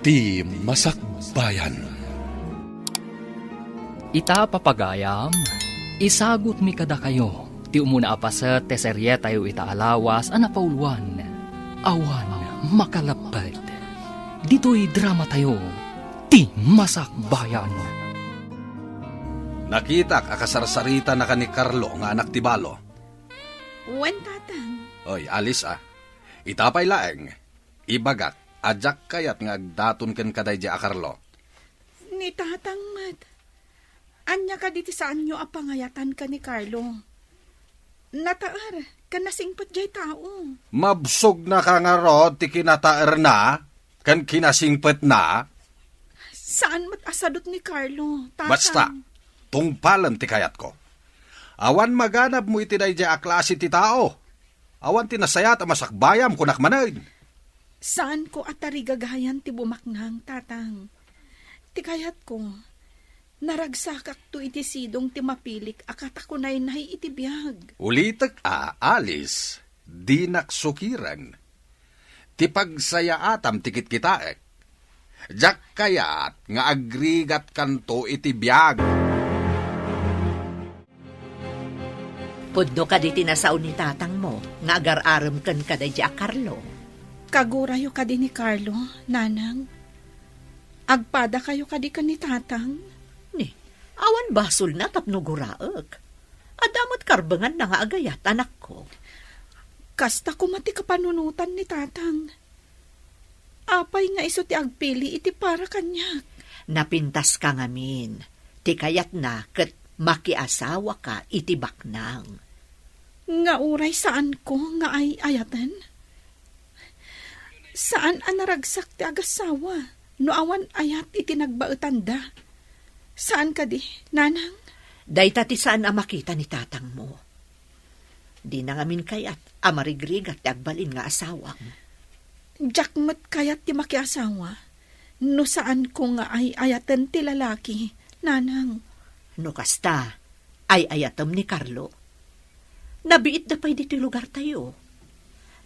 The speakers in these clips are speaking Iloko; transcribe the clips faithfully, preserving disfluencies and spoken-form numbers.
Ti Masakbayan. Ita, papagayam, isagutmi kadakayo ti umuna a paset ti serietayo ita a lawas a napauluan, Awan Makalapped. Ditoy dramatayo, Ti Masakbayan. Nakitak a kasarsaritana ken ni Carlo nga anak ti balo. Wen, Tatang. Oy, Alice, a. Ita pay laeng, ibagak a diak kayat nga agdaton kenka daydiay a Carlo. Ni Tatang met. Ania kadi ti saanyo a pangayatan ken ni Carlo? Nataer ken nasingpet diay tao. Mabsogna ka ngarud ti kinataerna ken kinasingpetna? Saan met a sadut ni Carlo, Tatang. Basta, tungpalem ti kayatko. Awan maganabmo iti daydiay a klase ti tao. Awan ti nasayaat a masakbayam, kunak manen. Saanko a tarigagayan ti bumaknang, Tatang. Ti kayatko, naragsakakto iti sidong ti mapilik a katakunaynay iti biag. Ulitek a, Alice, dinak sukiren. Ti pagsayaatam ti kitkitaek. Diak kayat nga agrigatkanto iti biag. Pudno kadi ti nasao ni tatangmo nga agar-arem kenka daydiay a Carlo? Kagurayo kadi ni Carlo, Nanang? Agpadakayo kadi ken ni Tatang? Ni, awan basolna tapno guraek. Adda met karbenganna nga agayat, anakko. Kasta koma ti kapanunotan ni Tatang. Apay nga isu ti agpili iti para kaniak? Napintaska ngamin. Ti kayatna ket makiasawaka iti baknang. Nga uray saanko nga ay-ayaten? Saan a naragsak ti agassawa no awan ayat iti nagbaetanda. Saan kadi, Nanang? Dayta ti saan a makita ni tatangmo. Dina ngamin kayat a marigrigat ti agbalin nga asawam. Diak met kayat ti makiasawa no saanko nga ay-ayaten ti lalaki, Nanang. No kasta, ay-ayatem ni Carlo. Nabiitda pay ditoy lugartayo.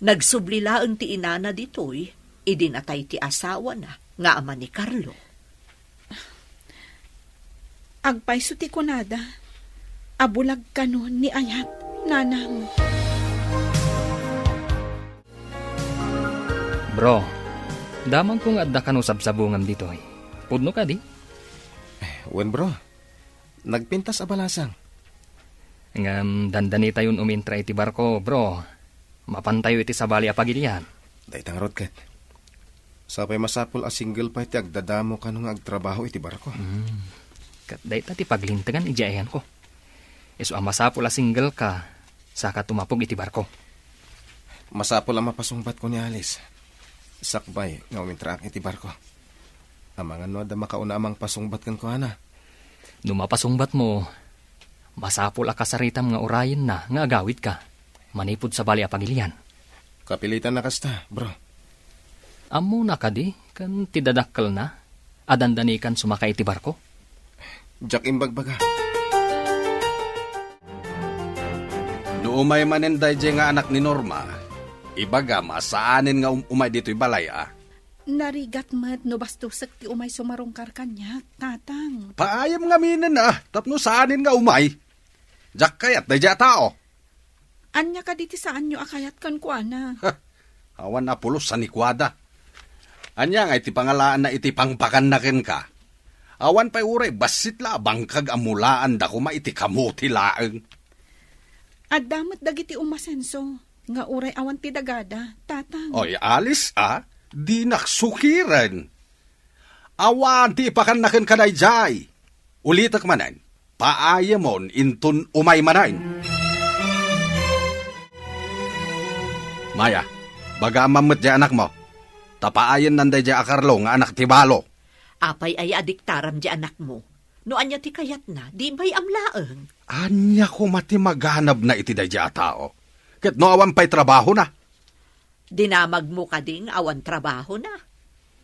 Nagsubli laeng ti inana ditoy idi natay ti asawana nga ama ni Carlo. Agpayso ti kunada a bulag kano ni ayat, Nanang. Bro, damagko nga adda kano sabsabungam ditoy. Pudno kadi? Wen, bro. Nagpintas a balasang. Ngem dandanitayon umintra iti barko, bro. Mapantayo iti sabali a pagilian. Dayta ngarud ket. Sapay masapul a single pay ti agdadamo kano nga agtrabaho iti barko. Hmm. Ket dayta ti paglintegan idiay ayanko. Isu a masapul a single ka, saka tumapog iti barko. Masapul a mapasungbatko ni Alice. Sakbay nga umintraak iti barko. Amangan no adda makauna a mangpasungbat kenkuana. No mapasungbatmo, masapul a kasaritam nga urayenna nga agawidka manipud sabali a pagilian. Kapilitan a kasta, bro. Ammona kadi ken ti dadakkelna a dandanikan sumaka iti barko? Diak imbagbaga. No umay manen daydiay nga anak ni Norma, ibagam a saanen nga um-, umay ditoy balay a. Narigat met no bastosek ti umay sumarungkar kaniak, Tatang. Paayam ngaminen a, tapno saanen nga umay. Diak kayat daydiay a tao. Ania kadi ti saanyo a kayat kenkuana? Ha, awan a pulos a ni kuada. Ania ngay ti pangalaanna iti pangpakanna kenka? Awan pay uray bassit la a bangkag a mulaanda koma iti kamuti laeng. Adda met dagiti umasenso nga uray awan ti dagada, Tatang. Oy, Alice, a, dinak sukiren. Awan ti ipakanna kenka daydiay. Ulitek manen, paayamon inton umay manen. Maya, baga man met diay anakmo. Ta paayennan daydiay a Carlo nga anak ti balo. Apay aya a diktaram diay anakmo? No ania ti kayatna, di bay-am laeng. Ania koma ti maganabna iti daydiay a tao? Ket no awan pay trabahona? Dinamagmo kadi nga awan trabahona?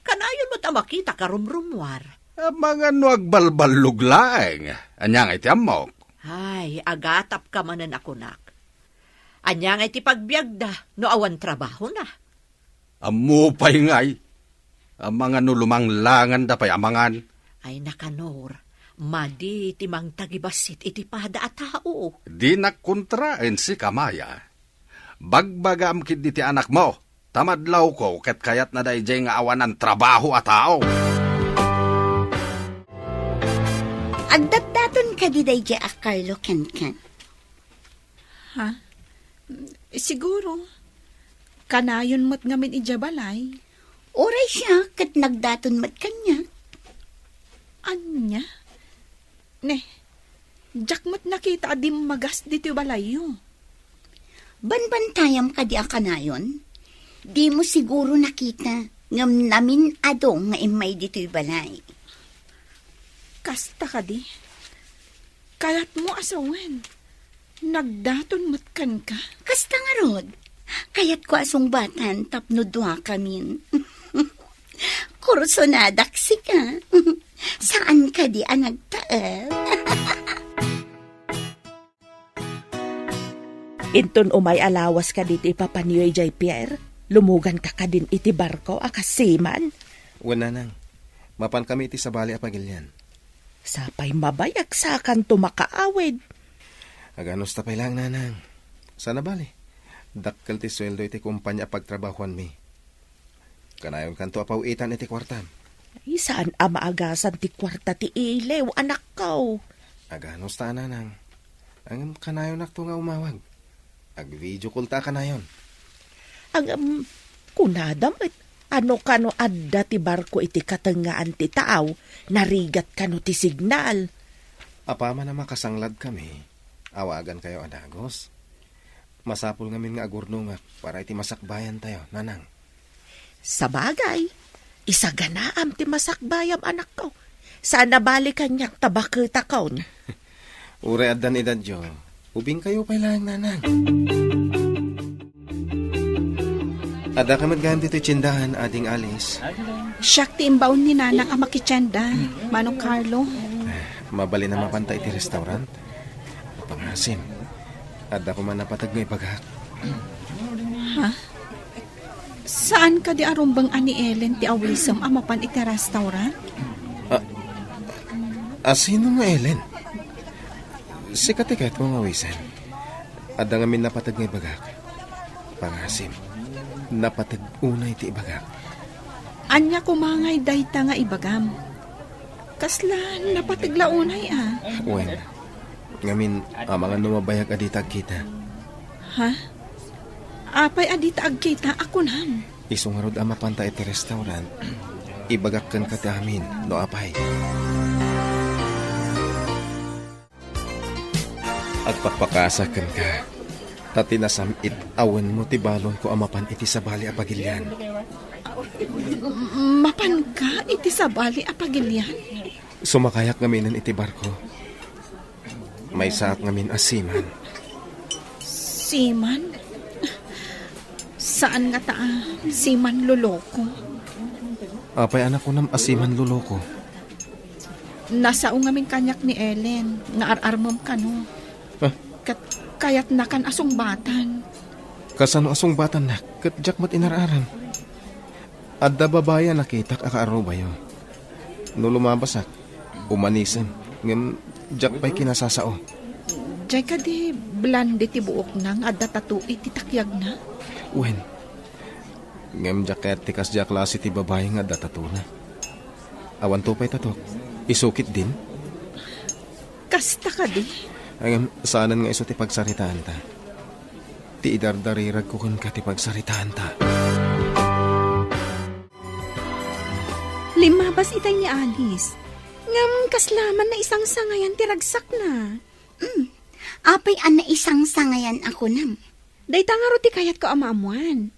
Kanayon met a makita karumrumuar. Amangan no agbalballog laeng. Ania ngay ti ammok? Ay, agatapka manen a kunak. Ania ngay ti pagbiagda no awan trabahona? Ammo pay ngay. Amangan no lumanglanganda pay amangan. Ay, nakanor, madi ti mangtagibassit iti pada a tao. Dinak kontraen sika, Maya. Bagbagaam ketdi ti anakmo, ta madlawko ket kayatna daydiay nga awanan trabaho a tao. Agdatdaton kadi daydiay a Carlo kenkan? Ha? Siguro. Kanayon met ngamin idiay balay. Uray siak ket nagdaton met kaniak. Ania? Ne, diak met nakita a dimmagas ditoy balayyo. Banbantayam kadi a kanayon? Dimo siguro nakita, ngem namin-ado nga immay ditoy balay. Kasta kadi? Kayatmo a sawen, nagdaton met kenka? Kasta ngarud, kayatko a sungbatan tapno duakamin. Kursonadak sika. Saan kadi a nagtaed? Inton umay a lawas kadi ti ipapanyo idiay pier, lumuganka kadin iti barko a kas seaman? Wen, nanang. Mapankami iti sabali a pagilian. Sapay mabayag sakanto makaawid. Aganusta pay laeng, nanang. Sana bali, dakkel ti sueldo iti kumpania a pagtrabahuanmi. Kanayonkanto a paw-itan iti kuartam. Ay, saan a maagasan ti kuarta ti iliw, anakko. Aganusta, nanang. Ngem kanayonakto nga umawag. Ag-video call ta a kanayon. Ngem, kunada met, ano kano adda ti barko iti katengngaan ti tao, narigat kano ti signal? Apaman a makasangladkami, awagankayo a dagus. Masapul ngamin nga agurnongak para iti masakbayantayo, nanang. Sabagay, isaganaam ti masakbayam, anakko. Saan a bali kaniak ta baketakon. Uray addan edadyo, ubingkayo pay laeng, nanang. Addaka met gayam ditoy tiendahan, Ading Alice. Siak ti imbaon ni nanang a makitienda, Manong Carlo. Mabalin a mapanta iti restaurant? Pangasim. Adda koma napateg nga ibagak. Ha? Saan kadi a rumbeng a ni Ellen ti awisem a mapan iti restaurant? A, a sino nga Ellen? Sika ti kayatko nga awisen. Adda ngamin napateg nga ibagak. Pangasim, napateg unay ti ibagak. Ania koma ngay dayta nga ibagam? Kasla napateg la unay a? Wen, ngamin, amangan no mabayag a dita agkita. Ha? Apay a dita agkita a kunam? Isu ngarud a mapanta iti restaurant, ibagak kenka ti amin, no apay. Agpakpakasa kenka, ta ti nasam-it a wenmo ti balonko a mapan iti sabali a pagilian. Mapanka iti sabali a pagilian? Sumakayak ngaminen iti barko. Maysaak ngamin a seaman. Seaman? Saan ngata a seaman loloko? Apay a nakunam a seaman loloko? Nasao ngamin kaniak ni Ellen nga ar-armem kano. Ah. Ket kayatnakan a sungbatan. Kasano a sungbatannak ket diak met inar-aram? Adda babai a nakitak a kaarubayo. No lumabasak, umanisem, ngem diak pay kinasasao. Diay kadi blonde ti buokna nga adda tattoo iti takyagna? Wen. Ngem diak kayat ti kasdiay a klase ti babai nga adda tattoo-na. Awanto pay tattoo-k. Isu ketdin? Kasta kadi? Ngem saanen nga isu ti pagsaritaanta. Ti idardariragko kenka ti pagsaritaanta. Limmabas itay ni Alice. Ngem kasla man naisangsangayan ti ragsakna. Hmm. Apay a naisangsangayan a kunam? Dayta ngarud ti kayatko a maammoan.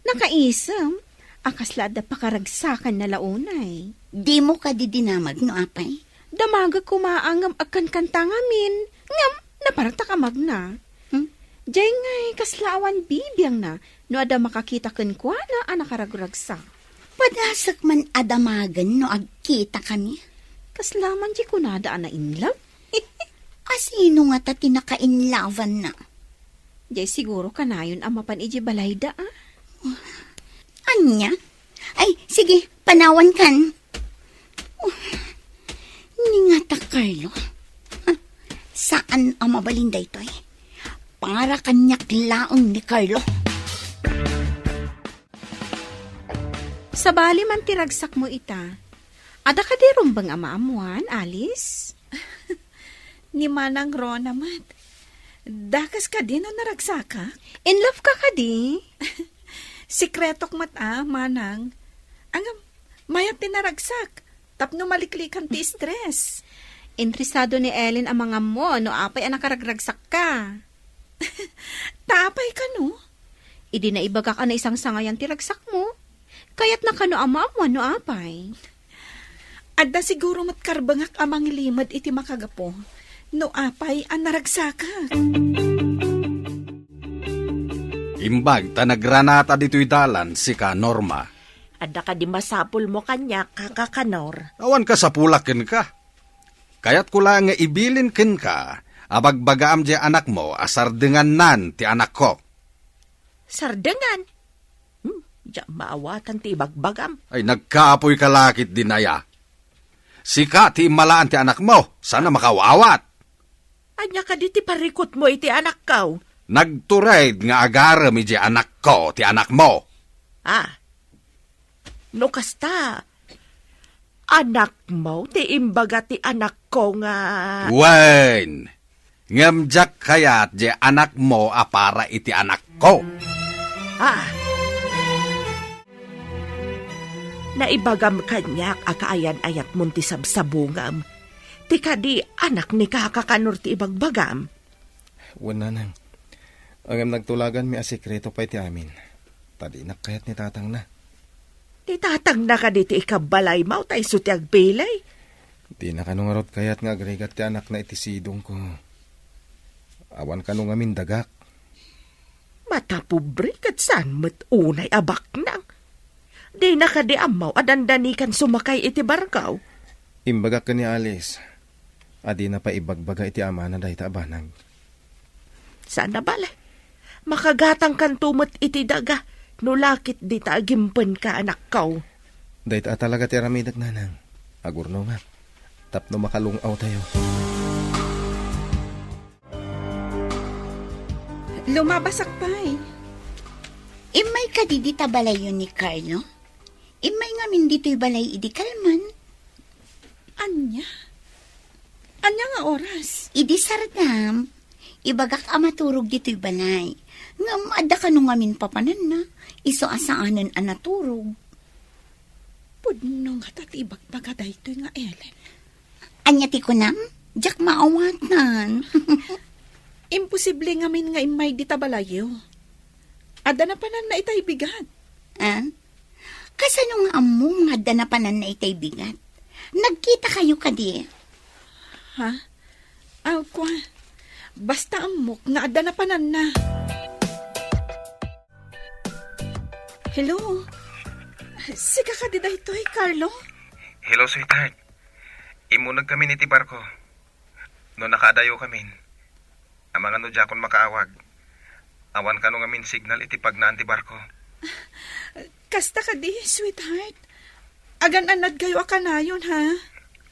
Nakaisem a kasla adda pakaragsakanna la unay. Dimo kadi dinamag no apay? Damagek koma a ngem agkankanta ngamin, ngem napartak a magna. Hmm? Diay ngay kasla awan bibiangna no adda makakita kenkuana a nakaragragsak. Padasek man a damagen no agkitakami. Kasla man diay kunada a na-in love? A sino ngata ti naka-in love-anna? Diay siguro kanayon a mapan idiay balayda, a? Ania? Ay, sige, panawan kan. Oh, ni nga ta, Carlo. Huh, saan a mabalin daytoy? Para kaniak laeng ni Carlo. Sabali man ti ragsakmo ita. Adda kadi rumbeng a maammoan, Alice? Ni Manang Rona met. Dakes kadi no naragsakak? In love ka kadi? Sekretok met a, Manang. Ngem, mayat ti naragsak. Tapno maliklikan ti stress. Interesado ni Ellen a mangammo no apay a nakaragragsak ka. Ta apay kano? Idi naibagak a naisangsangayan ti ragsakmo. Kayatna kano a maammuan no apay. Adda siguro met karbengak a mangilimed iti makagapu no apay a naragsakak. Imbag ta nagranata ditoy dalan sika, Norma. Adda kadi masapulmo kaniak, Kaka Kanor? Awan kasapulak kenka. Kayatko la nga ibilin kenka a bagbagaam diay anakmo a sardengannan ti anakko. Sardengan? Hmm, diak maawatan ti ibagbagam. Ay, nagkapoy ka la ketdi, Naya. Sika ti immalaan ti anakmo, saan a makaawat. Ania kadi ti parikutmo iti anakko? Nagtured nga agarem idiay anakko ti anakmo. Ah, no kasta, anakmo ti imbaga ti anakko nga... Wen, ngem diak kayat diay anakmo a para iti anakko. Ah. Naibagam kaniak a kaayan-ayatmon ti sabsabungam. Ti kadi anak ni Kaka Kanor ti ibagbagam? Wen, Nanang. Ngem nagtulaganmi a sekreto pay ti amin. Ta dinak kayat ni tatangna. Ti tatangna kadi ti ikabbalaymo ta isu ti agpili? Dina kano ngarud kayat nga agrigat ti anakna iti sidongko. Awan kano ngamin dagak. Matapobre ket saan met unay a baknang. Dina kadi ammo a dandanikan sumakay iti barko? Imbagak ken ni Alice a dina pay ibagbaga iti amana dayta a banag. Saan a bale. Makagatangkanto met iti daga no la ketdi ta agimpenka, anakko. Dayta a talaga ti aramidek, Nanang. Agurnongak tapno makalung-awtayo. Lumabasak pay. Immay kadi dita balayyo ni Carlo? Immay ngamin ditoy balay idi kalman. Ania? Ania nga oras? Idi sardam, ibagak a maturog ditoy balay. Ngem adda kano ngamin papananna, isu a saanen a naturog. Pudno ngata ti ibagbaga daytoy nga Ellen. Ania ti kunam? Diak maawatan. Imposible ngamin nga immay dita balayyo. Adda napananna itay bigat. Ah? Kasano nga ammom nga adda napananna itay bigat? Nagkitakayo kadi? Ha? Aw, kua. Basta ammok nga adda napananna. Hello? Sika kadi daytoy, Carlo? Hello, sweetheart. Immuneg kamin iti barko. No nakaadayo kamin, amangan no diakon makaawag. Awan kano ngamin signal iti pagnaan ti barko. Kasta kadi, sweetheart. Agan-annadkayo a kanayon, ha?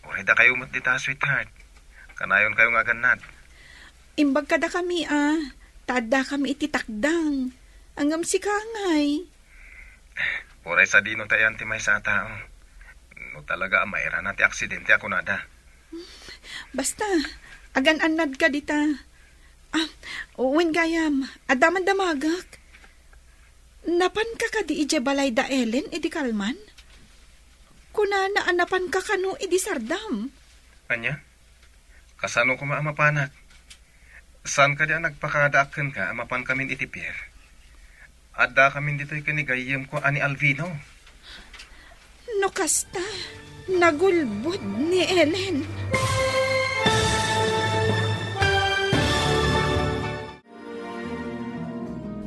Uray dakayo met dita, sweetheart. Kanayonkayo nga agannad. Imbag kadakami, a, ta addakami iti takdang. Ngem sika ngay. Uray sadino ti ayan ti maysa a tao. No talaga a mairana ti aksidente a kunada. Basta, agan-annadka dita. Ah, wen gayam, adda man damagek. Napanka kadi idiay balay da Ellen idi kalman? Kunana a napanka kano idi sardam. Ania? Kasano koma a mapanak? Saan kadi a nagpakadaak kenka a mapankamin iti pier? Addakamin ditoy ken ni gayyemko a ni Alvino. No kasta, nagulbod ni Ellen.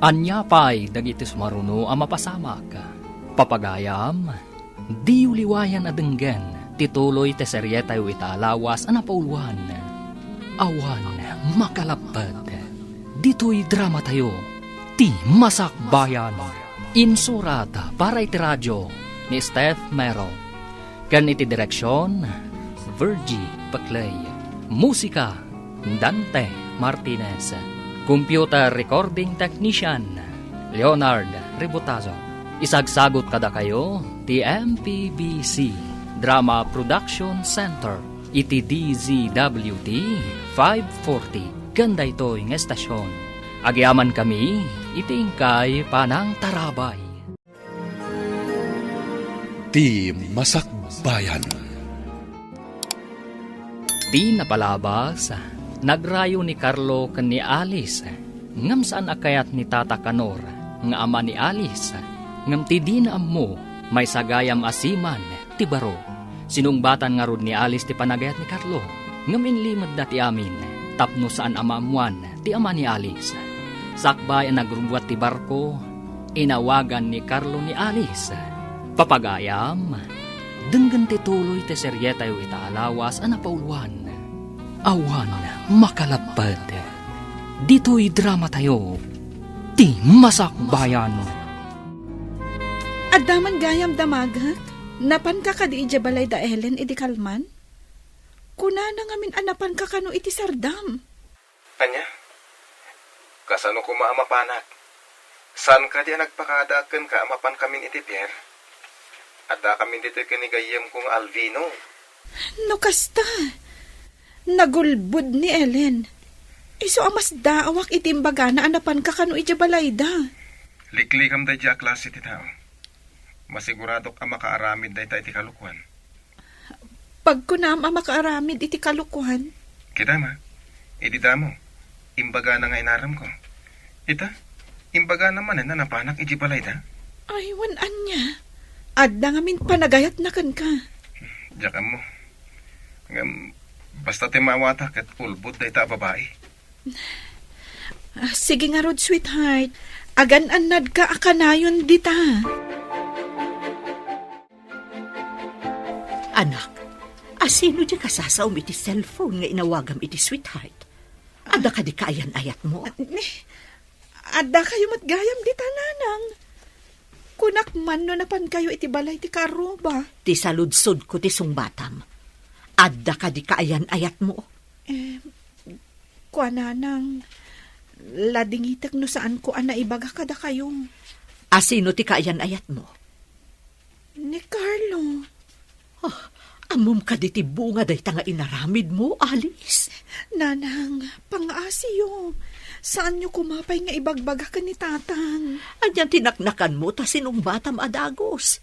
Ania pay dagiti sumaruno a mapasamak? Papagayam, diyo liwayan a denggen ti tuloy ti serietayo ita a lawas a napauloan. Awan makalapped. Ditoy dramatayo, Ti Masakbayan. Insurat para iti radio, ni Steph Mero. Ken iti direksion, Virgie Paclay. Musika, Dante Martinez. Computer recording technician, Leonard Ributazo. Isagsagot kadakayo ti M P B C Drama Production Center iti D Z W T five forty ken daytoy nga estasion. Agyamankami iti inkay panangtarabay. Ti Masakbayan. Di napalabas, nagrayo ni Carlo ken ni Alice, ngem saan a kayat ni Tata Kanor nga ama ni Alice, ngem ti dina ammo, maysa gayam a siman ti baro. Sinungbatan ngarud ni Alice ti panagayat ni Carlo, ngem inlimedda ti amin tapno saan a maammoan ti ama ni Alice. Sakbay a nagrubbuat ti barko, inawagan ni Carlo ni Alice. Papagayam, denggen ti tuloy ti serietayo ita a lawas a napauluan. Awan makalapped. Ditoy dramatayo, ti Masakbayan. Adda man gayam damagek? Napanka kadi idiay balay da Ellen idi kalman? Kunana ngamin a napanka kano iti sardam. Ania? Kasano koma a mapanak? Saan kadi a nagpakadaak kenka a mapankamin iti pier? Addakamin ditoy ken ni gayyemko nga Alvino. No kasta, nagulbod ni Ellen. Isu a masdaawak iti imbagana a napanka kano idiay balayda. Liklikam daydiay a klase ti tao. Masiguradok a makaaramid dayta iti kalokuan. Pagkunam a makaaramid iti kalokuan? Kita ma, idi damo, imbagana nga inaramko. Ita, imbagana manen a napanak iti balayda? Ay, wen ania? Adda ngamin panagayatna kenka. Diak ammo. Ngem, basta ti maawata ket ulbod dayta a babai. Ah, sige ngarud, sweetheart. Agan-annadka a kanayon dita. Anak, asino di kasasaom iti cellphone nga inawagam iti sweetheart? Adda kadi kaayan-ayatmo? Ni, adda kayo met gayam dita, nanang. Kunak man no napan kayo iti balay ti kaarruba. Ti saludsodko ti sungbatam. Adda kadi kaayan-ayatmo? Eh, kuananang, ladingitek no saanko a naibaga kadakayo. Asino ti kaayan-ayatmo? Ni Carlo. Ah, ammom kadi ti bunga dayta nga inaramidmo, Alice? Nanang, pangaasiyo. Saanyo koma pay nga ibagbaga ken ni Tatang. Anian ti naknakanmo ta sinungbatam a dagus?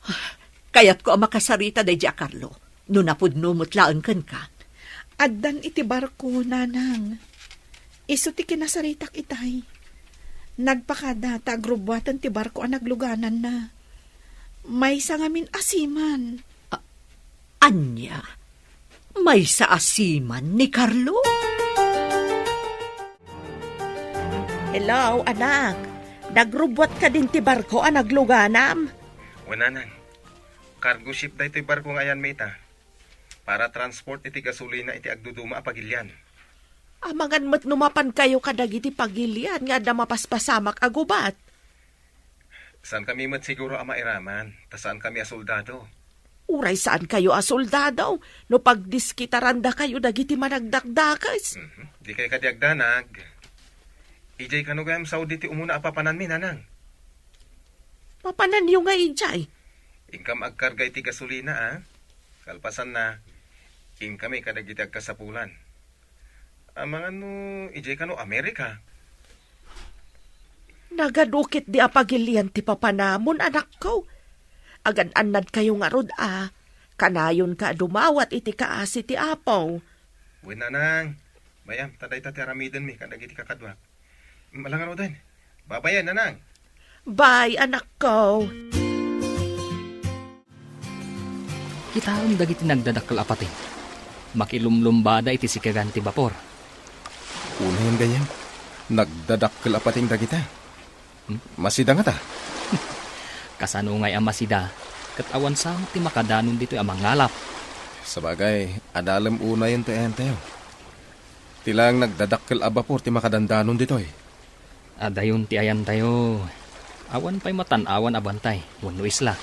Ah, kayatko a makasarita daydiay a Carlo. No napudno met laeng kenka. Addan iti barko, nanang. Isu ti kinasaritak itay. Nagpakada ta agrubbuaten ti barko a naglugananna. Maysa ngamin a siman. A-, ania? Maysa a siman ni Carlo? Hello, anak. Nagrubbuat kadin ti barko a nagluganam? Wen, nanang. Cargo ship daytoy barko nga ayanmi ita. Para transport iti gasolina iti agduduma a pagilian. Amangan met no mapan kayo kadagiti pagilian nga adda mapaspasamak a gubat. Saan kami met siguro a mairaman, ta saan kami a soldado. Uray saan kayo a soldado, no pagdiskitaranda kayo dagiti managdakdakes. Mhm. Di kay kadi agdanag. Ijay kano gayam Saudi ti umuna a papananmi, nanang? Papananyo nga ijay? Inkam agkarga iti gasolina, a? Kalpasanna, inkami kadagiti agkasapulan. Amangan no ijay kano Amerika? Nagadu ketdi a pagilian ti papanamon, anakko. Agan-annad kayo ngarud a, kanayon ka a dumawat iti kaasi ti Apo. Wen, nanang. Mayam, ta dayta ti aramidenmi kadagiti kakaduak. Malangaruden. Babayen, nanang. Bye, anakko. Kitaem dagiti nagdadakkel a pateng. Makilumlumbada iti sikegan ti bapor. Unayen gayam, nagdadakkel a pateng dagita. Hmm? Masida ngata? Kasano ngay a masida? Ket awan sa ti makadanon ditoy a mangalap. Sabagay, adalem unayen ti ayantayo. Ti laeng nagdadakkel a bapor ti makadandanon ditoy. Adayon ti ayantayo. Awan pay matan-awan a bantay wenno isla.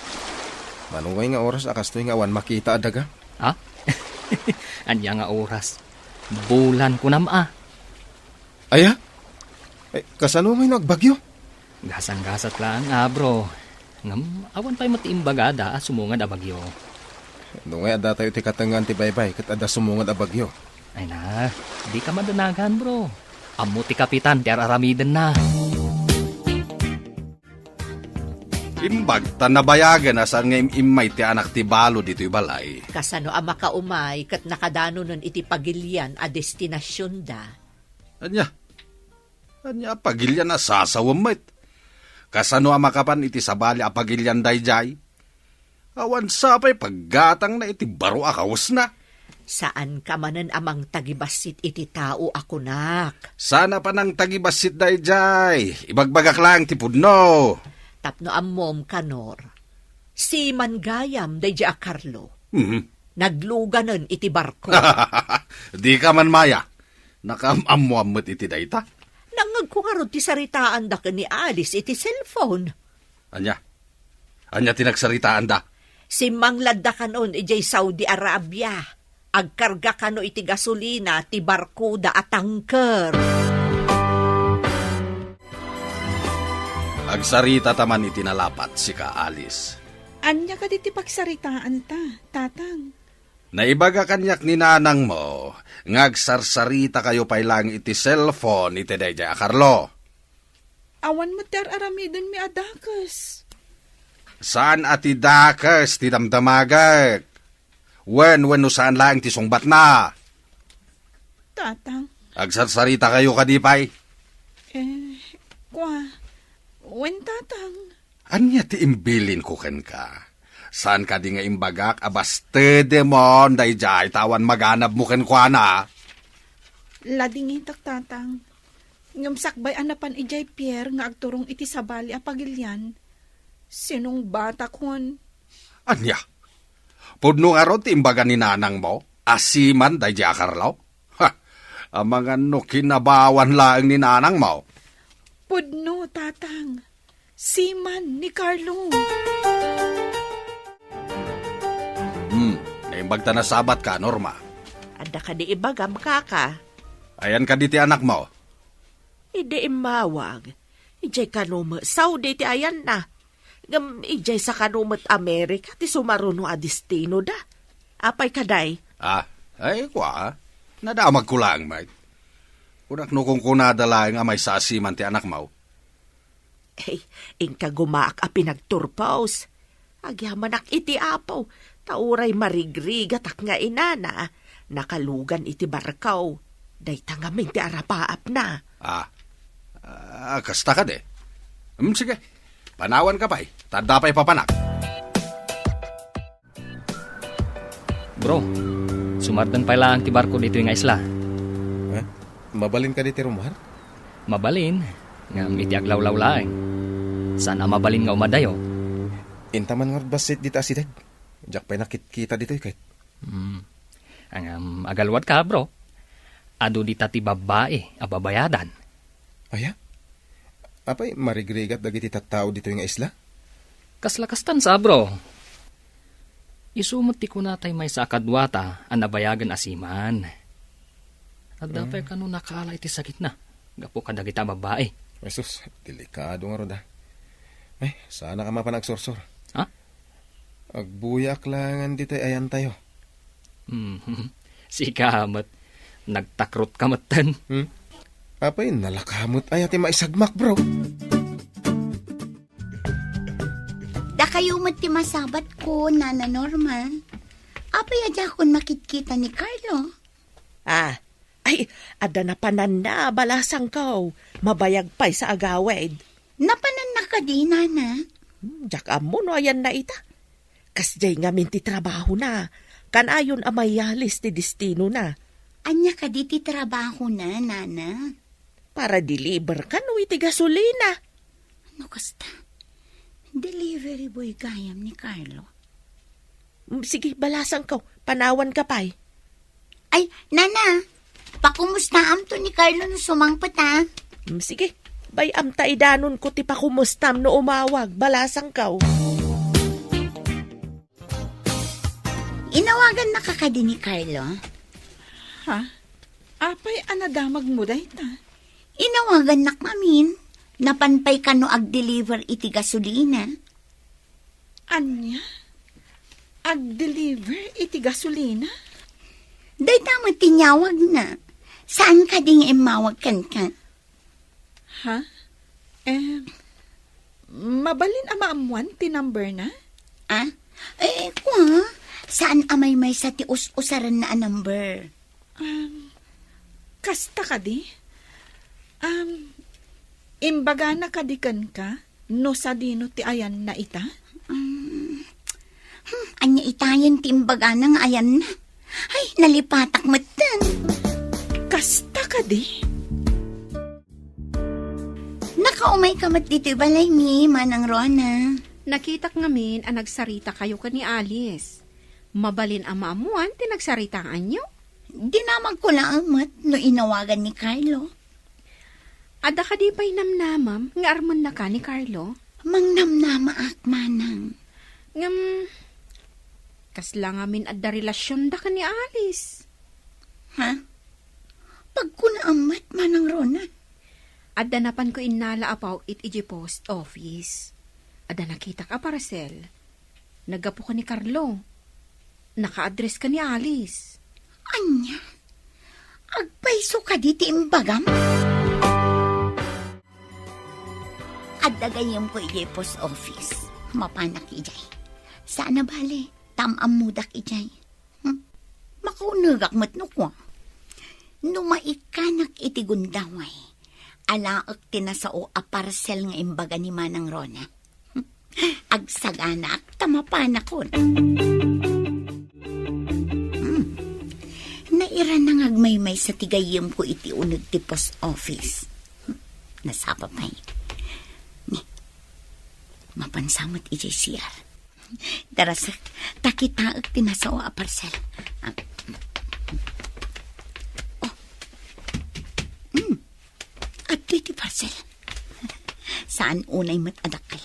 Mano ngay nga oras a kastoy nga awan makita a daga? Ha? Ania nga oras? Bulan kunam a. Aya? Eh, kasano ngay no agbagyo? Gasang-gasat lang, ah, bro. Ngem, awan pay met ti imbagada a sumungad a bagyo. No ngay adda tayo ti katengngaan ti baybay ket adda sumungad a bagyo. Ay na, di ka madanagan, bro. Ammo ti kapitan ti ar-aramidenna. Imbag ta nabayagen a saan nga im-immay ti anak ti balo ditoy balay. Kasano a makaumay ket nakadanonen iti pagilian a destinasionda? Ania? Ania a pagilian a sasawem met? Kasano a makapan iti sabali a pagilian daydiay? Awan sa pay paggatangna iti baro a kawesna. Saanka manen a mangtagibassit iti tao a kunak. Saan a panangtagibassit daydiay. Ibagbagak laeng ti pudno. Tapno ammom, Kanor, siman gayam daydiay a Carlo. Mhm. Nagluganen iti barko. Dika man maya. Nakaam-ammoan met iti dayta. Nangngegko ngarud ti saritaanda ken ni Alice iti cellphone. Ania? Ania ti nagsaritaanda? Simmangladda kanon idiay Saudi Arabia. Agkarga kano iti gasolina ti barkoda a tanker. Agsaritata man iti nalapat, sika, Alice. Ania kadi ti pagsaritaanta, Tatang? Naibaga kaniak ni nanangmo nga agsarsarita kayo pay laeng iti cellphone iti daydiay a Carlo. Awan met ti ar-aramidenmi a dakes. Saan a ti dakes ti damdamagek? Wen, wenno saan laeng ti sungbatna? Tatang. Agsarsarita kayo kadi pay? Eh, kua, wen, Tatang. Ania ti imbilinko kenka? Saan kadi nga imbagak a bastedemon daydiay ta awan maganabmo kenkuana? Ladingitak, Tatang. Ngem sakbay a napan idiay pier nga agturong iti sabali a pagilian, sinungbatakon. Ania? Pudno ngarud ti imbaga ni nanangmo a siman daydiay a Carlo? Ha! Amangan no kinabawan laeng ni nanangmo. Pudno, Tatang. Siman ni Carlo. Hmm, naimbag ta nasabatka, Norma. Adda kadi ibagam, kaka? Ayan kadi ti anakmo? Idi immawag, idiay kano met Saudi ti ayanna. Ngem idiay sa kano met Amerika ti sumaruno a destinoda. Apay kadi? Ah, ay, kua, nadamagko laeng met. Kunak no kunkunada laeng a maysa a siman ti anakmo. Ay, inka gumaak a pinagturpos. Agyamanak iti Apo, ta uray marigrigatak nga inana, nakalugan iti barko. Dayta ngamin ti arapaapna. Ah, ah, kasta kadi. Hmm, sige, panawanka pay, ta adda pay papanak. Bro, sumardan pay laeng ti barko ditoy nga isla. Eh? Mabalin kadi ti rummuar? Mabalin, ngem iti aglawlaw laeng. Saan a mabalin nga umadayo. Inta man ngarud bassit dita asideg. Diak pay nakitkita ditoy ket. Hmm. Ngem agalwadka, bro. Adu dita ti babbai a babayadan. Aya? Apay, marigrigat dagiti tattao ditoy nga isla? Kasla kastan sa, bro. Isu met ti kunatay maysa a kaduata a nabayagen a siman. Adda pay kano nakaala iti sakitna gapu kadagita a babbai. Jesus, delikado ngarud, ah. Ay, saanak a mapan agsursor. Ha? Agbuyaak laengen ditoy ayantayo. Hmm, sika met. Nagtakrotka metten. Hmm? Apay, nalaka met aya ti maisagmak, bro? Dakayo met ti masabatko, Nana Norma. Apay a diakon makitkita ni Carlo? Ah, ay, adda napananna, balasangko. Mabayag pay sa agawid. Napananna kadi, Nana? Hmm, diak ammo no ayanna ita. Kasdiay ngamin ti trabahona. Kanayon a mayalis ti destinona. Ania kadi ti trabahona, Nana? Para deliver kano iti gasolina. No kasta, delivery boy gayam ni Carlo. Mm, sige, balasangko. Panawanka pay. Ay, Nana, pakumustaamto ni Carlo no sumangpet, a. Mm, sige, bay-am ta idanonko ti pakumustam no umawag, balasangko. Inawagannaka kadi ni Carlo? Ha? Apay a nadamagmo dayta? Inawagannak ngamin. Napan pay kano agdeliver iti gasolina. Ania? Agdeliver iti gasolina? Dayta met ti inyawagna. Saan kadi nga immawag kenka? Ha? Eh, mabalin a maammuan ti number na? Ah? Eh, kua, saan a maymaysa ti us-usaranna a number? Um, kasta kadi? Um, imbagana kadi kenka no sadino ti ayanna ita? Um, hmm, ania itayen ti imbagana nga ayanna? Ay, nalipatak metten. Kasta kadi? Nakaumayka met ditoy balaymi, Manang Rona. Nakitak ngamin a nagsarita kayo ken ni Alice. Mabalin a maammuan ti nagsaritaanyo? Dinamagko laeng met no inawagan ni Carlo. Adda kadi pay namnamam nga armennaka ni Carlo? Mangnamnamaak, Manang. Ngem, kasla ngamin adda relasionda ken ni Alice? Ha? Pagkunaam met, Manang Rona. Adda napanko innala a paw-it idiay post office. Adda nakitak a parcel. Naggapu ken ni Carlo. Naka-address ken ni Alice. Ania? Agpayso kadi ti imbagam? Adda gayyemko idiay post office. Mapanak idiay. Saan a bale, ta am-ammodak idiay. Hmm? Makaunegak met no kua. No maikkanak iti gundaway, alaek ti nasao a parcel nga imbaga ni Manang Rona. Hmm? Agsaganaak ta mapanakon. Hmm. Nairana nga agmaymaysa ti gayyemko iti uneg ti post office. Hmm. Nasapa pay. Ni, mapansa met idiay C R. Darasek, ta kitaek ti nasao a parcel. Ah. Oh. Hmm. Adtoy ti parcel. Saan unay met a dakkel.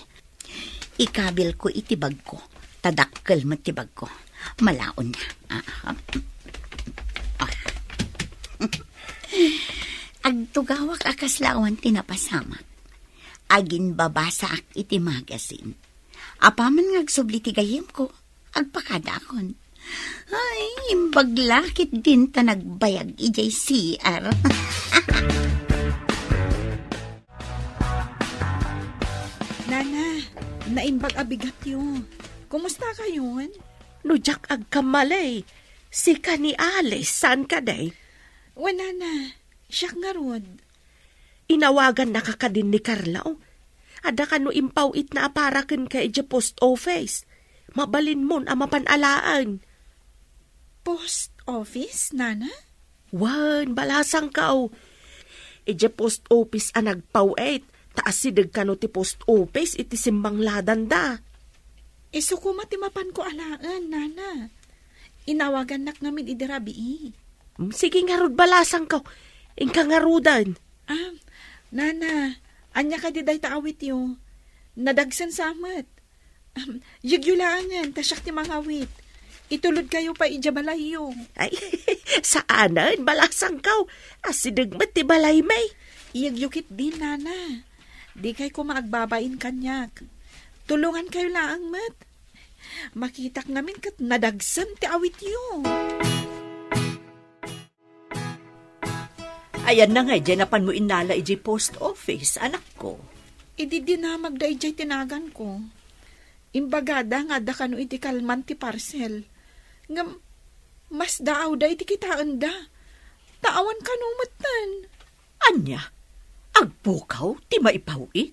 Ikabilko iti bagko. Ta dakkel met ti bagko. Malaonna. Ah, ah. Ah. Agtugawak a kasla awan ti napasamak. Aginbabasaak iti magazine. Apaman nga agsubli ti gayyemko, agpakadaakon. Ay, imbag la ketdin ta nagbayag idiay C R. Nana, naimbag a bigatyo. Kumusta kayon? No diak agkamali, sika ni Alice, saan kadi? Wen, Nana, siak ngarud. Inawagannaka kadin ni Carlo? Adda kano impaw-itna a para kenka idiay post office. Mabalinmon a mapan alaen. Post office, Nana? Wen, balasangko. Idiay post office a nagpaw-it, ta asideg kano ti post office iti simmangladanda. Isu koma ti mapanko alaen, Nana. Inawagannak ngamin idi rabii. Mm, sige ngarud, balasangko. Inka ngaruden. Ah, Nana, ania kadi dayta awityo? Nadagsen sa met. Ahem, yegyo laengen, ta siak ti mangawit. Itulodkayo pay idiay balayyo. Ay, saanen, balasangko. Asideg met ti balaymi. Yegyo ketdin, Nana. Dikay koma agbabain kaniak. Tulongankayo laeng met. Makitak ngamin ket nadagsen ti awityo. Ayanna nga idiay napanmo innala idiay post office, anakko? Idi dinamagda idiay ti naganko, imbagada nga adda kano iti kalman ti parcel. Ngem, masdaawda iti kitaenda. Ta awan kano metten. Ania? Agpukaw ti maipaw-it?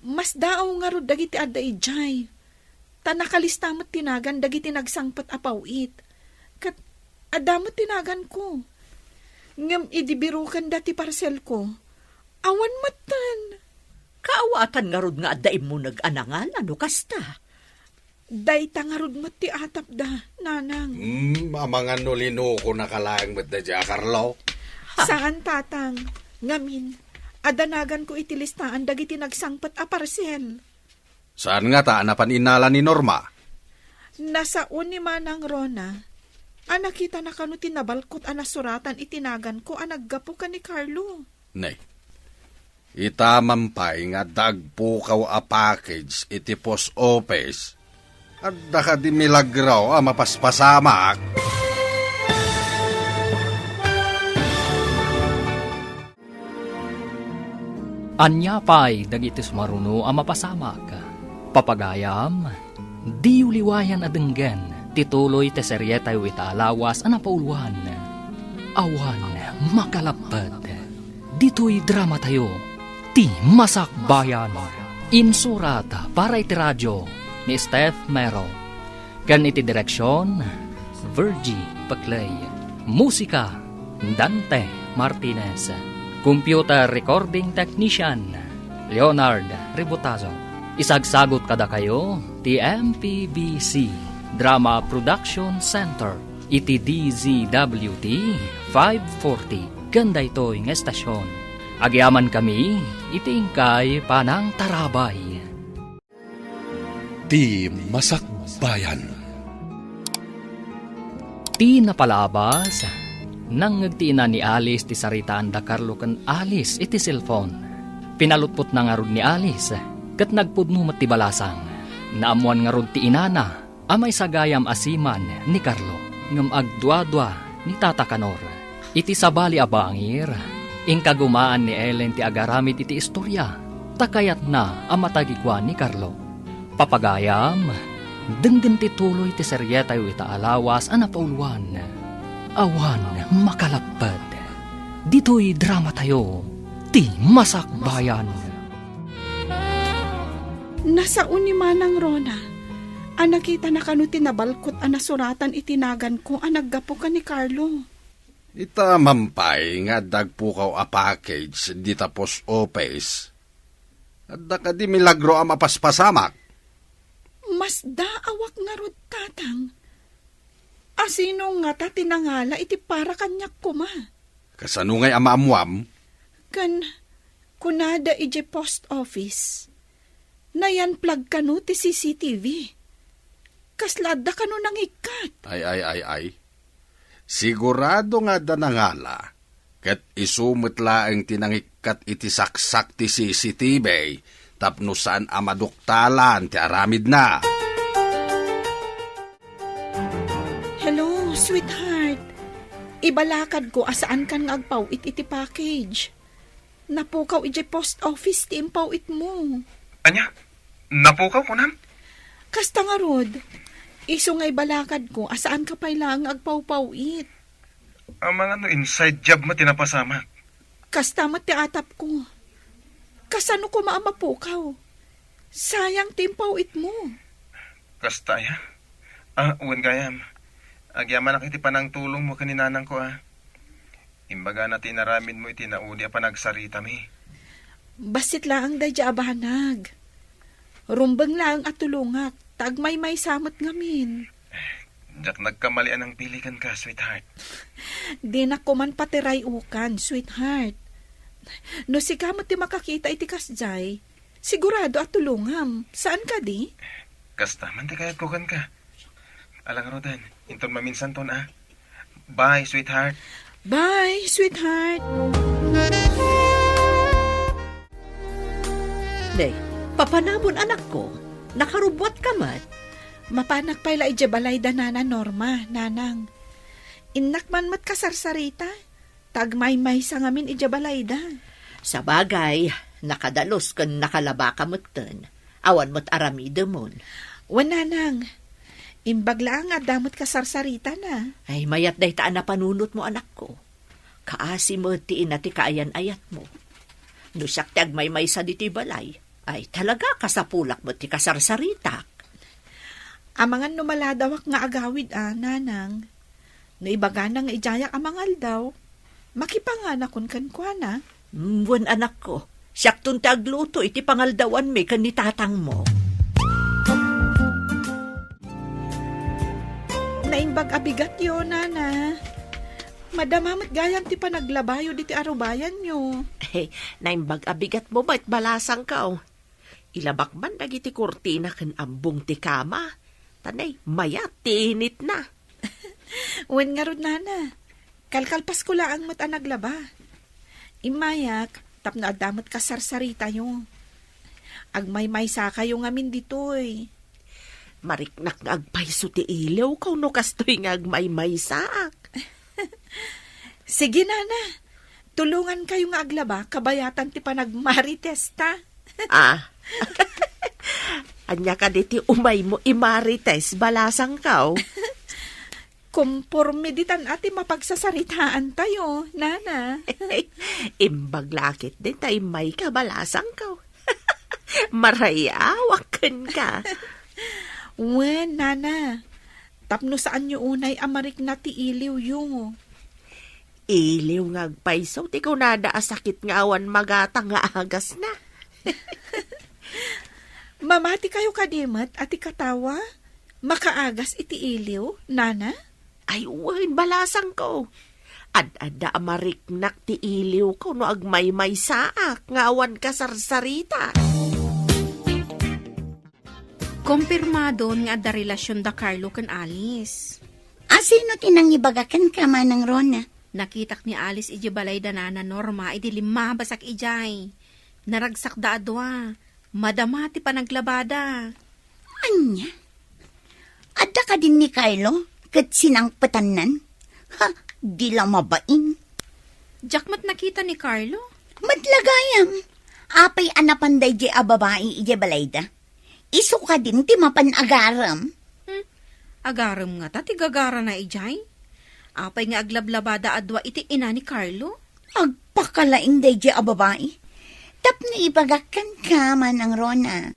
Masdaaw ngarud dagiti adda idiay. Ta nakalista met ti nagan dagiti nagsangpet a paw-it. Ket adda met ti naganko. Ngem idi birokenda ti parselko, awan metten. Kaawatan ngarud nga adda immuneg a nangala no kasta? Dayta ngarud met ti atapda, Nanang. Hmm, amangan no linukonaka laeng met daydiay a Carlo? Saan, Tatang. Ngamin, adda naganko iti listaan dagiti nagsangpet a parsel. Saan ngata a napan innala ni Norma? Nasao ni Manang Rona a nakitana kano ti nabalkot a nasuratan iti naganko a naggapu ken ni Carlo. Ne, ita man pay nga adda agpukaw a package iti post office. Adda kadi milagro a mapaspasamak? Ania pay dagiti sumaruno a mapasamak? Papagayam, diyo liwayan a denggen ti tuloy ti serietayo ita a lawas a napauluan, Awan Makalapped. Ditoy dramatayo, Ti Masakbayan. Insurat para iti radio ni Steph Mero. Ken iti direksion, Virgie Paclay. Musika, Dante Martinez. Computer recording technician, Leonard Ributazo. Isagsagot kadakayo ti M P B C Drama Production Center iti D Z W T five forty ken daytoy nga estasion. Agyamankami iti inkay panangtarabay. Ti Masakbayan. Ti napalabas, nangngeg ti ina ni Alice ti saritaan da Carlo ken Alice iti cellphone. Pinalutpotna ngarud ni Alice, ket nagpudno met ti balasang. Naammoan ngarud ti inana a maisagayam a siman ni Carlo, ngem agduadua ni Tata Kanor. Iti sabali a bangir, inkagumaan ni Ellen ti agaramid iti istoria, ta kayatna a matagikuan ni Carlo. Papagayam, denggen ti tuloy ti serietayo ita a lawas a napauluan, Awan Makalapped. Ditoy dramatayo, Ti Masakbayan. Nasao ni Manang Rona a nakitana kano ti nabalkot a nasuratan iti naganko a naggapu ken ni Carlo. Ita man pay nga adda agpukaw a package dita post office. Adda kadi milagro a mapaspasamak? Masdaawak ngarud, Tatang. Asino ngata ti nangala iti para kaniak koma? Kasano ngay a maammuam? Ken kunada idiay post office, nayan-plug kano ti C C T V. Kasla adda kano nangikkat? Ay, ay, ay, ay. Sigurado nga adda nangala, ket isu met laeng ti nangikkat iti saksak ti C C T V tapno saan a maduktalan ti aramidna. Hello, sweetheart. Ibalakadko a saankan nga agpaw-it iti package. Napukaw idiay post office ti impaw-itmo. Ania? Napukaw, kunam? Kasta ngarud, isu nga ibalakadko a saanka pay laeng nga agpawpaw-it. Amangan no inside job met ti napasamak. Kasta met ti atapko. Kasano koma a mapukaw? Sayang ti impaw-itmo. Kasta aya? Ah, wen gayam. Agyamanak iti panangtulongmo ken ni nanangko, ah. Imbagana ti inaramidmo iti naudi a panagsaritami. Bassit laeng daydiay a banag. Rumbeng laeng a tulongak, ta agmaymaysa met ngamin. Diak nagkamali a nangpili kenka, sweetheart. Dinak koman patiray-ukan, sweetheart. No sika met ti makakita iti kasdiay, sigurado a tulongam. Saan kadi? Kasta man ti kayatko kenka. Ala ngaruden, inton maminsanton, ah. Bye, sweetheart. Bye, sweetheart. Nay, papanamon, anakko. Nakarubbuatka met. Mapanak pay la idiay balayda, Nana Norma, Nanang. Innak man met kasarsarita, ta agmaymaysa ngamin idiay balayda. Sabagay, nakadalus ken nakalabaka metten. Awan met aramidemon. Wen, Nanang. Imbag laeng nga adda met kasarsaritana. Ay, mayat dayta a napanunotmo, anakko. Kaasi met ti ina ti kaayan-ayatmo. No siak ti agmaymaysa ditoy balay, ay, talaga, kasapulak met ti kasarsaritak. Amangan no maladawak nga agawid a, Nanang. No ibagana nga idiayak a mangaldaw, makipanganakon kenkuana. Mm, wen, anakko, siakton ti agluto iti pangaldawanmi ken ni tatangmo. Naimbag a bigatyo, Nana. Madama met gayam ti panaglabayo diti arubayanyo. Naimbag a bigatmo met, balasangko. Ilabak man dagiti kurtina ken abbong ti kama. Ta nay, mayat ti initna. Wen ngarud, nana, kalkalpasko laeng met a naglaba. Immayak, tapno adda met kasarsaritayo. Agmaymaysakayo ngamin ditoy. Mariknak nga agpayso ti iliwko no kastoy nga agmaymaysaak. Sige, nana. Tulongankayo nga aglaba, kabayatan ti panagmaritesta. Ah. Ania kadi ti umaymo imarites, balasangko? Komporme ditan a ti mapagsasaritaantayo, nana. Imbag la ketdin ta immayka, balasangko. Marayawak kenka. Wen, nana. Tapno saanyo unay a marikna ti iliwyo. Iliw nga agpayso ti kunada a sakit nga awan magatang nga agasna. Mamatikayo kadi met a ti katawa? Makaagas iti iliw, nana? Ay, wen, balasangko. Ad-adda a mariknak ti iliwko no agmaymaysaak nga awan kasarsarita. Kompirmadon nga adda relasion da Carlo ken Alice. A, sino ti nangibaga kenka, Manang Rona? Nakitak ni Alice idiay balay da Nana Norma idi limmabasak idiay. Naragsakda a dua. Madama ti panaglabada. Ania? Adda kadin ni Carlo ket sinangpetannan? Ha, di la mabain. Diak met nakita ni Carlo. Met la gayam. Apay a napan daydiay a babai idiay balayda? Isu kadin ti mapan agarem. Hmm, agarem ngata ti gagarana idiay? Apay nga aglablabada a dua iti ina ni Carlo? Agpakalaing daydiay a babai. Tapno ibagak kenka, Manang Rona.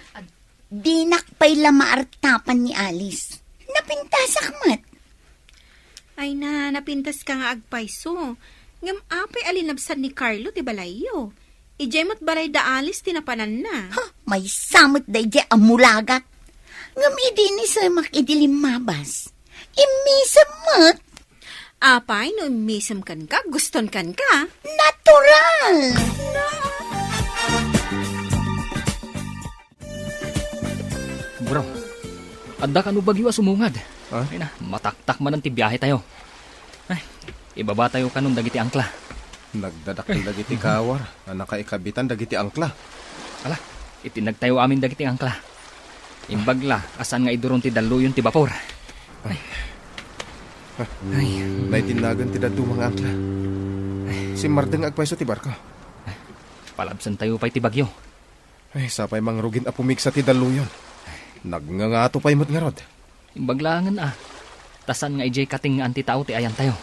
Dinak pay la maartapan ni Alice. Napintasak met. Ay na, napintaska nga agpayso. Ngem apay a linabsan ni Carlo ti balayyo? Idiay met balay da Alice ti napananna. Ha, maysa met daydiay a mulagat. Ngem idi inisemak idi limmabas, immisem met. Apay no immisem kenka, guston kenka? Natural! Bro, adda kano bagyo a sumungad. Ha? Ay na, mataktak manen ti biahe tayo. Ay, ibaba tayo kanon dagiti angkla. Nagdadakkel dagiti kawar a nakaikabitan dagiti angkla. Ala, itinnag tayo amin dagiti angkla. Imbag la, a saan nga iduron ti dalluyon ti bapor. Ay. Ay. Naitinnagan ti dadduma nga angkla. Simmardeng nga agpayso ti barko. Palabsan tayo pay ti bagyo. Ay, sapay mangrugin a pumigsa ti dalluyon. Nagngangato pay met ngarud. Imbag laengen a. Ta saan nga idiay katengngaan ti tao ti ayantayo.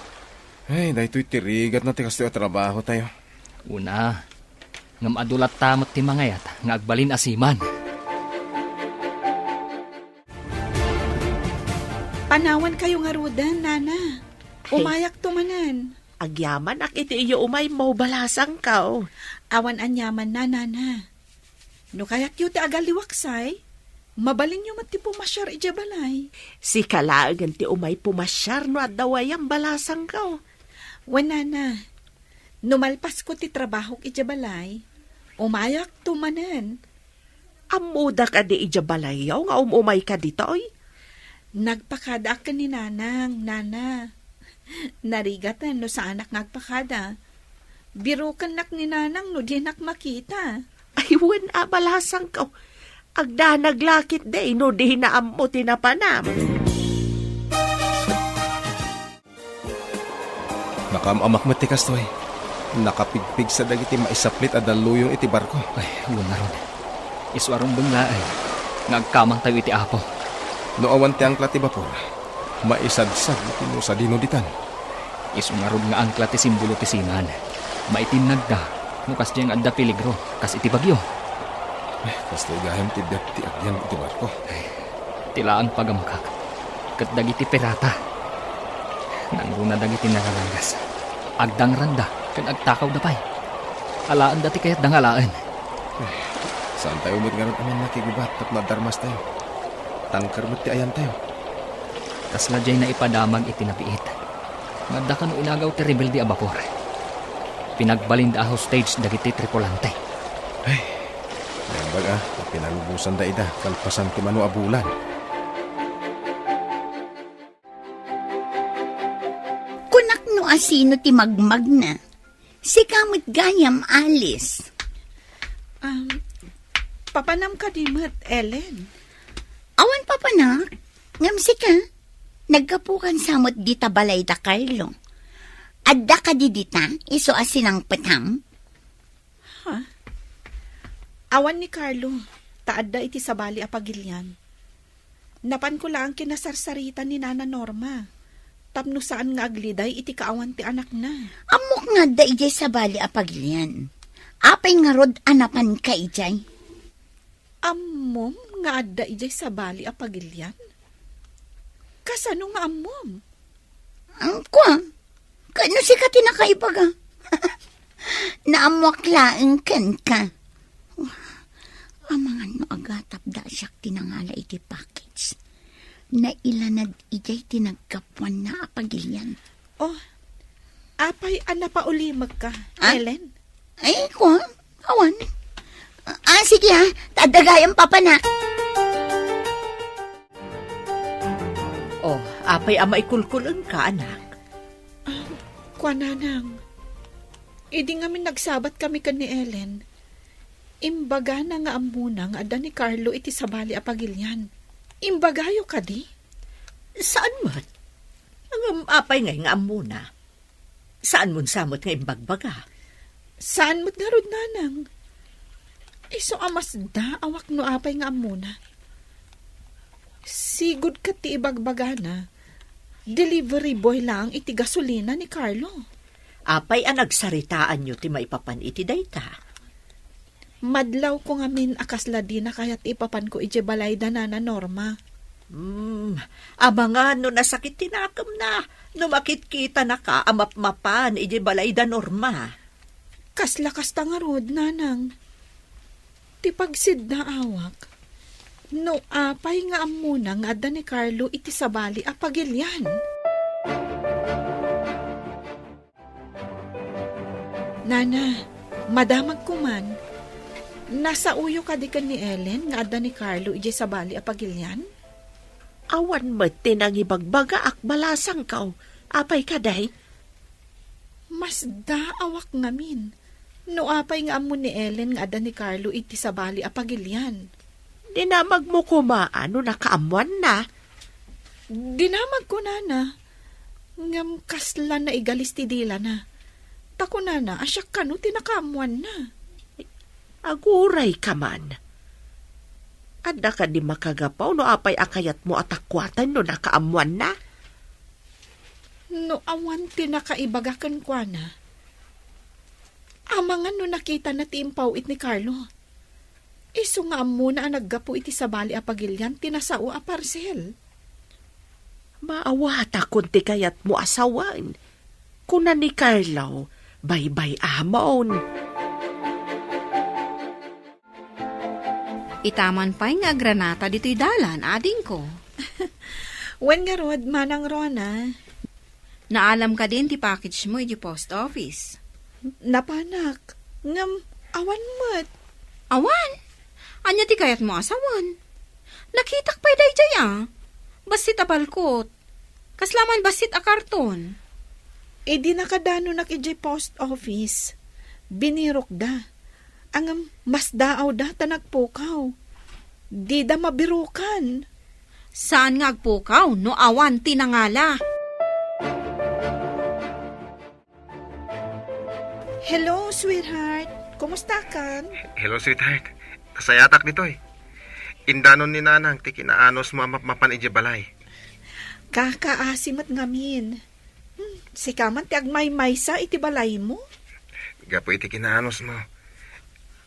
Ay, daytoy ti rigatna ti kastoy a trabahotayo. Una, ngem adu latta met ti mangayat nga agbalin a seaman. Panawankayo ngaruden, nana. Ay. Umayakto manen. Agyamanak iti iyo umaymo, balasangko. Awan aniamanna, nana. No kayatyo ti agalliwaksay, mabalinyo met ti pumasiar idiay balay. Sika laengen ti umay pumasiar no adda wayam, balasangko. Wen, nana, no malpasko ti trabahok idiay balay, umayakto manen. Ammoda kadi idiay balayyo nga um-umayka ditoy? Nagpakadaak ken ni Nanang, nana. Narigaten no saanak nga agpakada. Birokennak ni Nanang no dinak makita. Ay, wen a, balasangko. Agdanag la ketdi no dina ammo ti napanam. Nakaam-amak met ti kastoy. Nakapigpigsa dagiti maisaplit a dalluyon iti barko. Ay, wen ngarud. Isu a rumbeng laeng nga agkamangtayo iti Apo. No awan ti angkla ti bapor, maisadsad no sadino ditan. Isu ngarud nga angkla ti simbolo ti seaman. Maitinnagda no kasdiay nga adda peligro, kas iti bagyo. Ay, kastoy gayam ti biag ti agyan iti barko. Ay, ti laeng pagamakak ket dagiti pirata. Nangruna dagiti nararangas. Agdangranda ken agtakawda pay. Alaenda ti kayatda nga alaen. Ay, saantayo met ngarud a mannakigubat tapno adda armastayo. Tanker met ti ayantayo. Kasla diay naipadamag iti nabiit. Nga adda kano inagaw ti rebelde a bapor. Pinagbalinda a hostage dagiti tripulante. Ay, naimbag a, ta pinalubosanda ida kalpasan ti mano a bulan. Asino ti magmagna? Sika met gayam, Alice. Um, papanam kadi met, Ellen? Awan papanak, ngem sika, naggapukan sa met dita balay da Carlo. Adda kadi dita, isu a sinangpetam? Ha? Awan ni Carlo, ta adda iti sabali a pagilian. Napanko laeng kinasarsarita ni Nana Norma, tapno saan nga agliday iti kaawan ti anakna. Ammok nga adda idiay sabali a pagilian. Apay ngarud a napanka idiay? Ammom nga adda idiay sabali a pagilian? Kasano nga ammom? Ang kwa, kano sika ti nakaibaga? Naammoak laeng kenka. Amangan no agatapda a siak ti nangala iti package. Nailanad idiay ti naggapuanna a pagilian. Oh, apay a napaulimekka, Ah? Ellen? Ay, kwa, awan. Ah, sige ha, ta adda gayam papanak. Oh, apay a maikulkul-engka, anak? Ah, kua, nanang. Idi ngamin nagsabat kami ken ni Ellen, imbagana nga ammona nga adda ni Carlo iti sabali a pagilian. Imbagayo kadi? Saan met? Ngem apay ngay nga ammona? Saan mon sa met nga imbagbaga? Saan met ngarud, nanang? Isu a masdaawak no apay nga ammona. Sigud ket ti ibagbagana, delivery boy laeng iti gasolina ni Carlo. Apay a nagsaritaanyo ti maipapan iti dayta? Madlawko ngamin a kasla dina kayat ti ipapanko idiay balay da Nana Norma. Hmm, amangan no nasakit ti nakemna, no makitkitanaka a mapmapan idiay balay da Norma. Kasla kasta ngarud, nanang. Ti pagsiddaawak, no apay nga ammona nga adda ni Carlo iti sabali a pagilian. Nana, madamagko man. Nasaoyo kadi ken ni Ellen nga adda ni Carlo idiay sabali a pagilian? Awan met ti nangibagbagaak, balasangko. Apay kadi? Masdaawak ngamin no apay nga ammo ni Ellen nga adda ni Carlo iti sabali a pagilian. Dinamagmo koma no nakaammoanna. Dinamagko, nana, ngem kasla naigalis ti dilana. Ta kunana a siak kano ti nakaammoanna. Agurayka man. Adda kadi makagapu no apay a kayatmo a takuaten no nakaammoanna? No awan ti nakaibaga kenkuana, amangan no nakitana ti impaw-it ni Carlo. Isu nga ammona a naggapu iti sabali a pagilian ti nasao a parsel. Maawatakon ti kayatmo a sawen. Kuna ni Carlo, baybay-amon. Itaman pay nga agranata ditoy dalan, adingko. Wen ngarud, Manang Rona. Naalam kadin ti package mo iti post office? Napanak, ngem awan met. Awan? Ania ti kayatmo a sawen? Nakitak pay daydiay a. Bassit a balkot. Kasla man bassit a karton. Idi nakadanonak idiay post office, binirokda. Ngem masdaawda ta nagpukaw. Dida mabirokan. Saan nga agpukaw no awan ti nangala? Hello, sweetheart. Kumusta kan? Hello, sweetheart. Nasayatak ditoy. Indanon ni Nanang ti kinaanosmo a mapmapan idiay balay. Kakaasi met ngamin. Hmm, sika man ti agmaymaysa iti balaymo? Gapu iti kinaanosmo.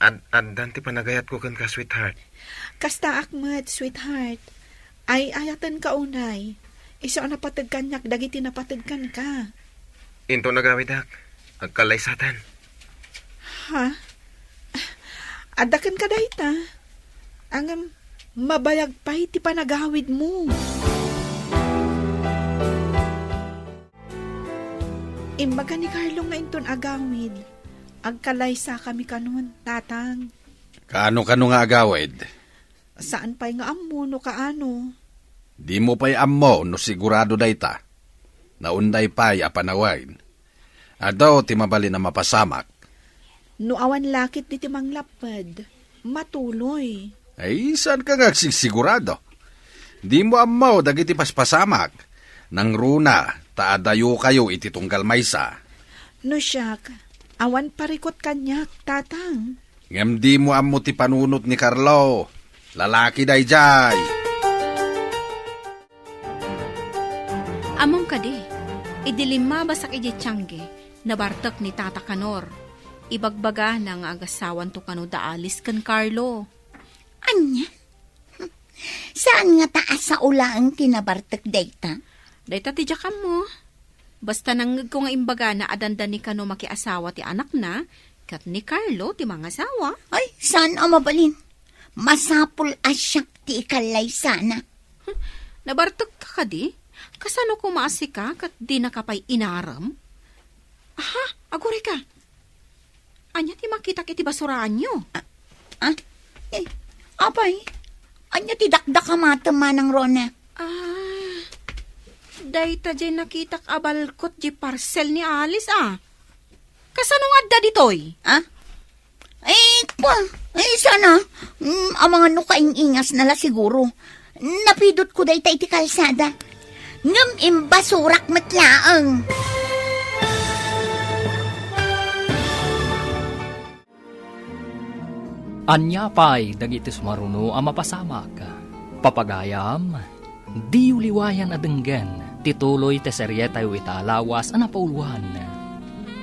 Ad-, addan ti panagayatko kenka, sweetheart. Kastaak met, sweetheart. Ay-ayatenka unay. Isu a napateg kaniak dagiti napateg kenka. Inton agawidak, agkallaysatan. Ha? Adda kenka dayta? Ngem, mabayag pay ti panagawidmo. Imbaga ni Carlo nga inton agawid, agkallaysakami kanon, Tatang. Kaano kano nga agawid? Saan pay nga ammo no kaano. Dimo pay ammo no sigurado dayta. Naunday pay a panawen. Adu ti mabalin a mapasamak. No awan lakit diti manglapped, matuloy. Ay, saan ka nga agsigsigurado? Di mo ammo dagiti paspasamak. Nangruna, ta adayo kayo iti tunggal maysa. No siak, awan parikot kaniak, tatang. Ngem di mo ammo ti panunot ni Carlo. Lalaki daydiay. Ammom kadi, idi limmabasak idiay tiangge, nabartek ni Tata Kanor. Ibagbagana nga agasawanto kano da Alice ken Carlo. Ania? Saan ngata a sao laeng ti nabartek dayta? Dayta ti diak ammo. Basta nangngegko nga imbagana a dandani kano makiasawa ti anakna, ket ni Carlo ti mangasawa. Ay, saan a mabalin. Masapul a siak ti ikallaysana. Hmm, nabartekka kadi? Kasano koma a sika ket dinaka pay inarem? Aha, agurayka. Ania ti makitak iti basuraanyo? Ah, ah? Eh, apay, ania ti dakdakamatem, Manang Rona? Ah, dayta diay nakitak a balkot diay parcel ni Alice, a. Kasano nga adda ditoy? Ah? Eh, kwa, eh, sana, mm, amangan no kaing-ingasna la siguro. Napidotko dayta iti kalsada. Ngem imbasurak met laeng. Ania pay dagiti sumaruno a mapasamak? Papagayam, diyo liwayan a denggen ti tuloy ti serietayo ita a lawas a napauluan,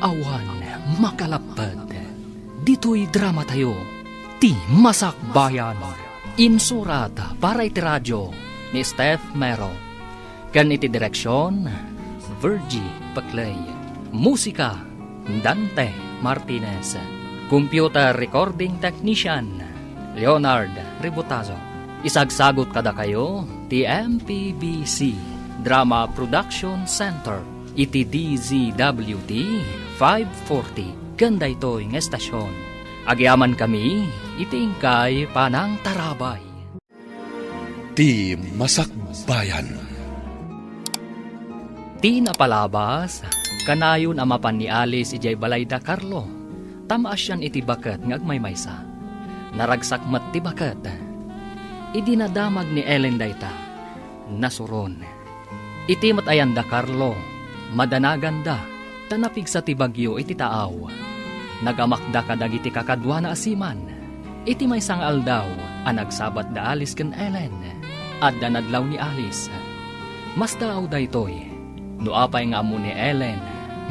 Awan Makalapped. Ditoy dramatayo, ti Masakbayan. Insurat para iti radio ni Steph Mero. Ken iti direksion, Virgie Peclay. Musika, Dante Martinez. Computer recording technician, Leonard Ributazo. Isagsagut kadakayo ti M P B C Drama Production Center iti D Z W T five forty ken daytoy nga estasion. Agyamankami iti inkay panangtarabay. Ti Masakbayan. Ti napalabas, kanayon a mapan ni Alice idiay balayda Carlo, ta maasian iti baket nga agmaymaysa. Naragsak met ti baket. Idi nadamag ni Ellen dayta, nasuron. Iti met ayan da Carlo, madanaganda, ta napigsa ti bagyo iti taaw. Nagamakda kadagiti kakaduana a seaman. Iti maysa nga aldaw a nagsabat da Alice ken Ellen, adda nadlaw ni Alice. Masdaaw daytoy, no apay nga ammo ni Ellen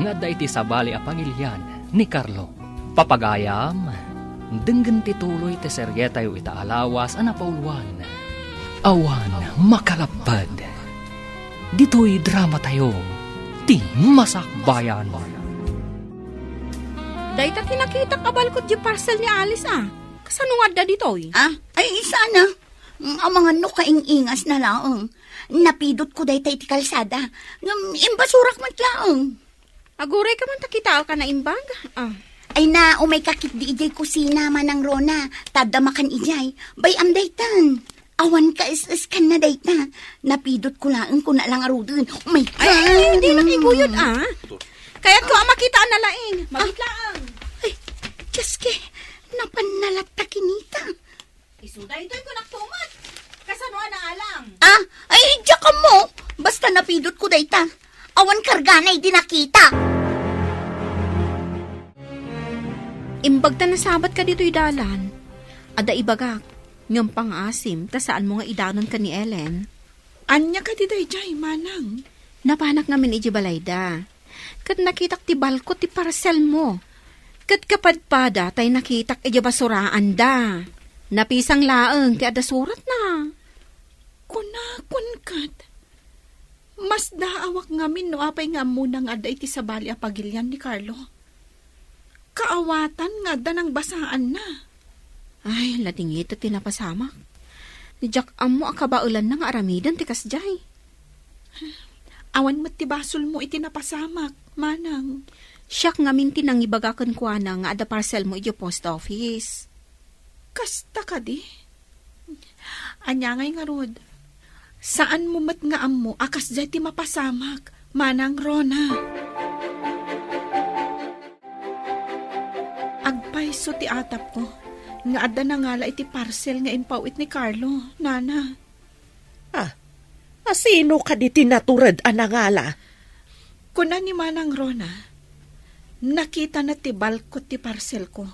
nga adda iti sabali a pagilian ni Carlo. Papagayam, denggen ti tuloy ti serietayo ita a lawas a napauluan, Awan Makalapped. Ditoy dramatayo, ti Masakbayan. Dayta ti nakitak a balkot di parcel ni Alice, a. Kasano nga adda ditoy? Ah, ay, sana. Mm, amangan no kaing-ingasna laeng. Napidotko dayta iti kalsada. Ngem imbasurak met laeng. Agurayka man ta kitaek a naimbag? Ah. Ay na, umayka ketdi idiay kusina, Manang Rona. Ta adda makan idiay. Bay-am daytan. Awan kaes-eskanna dayta. Napidotko laeng kuna la ngaruden. Umayka. Ay, ay, ay, di makiguyod, ah. Kayatko a makita a nalaing. Magit laeng. Ay, Diyos ke, napanna latta kinita. Isu daytoy kunak tumet. Kasano a naalang? Ah, ay, diak ammo. Basta napidotko dayta. Awan kargana idi nakita. Imbag ta nasabatka ditoy dalan. Adda ibagak, ngem pangaasim ta saanmo nga idanon ken ni Ellen. Ania kadi daydiay, Manang? Napanak ngamin idiay balayda. Ket nakitak ti balkot ti parselmo. Ket kapadpada tay nakitak idiay basuraanda. Napisang laeng ti adda suratna. Kunakon ket, masdaawak ngamin no apay nga ammona nga adda iti sabali a pagilian ni Carlo. Kaawatan nga adda nangbasaanna. Ay, ladingit ti napasamak. Diak ammo a kabaelanna nga aramiden ti kasdiay. Awan met ti basolmo iti napasamak, Manang. Siak ngamin ti nangibaga kenkuana nga adda parselmo idiay post office. Kasta kadi? Ania ngay ngarud? Saanmo met nga ammo a kasdiay ti mapasamak, Manang Rona. Payso ti atapko nga adda nangala iti parcel nga impaw-it ni Carlo, nana. Ah, asino kadi ti natured a nangala? Kuna ni Manang Rona, nakitana ti balkot ti parcelko.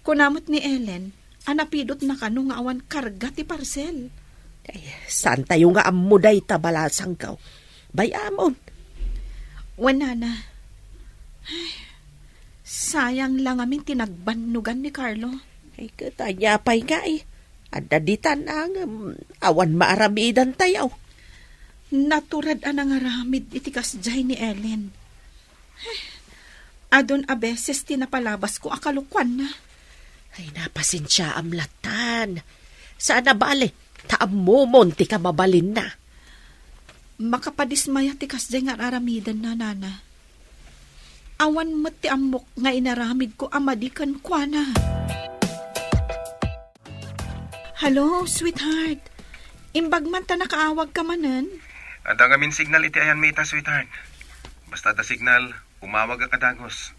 Kuna met ni Ellen, a napidotna kano nga awan karga ti parcel. Ay, saan tayo nga ammo dayta, balasangko? Bay-amon. Wen, nana. Ay, sayang la ngamin ti nagbannogan ni Carlo. Ay, ket ania pay nga, eh? Adda ditan, ah, ngem awan maaramidan tayo. Natured a nangaramid iti kasdiay ni Ellen. Adun a beses ti napalabasko a kalokuanna. Ay, napasensiaam latan. Saan a bale, ta ammomon ti kamabalinna. Makapadismaya ti kasdiay nga ar-aramidenna, nana. Awan met ti ammok nga inaramidko a madi kenkuana. Hello, sweetheart. Imbag man ta nakaawagka manen? Adda ngamin signal iti ayanmi ita, sweetheart. Basta adda signal, umawagak a dagus.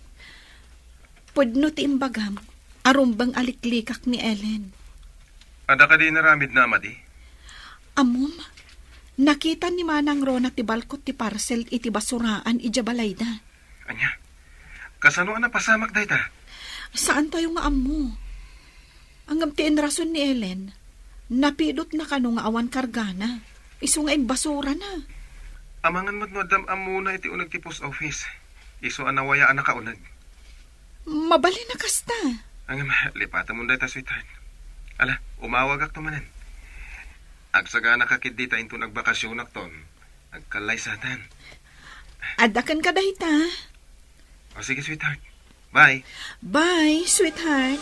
Pudno ti imbagam, a rumbeng a liklikak ni Ellen. Adda kadi inaramidna a madi? Ammom, nakita ni Manang Rona ti balkot ti parcel iti basuraan idiay balayda. Ania? Kasano a napasamak dayta? Saan tayo nga ammo. Ngem ti inrason ni Ellen, napidotna kano nga awan kargana, isu nga imbasurana. Amangan met no addam ammona iti uneg ti post office. Isu a nawaya a nakauneg. Mabalin a kasta. Ngem, lipatemon dayta, sweetheart. Ala, umawagakto manen. Agsaganaka ketdi ta inton agbakasionakton, agkallaysatan. Adda kenka dayta. O, sige, sweetheart. Bye. Bye, sweetheart.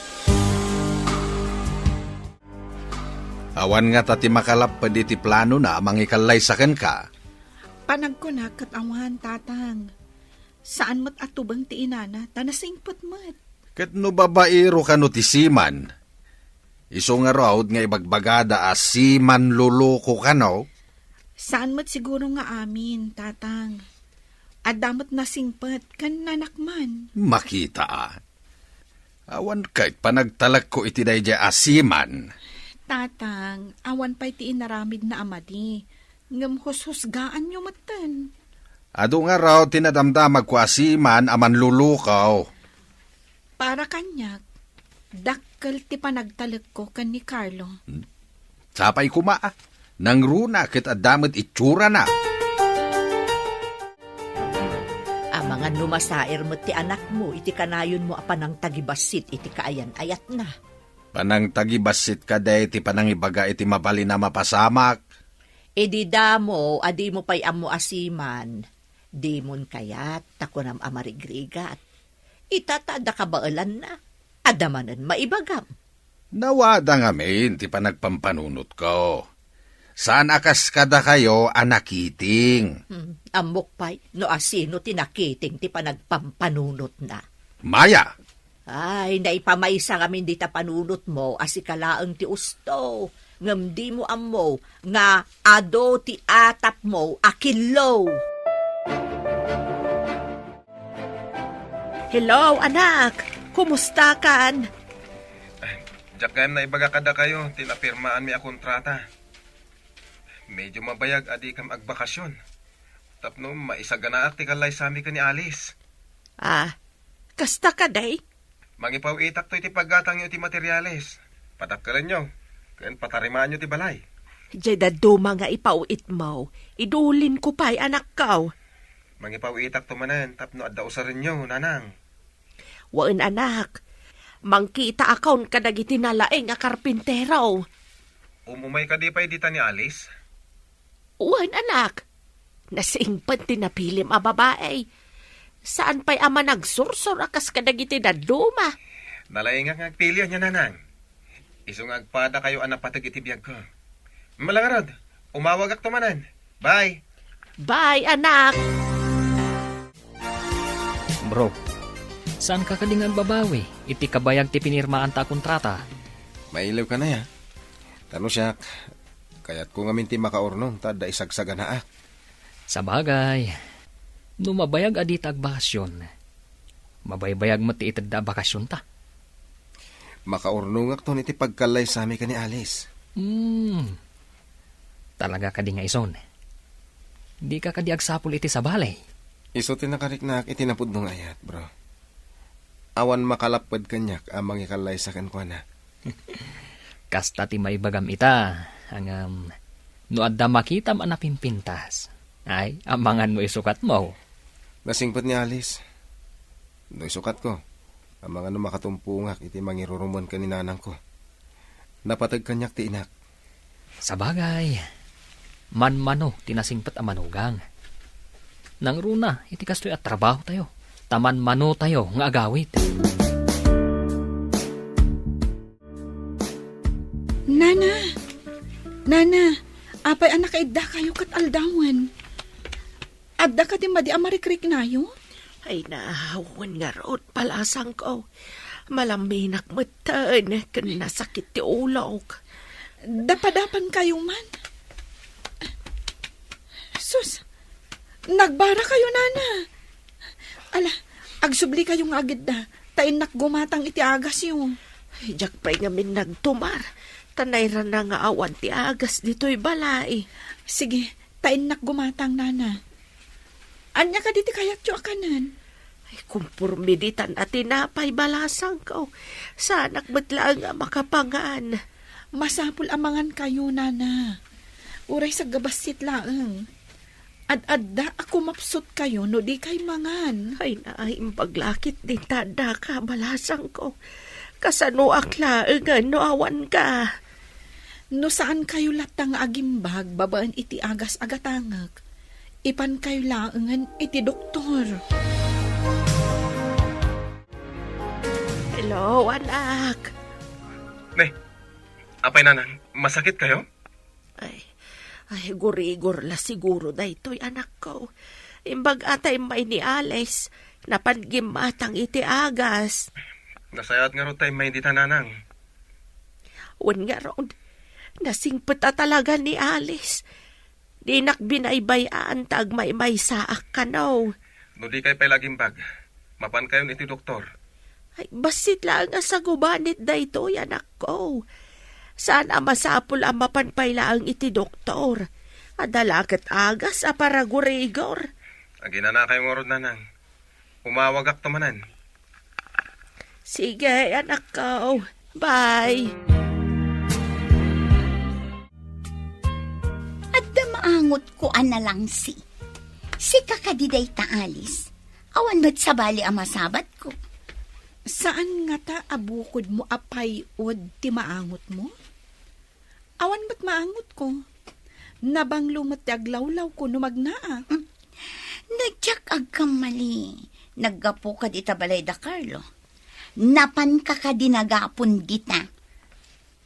Awan ngata ti makalapped iti planona a mangikallaysa kenka. Panagkunak ket awan, tatang. Saan met a tubeng ti inana, ta nasingpet met. Ket no babaero kano ti seaman, isu ngarud nga ibagbagada a seaman loloko kano? Saan met siguro nga amin, tatang. Adda met nasingpet ken nanakman. Makita a. Awan ket panagtalekko iti daydiay a seaman. Tatang, awan pay ti inaramidna a madi, ngem hushusgaanyo metten. Adu ngarud ti nadamdamagko a seaman a manlulukaw. Para kaniak, dakkel ti panagtalekko ken ni Carlo. Hmm. Sapay koma, a. Nangruna ket adda met itsurana. Amangan no masair met ti anakmo iti kanayonmo a panangtagibassit iti kaayan-ayatna. Panangtagibassit kadi ti panangibaga iti mabalin a mapasamak? Idi damo a dimo pay ammo a seaman, dimon kayat ta kunam a marigrigat. Ita ta adda kabaelanna, adda manen maibagam. Nawada ngamin ti panagpampanunotko. Saan a kas kadakayo a nakiting. Hmm, ammok pay no asino ti nakiting ti panagpampanunotna. Maya! Ay, naipamaysa ngamin dita panunotmo a sika laeng ti usto, ngem dimo ammo nga adu ti atapmo a killo. Hello, anak! Kumustakan? Diak gayam naibaga kadakayo ti napirmaanmi a kontrata. Medyo mabayag a dikam agbakasyon tapno maisaganaak ti kallaysami ken ni Alice. Ah, kasta kadi? Mangipaw-itak toy ti paggatangyo iti materiales. Padakkelenyo ken patarimaanyo ti balay. Diay dadduma nga ipaw-itmo, idulinko pay, anakko. Mangipaw-itakto manen tapno adda usarenyo, nanang. Wen, anak. Mangkitaakon kadagiti nalaing a karpintero. Umumay kadi pay dita ni Alice? Wen, anak. Nasingpet ti napilim a babai. Saan pay a managsursor a kas kadagiti dadduma. Nalaingak nga agpili ania, nanang. Isu nga agpadakayo a napateg iti biagko. Malangarod, umawagakto manen. Bye. Bye, anak. Bro, saanka kadi nga agbabawi iti kabayag ti pinirmaanta a kontrata? Mailiwka aya? Ta no siak, kayatko ngamin ti makaurnong ta adda isagsaganaak. Sabagay, no mabayag a dita agbakasyon, mabaybayag met ti itedda a bakasyonta. Makaurnongakton iti pagkallaysami ken ni Alice. Hmm. Talaga kadi nga isun? Dika kadi agsapul iti sabali? Isu ti nakariknaak iti napudno nga ayat, bro. Awan makalapped kaniak a mangikallaysa kenkuana. Kasta ti maibagam ita, ngem no adda makitam a napimpintas, ay, amangan no isukatmo. Nasingpet ni Alice. No isukatko, amangan no makatumpongak iti mangirurumon ken ni nanangko. Napateg kaniak ti inak. Sabagay, manmano ti nasingpet a manugang. Nangruna iti kastoy a trabahotayo, ta manmanotayo nga agawid. Nana! Nana! Apay a nakaiddakayo ket aldawen? Adda kadi madi a marikriknayo? Ay, na, wen ngarud, balasangko. Malaminak metten ken nasakit ti ulok. Dapadapankayo man? Sus, nagbara kayo, Nana. Ala, agsubli kayo nga agidda, ta innak gumatang iti agasyo. Ay, diak pay ngamin nagtumar, ta nairana nga awan ti agas ditoy balay. Sige, ta innak gumatang, Nana. Ania kadi ti kayatyo a kanen? Ay, kumporme ditan a tinapay, balasangko. Saanak met laeng a makapangan. Masapul a mangan kayo, Nana. Uray sagbassit laeng. Ad-adda a kumapsut kayo no di kay mangan. Ay, naimbag lakit din ta addaka, balasangko. Kasanoak laengen no awan ka? No saan kayo latta nga agimbag babaen iti agas a gatangek, ipan kayo laengen iti doktor. Hello, anak. Ne, apay nanang, masakit kayo? Ay, ay, gurigor la siguro daytoy, anakko. Imbag a ta immay ni Alice, napan gimmatang iti agas. Nasayaat ngarud ta immay dita, nanang. Wen ngarud, nasingpet a talaga ni Alice. Dinak binaybay-an ta agmaymaysaak kano. No di kay pay la agimbag, mapan kayon iti doktor. Ay, bassit laeng a sagubanit daytoy, anakko. Saan a masapul a mapan pay laeng iti doktor. Adda la ket agas a paragurigor. Aginana kayo ngarud, nanang. Umawagakto manen. Sige, anakko. Bye. Adda maangotko a nalangsi. Sika kadi dayta, Alice. Awan met sabali a masabatko. Saan ngata a bukodmo a pay-od ti maangotmo? Awan met maangotko. Nabanglo met ti aglawlawko no magnaak. Mm. No diak agkammali, naggapuka dita balay da Carlo. Napanka kadi nagapon dita?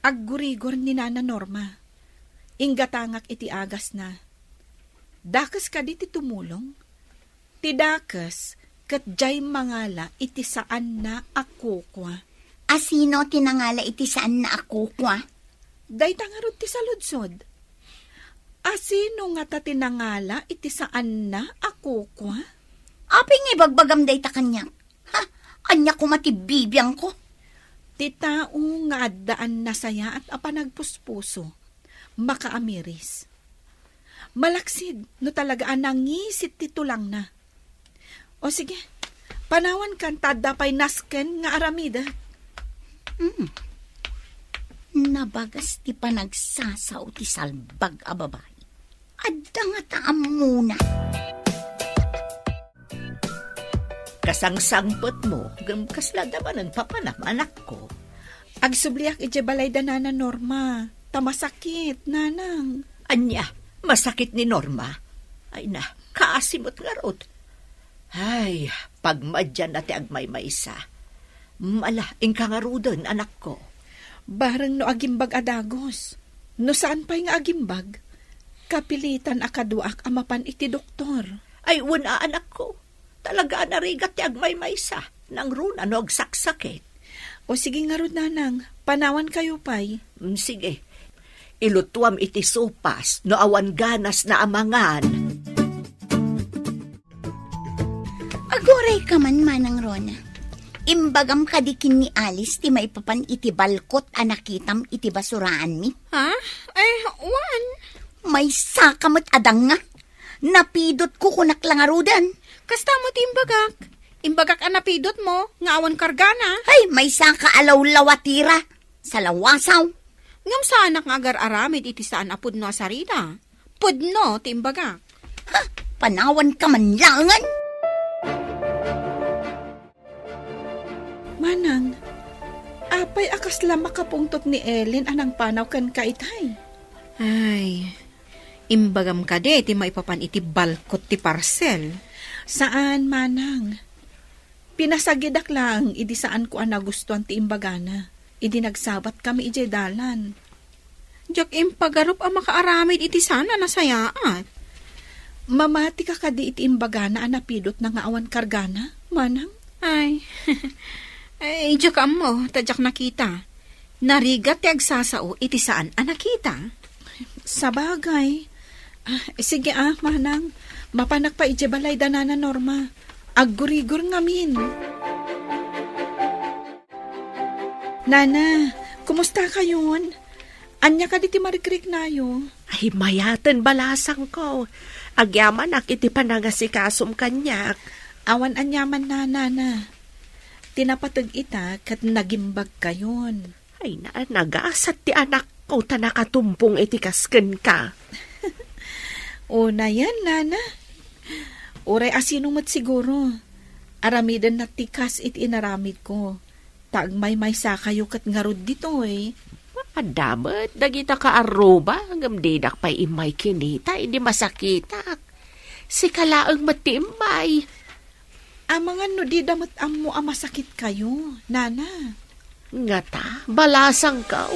Aggurigor ni Nana Norma. Inggatangak iti agasna. Dakes kadi ti tumulong? Ti dakes ket diay mangala iti saanna a kukua. A sino ti nangala iti saanna a kukua? Dayta ngarud ti saludsod. A sino ngata ti nangala iti saanna a kukua? Apay nga ibagbagam dayta kaniak? Ha? Ania koma ti bibiangko? Ti tao nga addaan nasayaat a panagpuspuso, makaamiris. Malaksid no talaga a nangisit ti tulangna. O sige, panawankan ta adda pay nasken nga aramidek. Hmm. Nabagas ti panagsasao ti salbag a babai. Adda ngata ammona. Kasangsangpetmo, ngem kasla adda manen papanam, anakko. Agsubliak idiay balay da Nana Norma, ta masakit, nanang. Ania, masakit ni Norma? Ay na, kaasi met ngarud. Ay, pagmadianna ti agmaymaysa. Mala, inka ngaruden, anakko. Bareng no agimbag a dagus. No saan pay nga agimbag, kapilitan a kaduaak a mapan iti doktor. Ay, wen a, anakko. Talaga a narigat ti agmaymaysa. Nangruna no agsaksakit. O sige ngarud, nanang, panawankayo pay. Mm, sige. Ilutuam iti sopas no awan ganasna a mangan. Agurayka man, Manang Rona. Imbagam kadi ken ni Alice ti maipapan iti balkot a nakitam iti basuraanmi? Ha? Ay, wen. Maysaka met a danga. Napidotko, kunak la ngaruden. Kasta met ti imbagak. Imbagak a napidotmo nga awan kargana. Ay, maysaka a lawlawatira. Salawasaw. Ngem saanak nga agar-aramid iti saan a pudno a sarita. Pudno ti imbagak. Ha? Panawanka man laengen? Manang, apay a kasla makapungtot ni Ellen a nangpanaw kenka itay? Ay, imbagam kadi ti maipapan iti balkot ti parcel? Saan, Manang. Pinasagidak laeng idi saanko a nagustuan ti imbagana, idi nagsabatkami idiay dalan. Diak impagarup a makaaramid iti saan a nasayaat. Mamatika kadi iti imbagana a napidotna nga awan kargana, Manang? Ay, ay, diak ammo, ta diak nakita. Narigat ti agsasao iti saan a nakita. Sabagay. Ah, sige ah, Manang. Mapanak pay idiay balay da Nana Norma. Aggurigor ngamin. Nana, kumusta kayon? Ania kadi ti marikriknayo? Ay, mayaten balasangko. Agyamanak iti panangasikasom kaniak. Awan aniaman, Nana. Ti napateg ita ket nagimbagkayon. Ay, na, nagasat ti anakko ta nakatumpong iti kas kenka. Unayen, Nana. Uray asino met siguro. Aramidenna ti kas iti inaramidko. Ta agmaymaysakayo ket ngarud ditoy. Adda met dagita kaarruba, ngem dinak pay immay kinita idi masakitak. Sika laeng met ti immay. Amangan no dida met ammo a masakitkayo, Nana. Ngata, balasangko.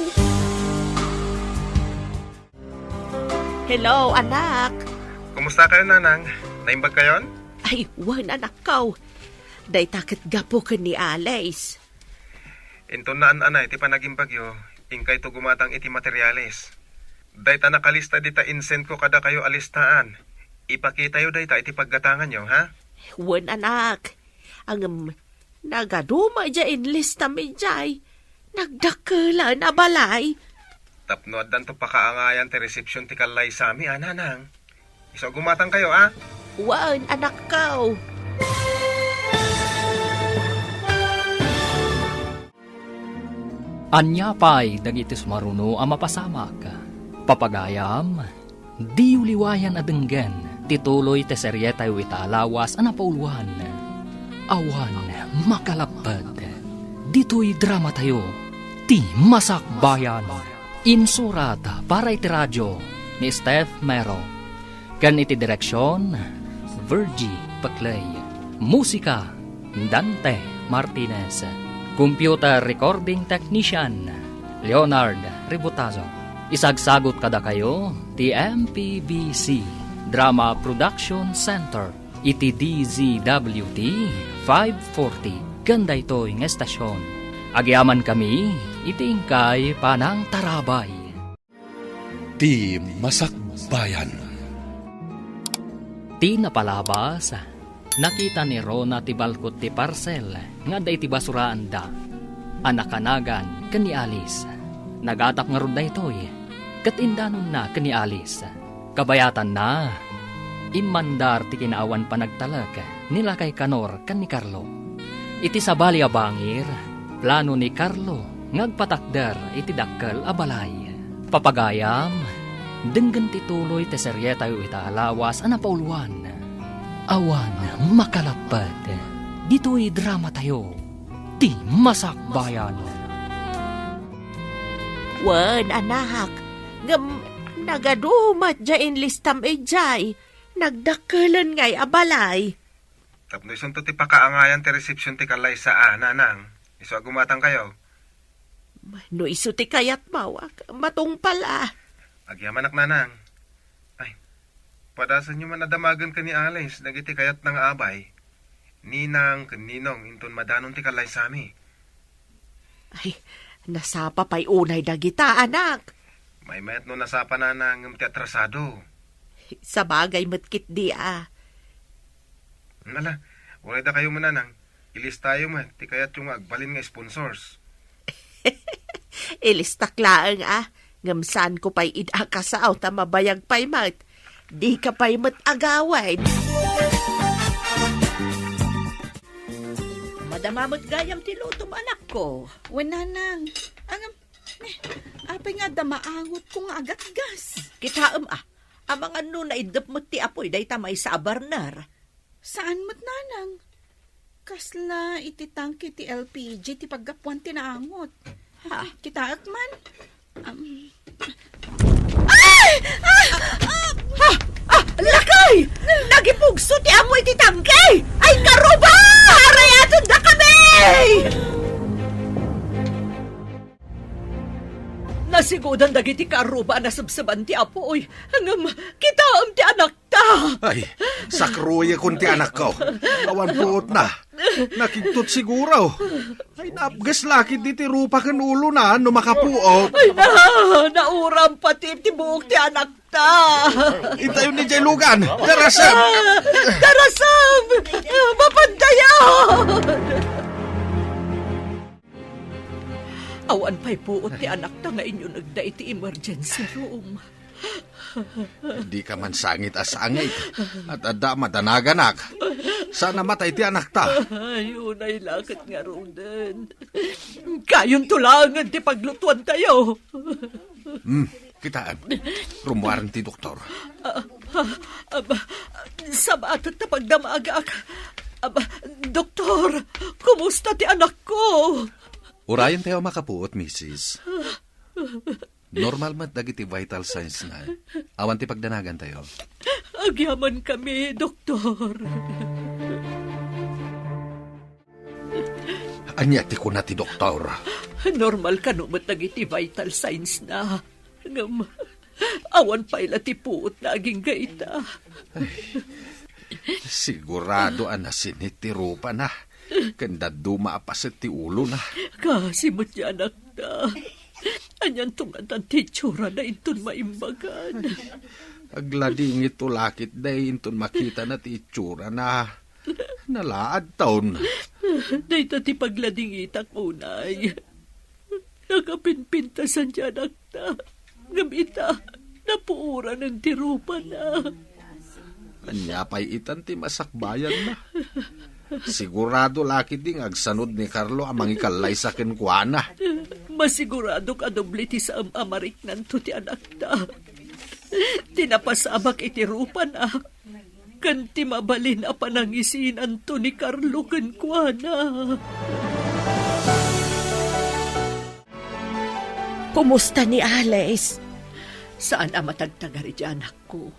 Hello, anak. Kumusta kayo, Nanang? Naimbag kayon? Ay, wen, anakko. Dayta ket gapu ken ni Alice. Inton naan-anay ti panagimbagyo, inkayto gumatang iti materialis. Dayta nakalista dita insendko kadakayo a listaan. Ipakitayo dayta iti paggatanganyo, ha? Wen, anak. Ngem, nagadu met diay inlistam idiay. Nagdakkelen a balay. Tapno addanto pakaangayan ti resepsion ti kallaysami, a, Nanang. Isu a gumatangkayo, a? Wen, anakko. Ania pay dagiti sumaruno a mapasamak? Papagayam, diyo liwayan a denggen ti tuloy ti serietayo ita a lawas a napauluan, Awan Makalapped. Ditoy dramatayo, Ti Masakbayan. Insurat para iti radio ni Steph Mero. Ken iti direksion, Virgie Peclay. Musika, Dante Martinez. Computer recording technician, Leonard Ributazo. Isagsagut kadakayo ti M P B C Drama Production Center iti D Z W T five forty ken daytoy nga estasion. Agyamankami iti inkay panangtarabay. Ti Masakbayan. Ti napalabas, nakita ni Rona ti balkot ti parsel nga adda iti basuraanda a nakanagan ken ni Alice. Nagatap ngarud daytoy ket indanonna ken ni Alice. Kabayatanna, immandar ti kinaawan panagtalek ni Lakay Kanor ken ni Carlo. Iti sabali a bangir, plano ni Carlo nga agpatakder iti dakkel a balay. Papagayam, denggen ti tuloy ti serietayo ita a lawas a napauluan. Awan Makalapped. Ditoy dramatayo, Ti Masakbayan. Wen, anak, ngem nagadu met diay inlistam idiay. Nagdakkelen ngay a balay. Tapno isunto ti pakaangayan ti resepsion ti kallaysa a, Nanang. Isu a gumatangkayo. No isu ti kayatmo, ak-, matungpal a. Agyamanak, Nanang. Ay, padasenyo man a damagen ken ni Alice dagiti kayatna nga abay, ninang ken ninong inton madanon ti kallaysami. Ay, nasapa pay unay dagita, anak. Maymayat no nasapa, Nanang, ngem ti atrasado. Sabagay met ketdi a. Ala, uray dakayo met, Nanang. Ilistayo met ti kayatyo nga agbalin nga sponsors. Ilistak laeng a, ngem saanko pay ida a kasao ta mabayag pay met. Dika pay met agawid. Madama met gayam ti lutom, anakko. Wen, nanang. Ngem, eh, apay nga adda maangotko nga agatgas? Kitaem a, amangan no naiddep met ti apuy dayta maysa a burner. Saan met, nanang? Kasla iti tangke ti L P G ti paggapuan ti naangot. Ha? Kitaek man. Am. Ay! Ah! Ah! Ah! Ah! Lakay! Nagipugso ti amoy ti tangke! Ay, karuba! Arayaten da kami! Nasigudan dagiti karuba a nasebseban ti apoy. Ngem, kitaem ti anakta. Ay, sakruyekon ti anakko. Awan puotna. Nakigtot siguro. Ay, naapges la ketdi ti rupa ken ulona no makapuot. Ay, na, nauram pati ti buok ti anakta. Intayon idiay lugan. Darasem! Ah, darasem! Mapandayan! Awan pay puot ti anakta nga inyunegda iti emergency room. Dika man sangit a sangit. At adda madanaganak. Saan a matay ti anakta. Ay, unay la ket ngaruden. Kayonto laengen ti paglutuantayo. Hmm, kitaem. Rummuaren ti doktor. Ah, ah, aba, sabaat ta pagdamagak. Aba, doktor, kumusta ti anakko? Urayentayo a makapuot, misis. Normal met dagiti vital signs na. Awan ti pagdanagantayo. Agyamankami, doktor. Ania ti kuna ti doktor? Normal kano met dagiti vital signs na. Ngem, awan pay la ti puot na agingga ita. Sigurado a nasinit ti rupana, ken dadduma a paset ti ulona. Kaasi met ti anakta. Anianto ngatan ti itsurana inton maimbagan? Agladingitto la ketdi inton makitana ti itsurana. Nalaadton. Dayta ti pagladingitak unay. Nakapimpintasan ti anakta. Ngem ita, napuoranen ti rupana. Ania pay itan ti masakbayanna? Sigurado la ketdi nga agsanud ni Carlo a mangikallaysa kenkuana. Masiguradok a doble ti saem a mariknanto ti anakta. Ti napasamak iti rupana, ken ti mabalin a panangisinanto ni Carlo kenkuana. Kumusta ni Alice? Saan a matagtagari ti anakko.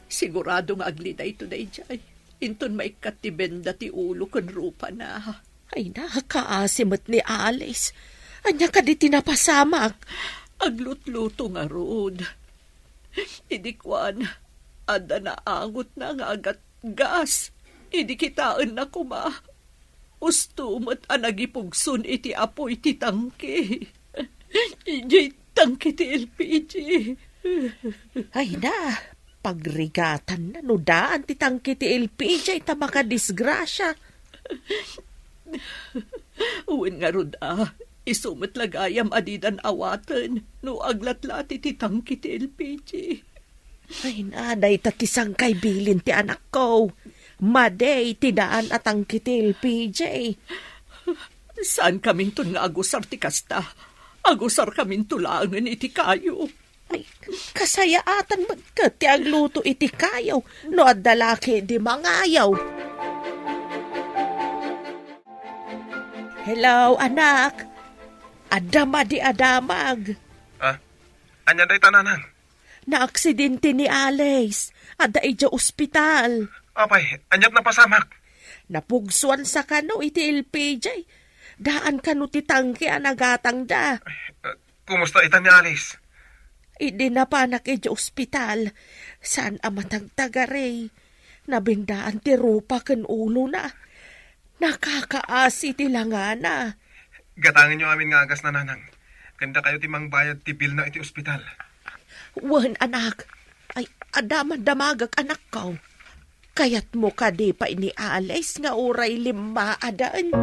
Sigurado nga aglidayto daydiay. Inton maikkat ti benda ti ulo ken rupana. Ay, nakaasi met ni Alice. Ania kadi ti napasamak? Aglutluto ngarud. Idi kuan, adda naangotna nga agatgas. Idi kitaenna koma, usto met a nagipugson iti apuy ti tangke. Idiay tangke ti L P G. Ay na, pagrigatanna no daan ti tangke ti L P G ta makadisgrasia. Wen ngarud a, isu met la gayam a didan awaten no aglatlati ti tangke ti L P G. Ay na, dayta ti sangkay bilin ti anakko. Madi ti daan a tangke ti L P G. Saankaminton nga agusar ti kasta. Agusarkaminto laengen iti kayo. Ay, kasayaatan met ket ti agluto iti kayo no adda la ketdi mangayo. Hello, anak. Adda madi a damag. Ah, ania dayta, nanang? Naaksidente ni Alice. Adda idiay ospital. Apay, aniat napasamak? Napugsuan sa kano iti L P G. Daan kano ti tangke a nagatangda. Eh, kumusta ita ni Alice? Idi napanak idiay ospital, saan a matagtagari. Nabendaan ti rupa ken ulona. Nakakaasi ti langana. Gatangenyo amin nga agasna, nanang. Ken dakayo ti mangbayad ti bilna iti ospital. Wen, anak. Ay, adda man damagak, anakko. Kayatmo kadi pay ni Alice nga uray limmaadaen?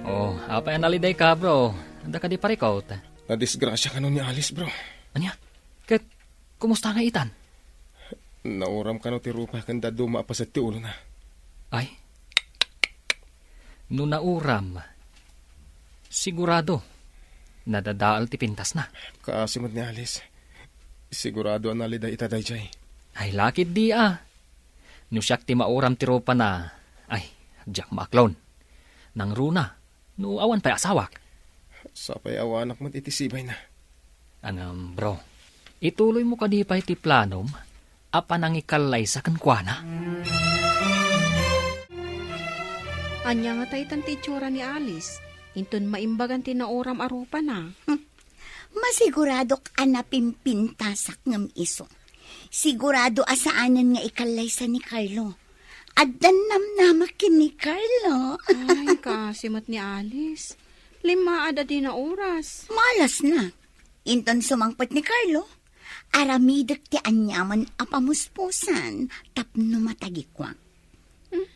Oh, apay a nalidayka, bro? Adda kadi parikut? Nadisgrasia kano ni Alice, bro. Ania? Ket kumusta nga itan? Nauram kano ti rupa ken dadduma a paset ti ulona. Ay? No nauram, sigurado, nadadael ti pintasna. Kaasi met ni Alice. Sigurado a naliday ita daydiay. Ay, lakit di a. No siak ti mauram ti rupana, ay, diak maaklon. Nangruna, no awan pay asawak. Sapay awanak met iti sibayna. Ngem, bro, ituloymo kadi pay ti planom a panangikallaysa kenkuana? Ania ngata itan ti itsura ni Alice, inton maimbagan ti nauram a rupana? Masiguradok a napimpintasak ngem isu. Sigurado a saanen nga ikallaysa ni Carlo. Addan namnamak ken ni Carlo. Ay, kaasi met ni Alice. Limmaad a dina oras. Malasna. Inton sumangpet ni Carlo, aramidek ti aniaman a pamuspusan tapno matagikuak. Hmm,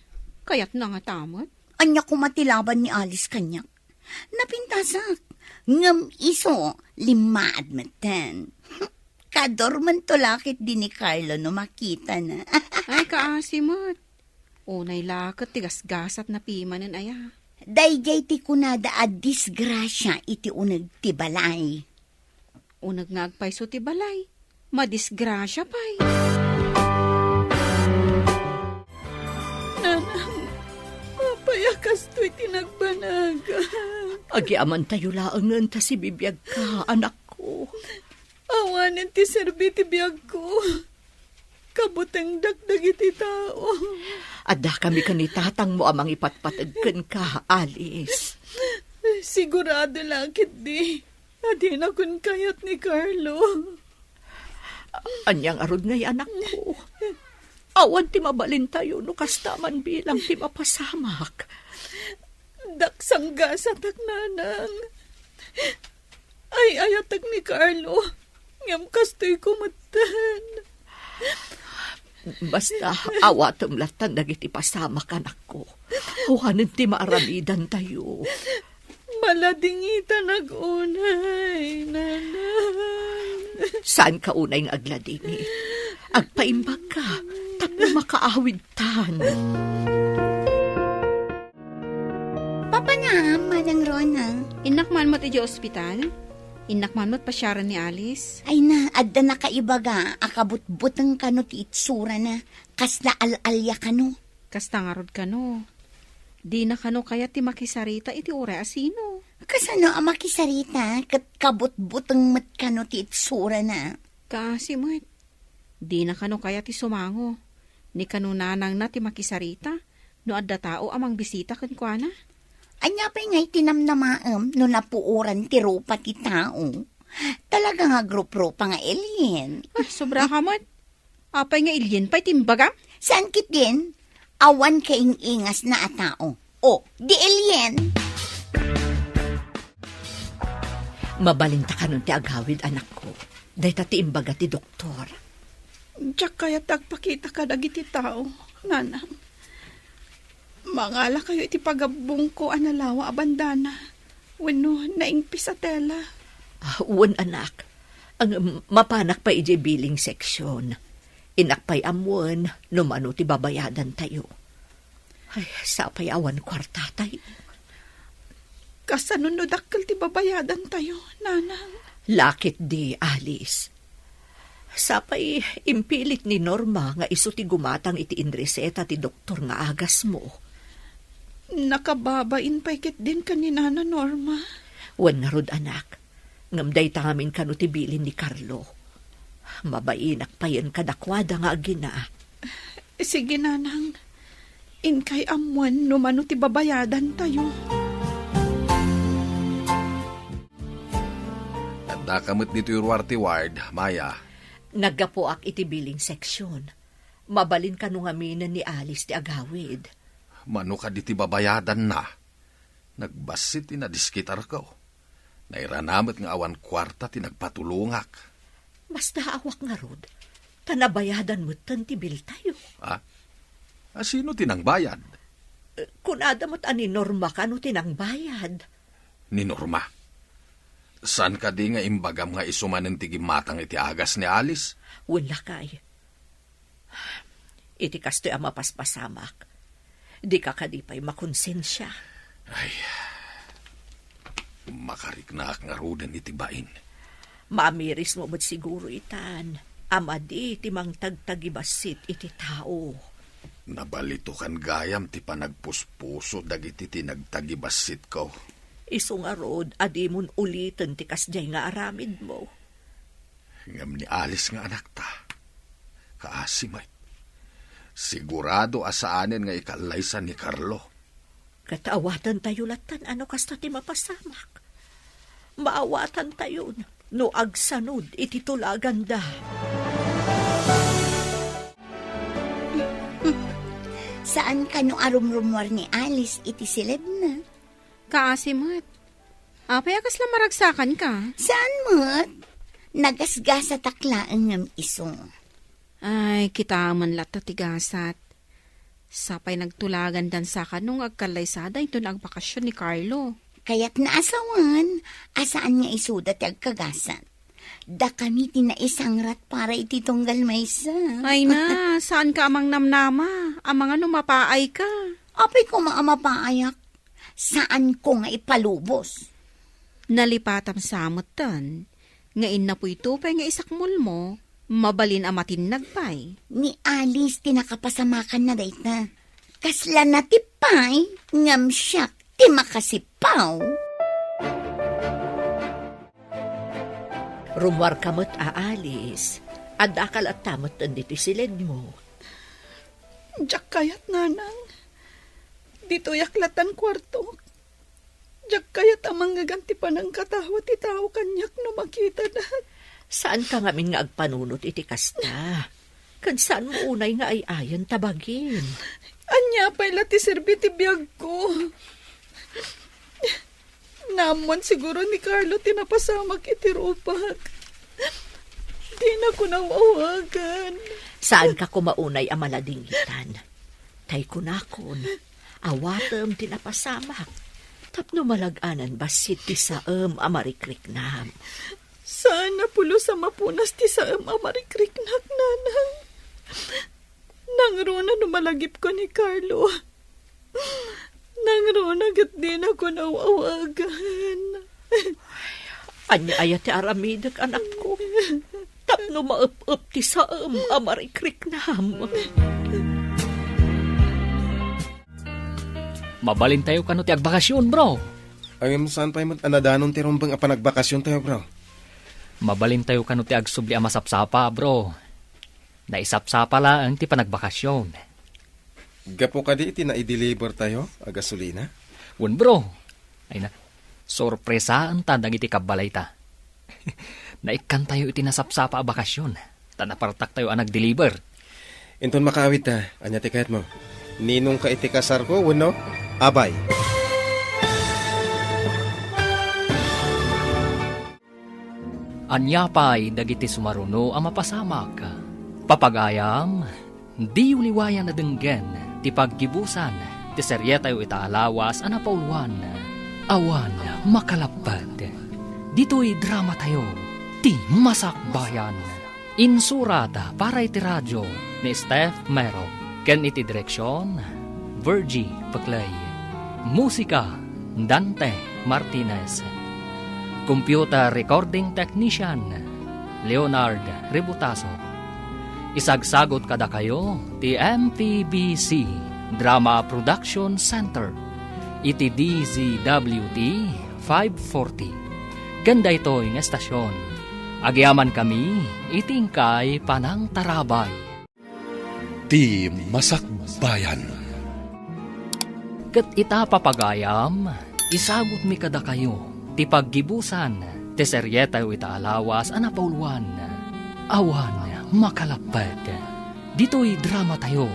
kayatna ngata met? Ania koma ti laban ni Alice kaniak? Napintasak. Ngem isu, limmaad metten. Kadormento la ketdi ni Carlo no makitana. Ay, kaasi met. Unay la ket ti gasgasatna pimanen aya. Daydiay ti kunada a disgrasia iti uneg ti balay. Uneg nga agpayso ti balay, madisgrasia pay. Nanang, apay a kastoy ti nagbanag? Agyamaentayo laengen ta sibibiagka, anakko. Awanen ti serbi ti biagko. Kabutengdak dagiti tao. Addakami ken ni tatangmo a mangipatpateg kenka, Alice. Sigurado la ketdi a dinakon kayat ni Carlo. Ania ngarud ngay, anakko? Awan ti mabalintayo no kasta man bilang ti mapasamak. Daksanggasatak, nanang. Ay-ayatek ni Carlo, ngem kastoyko metten. Basta, awatem lattan dagiti pasamak, anakko. Awanen ti maaramidantayo. Maladingitanak unay, nanang. Saanka unay nga agladingit. Agpaimbagka, tapno makaawidtan. Papanam, Manang Rona. Innak man met idiay ospital? Innak man met pasiaren ni Alice? Ay na, adda nakaibaga a kabutbuteng kano ti itsurana, kasla al-alia kano. Kasta ngarud kano. Dina kano kayat ti makisarita iti uray a sino. Kasano a makisarita ket kabutbuteng met kano ti itsurana? Kaasi met. Dina kano kayat ti sumango. Ni kano nanangna ti makisarita no adda tao a mangbisita kenkuana. Ania pay ngay ti namnamaem no napuoran ti rupa ti tao? Talaga nga agruprupa nga alien. Ah, sobra ka met. Apay nga alien pay ti imbagam? Saan ketdin? Awan kaing-ingasna a tao. O, di alien. Mabalinta kanon ti agawid, anakko. Dayta ti imbaga ti doktor. Diak kayat ti agpakita kadagiti tao, nanang. Mangalakayo iti pagabbongko a nalawa a bandana wenno naingpis a tela. Ah, wen, anak. Ang, mapanak pay idiay billing section. Innak pay ammoen no mano ti babayadantayo. Ay, sapay awan kuartatayo. Kasano no dakkel ti babayadantayo, nanang? Lakit di, Alice. Sapay impilit ni Norma nga isu ti gumatang iti inreseta ti doktor nga agasmo. Nakababain pay ketdin ken ni Nana Norma. Wen ngarud, anak. Ngem dayta ngamin kano ti bilin ni Carlo. Mabainak payen kadakuada nga agina. Sige, nanang. Inkay ammoen no mano ti babayadantayo. Addaka met ditoy ruar ti ward, Maya. Naggapuak iti billing section. Mabalin kano ngaminen ni Alice ti agawid. Mano kadi ti babayadanna? Nagbassit ti nadiskitarko. Nairana met nga awan kuarta ti nagpatulongak. Basta awak ngarud. Ta nabayadan metten ti biltayo. Ah? A, sino ti nangbayad? Eh, kunada met a ni Norma kano ti nangbayad. Ni Norma? Saan kadi nga imbagam nga isu manen ti gimmatang iti agas ni Alice? Wen, lakay. Iti kastoy a mapaspasamak, dika kadi pay makonsensia. Ay, makariknaak ngaruden iti bain. Maamirismo met siguro itan a madi ti mangtagtagibassit iti tao. Nabalitokan gayam ti panagpuspuso dagiti ti nagtagibassitko. Isu ngarud a dimon uliten ti kasdiay nga aramidmo. Ngem ni Alice nga anakta, kaasi met. Sigurado a saanen nga ikallaysa ni Carlo. Ket awatantayo lattan a no kasta ti mapasamak. Maawatantayon no agsanod iti tulaganda. Saan kano a rumrumuar ni Alice iti siledna? Kaasi met. Apay a kasla maragsakanka? Saan met? Nagasgasatak laeng ngem isu. Ay, kitaem latta ti gasat. Sapay nagtulagandan sa kano nga agkallaysada inton agbakasyon ni Carlo. Kayatna a sawen a saan nga isuda ti agkagasat. Dakami ti naisangrat para iti tunggal maysa. Ay na, saanka a mangnamnama? Amangan no mapaayka. Apay koma a mapaayak? Saanko nga ipalubos. Nalipatam sa metten nga innapoyto pay nga isakmolmo, mabalin a matinnag pay. Ni Alice ti nakapasamakanna dayta. Kasla natip pay ngem siak ti makasippaw. Rummuarka met a Alice, addaka latta metten ditoy siledmo. Diak kayat, nanang. Ditoyak lattan kuartok. Diak kayat a mangngeg ti panangkatawa ti tao kaniak no makitada. Saanka ngamin nga agpanunot iti kasta. Ket saanmo unay nga ay-ayen ta bagin. Ania pay la ti serbi ti biagko? Naammoan siguro ni Carlo ti napasamak iti rupak. Dinako naw-awagan. Saanka koma unay a maladingitan. Tay kunakon, awatem ti napasamak. Tapno malag-anan bassit ti saem a marikriknam. Saan a pulos a mapunas ti saem a marikriknak, nanang. Nangruna no malagipko ni Carlo. Nangruna ket dinako naw-awagan. Ania aya ti aramidek, anakko? Tapno maep-ep ti saem a marikriknam. Mabalintayo kano ti agbakasyon, bro. Ngem saan pay met a nadanon ti rumbeng a panagbakasyontayo, bro? Mabalintayo kano ti agsubli a masapsapa, bro. Naisapsapa laeng ti panagbakasyon. Gapu kadi iti naidelivertayo a gasolina? Wen, bro. Ay na, sorpresaenta dagiti kabbalayta. Naikkantayo iti nasapsapa a bakasyon, ta napartaktayo a nagdeliver. Inton makaawidta, ania ti kayatmo? Ninongka iti kasarko wenno abay? Ania pay dagiti sumaruno a mapasamak? Papagayam, diyo liwayan a denggen ti paggibusan ti serietayo ita a lawas a napauluan, Awan Makalapped. Ditoy dramatayo, Ti Masakbayan. Insurat para iti radio ni Steph Mero ken iti direksion, Virgie Peclay. Musika, Dante Martinez. Computer recording technician, Leonard Ributaso. Isagsagot kadakayo ti M P B C Drama Production Center iti D Z W T five forty. Ken daytoy nga estasion, agyamankami iti inkay panangtarabay. Ti Masakbayan. Ket ita, papagayam, isagutmi kadakayo ti paggibusan ti serietayo ita a lawas a napauluan, Awan Makalapped. Ditoy dramatayo,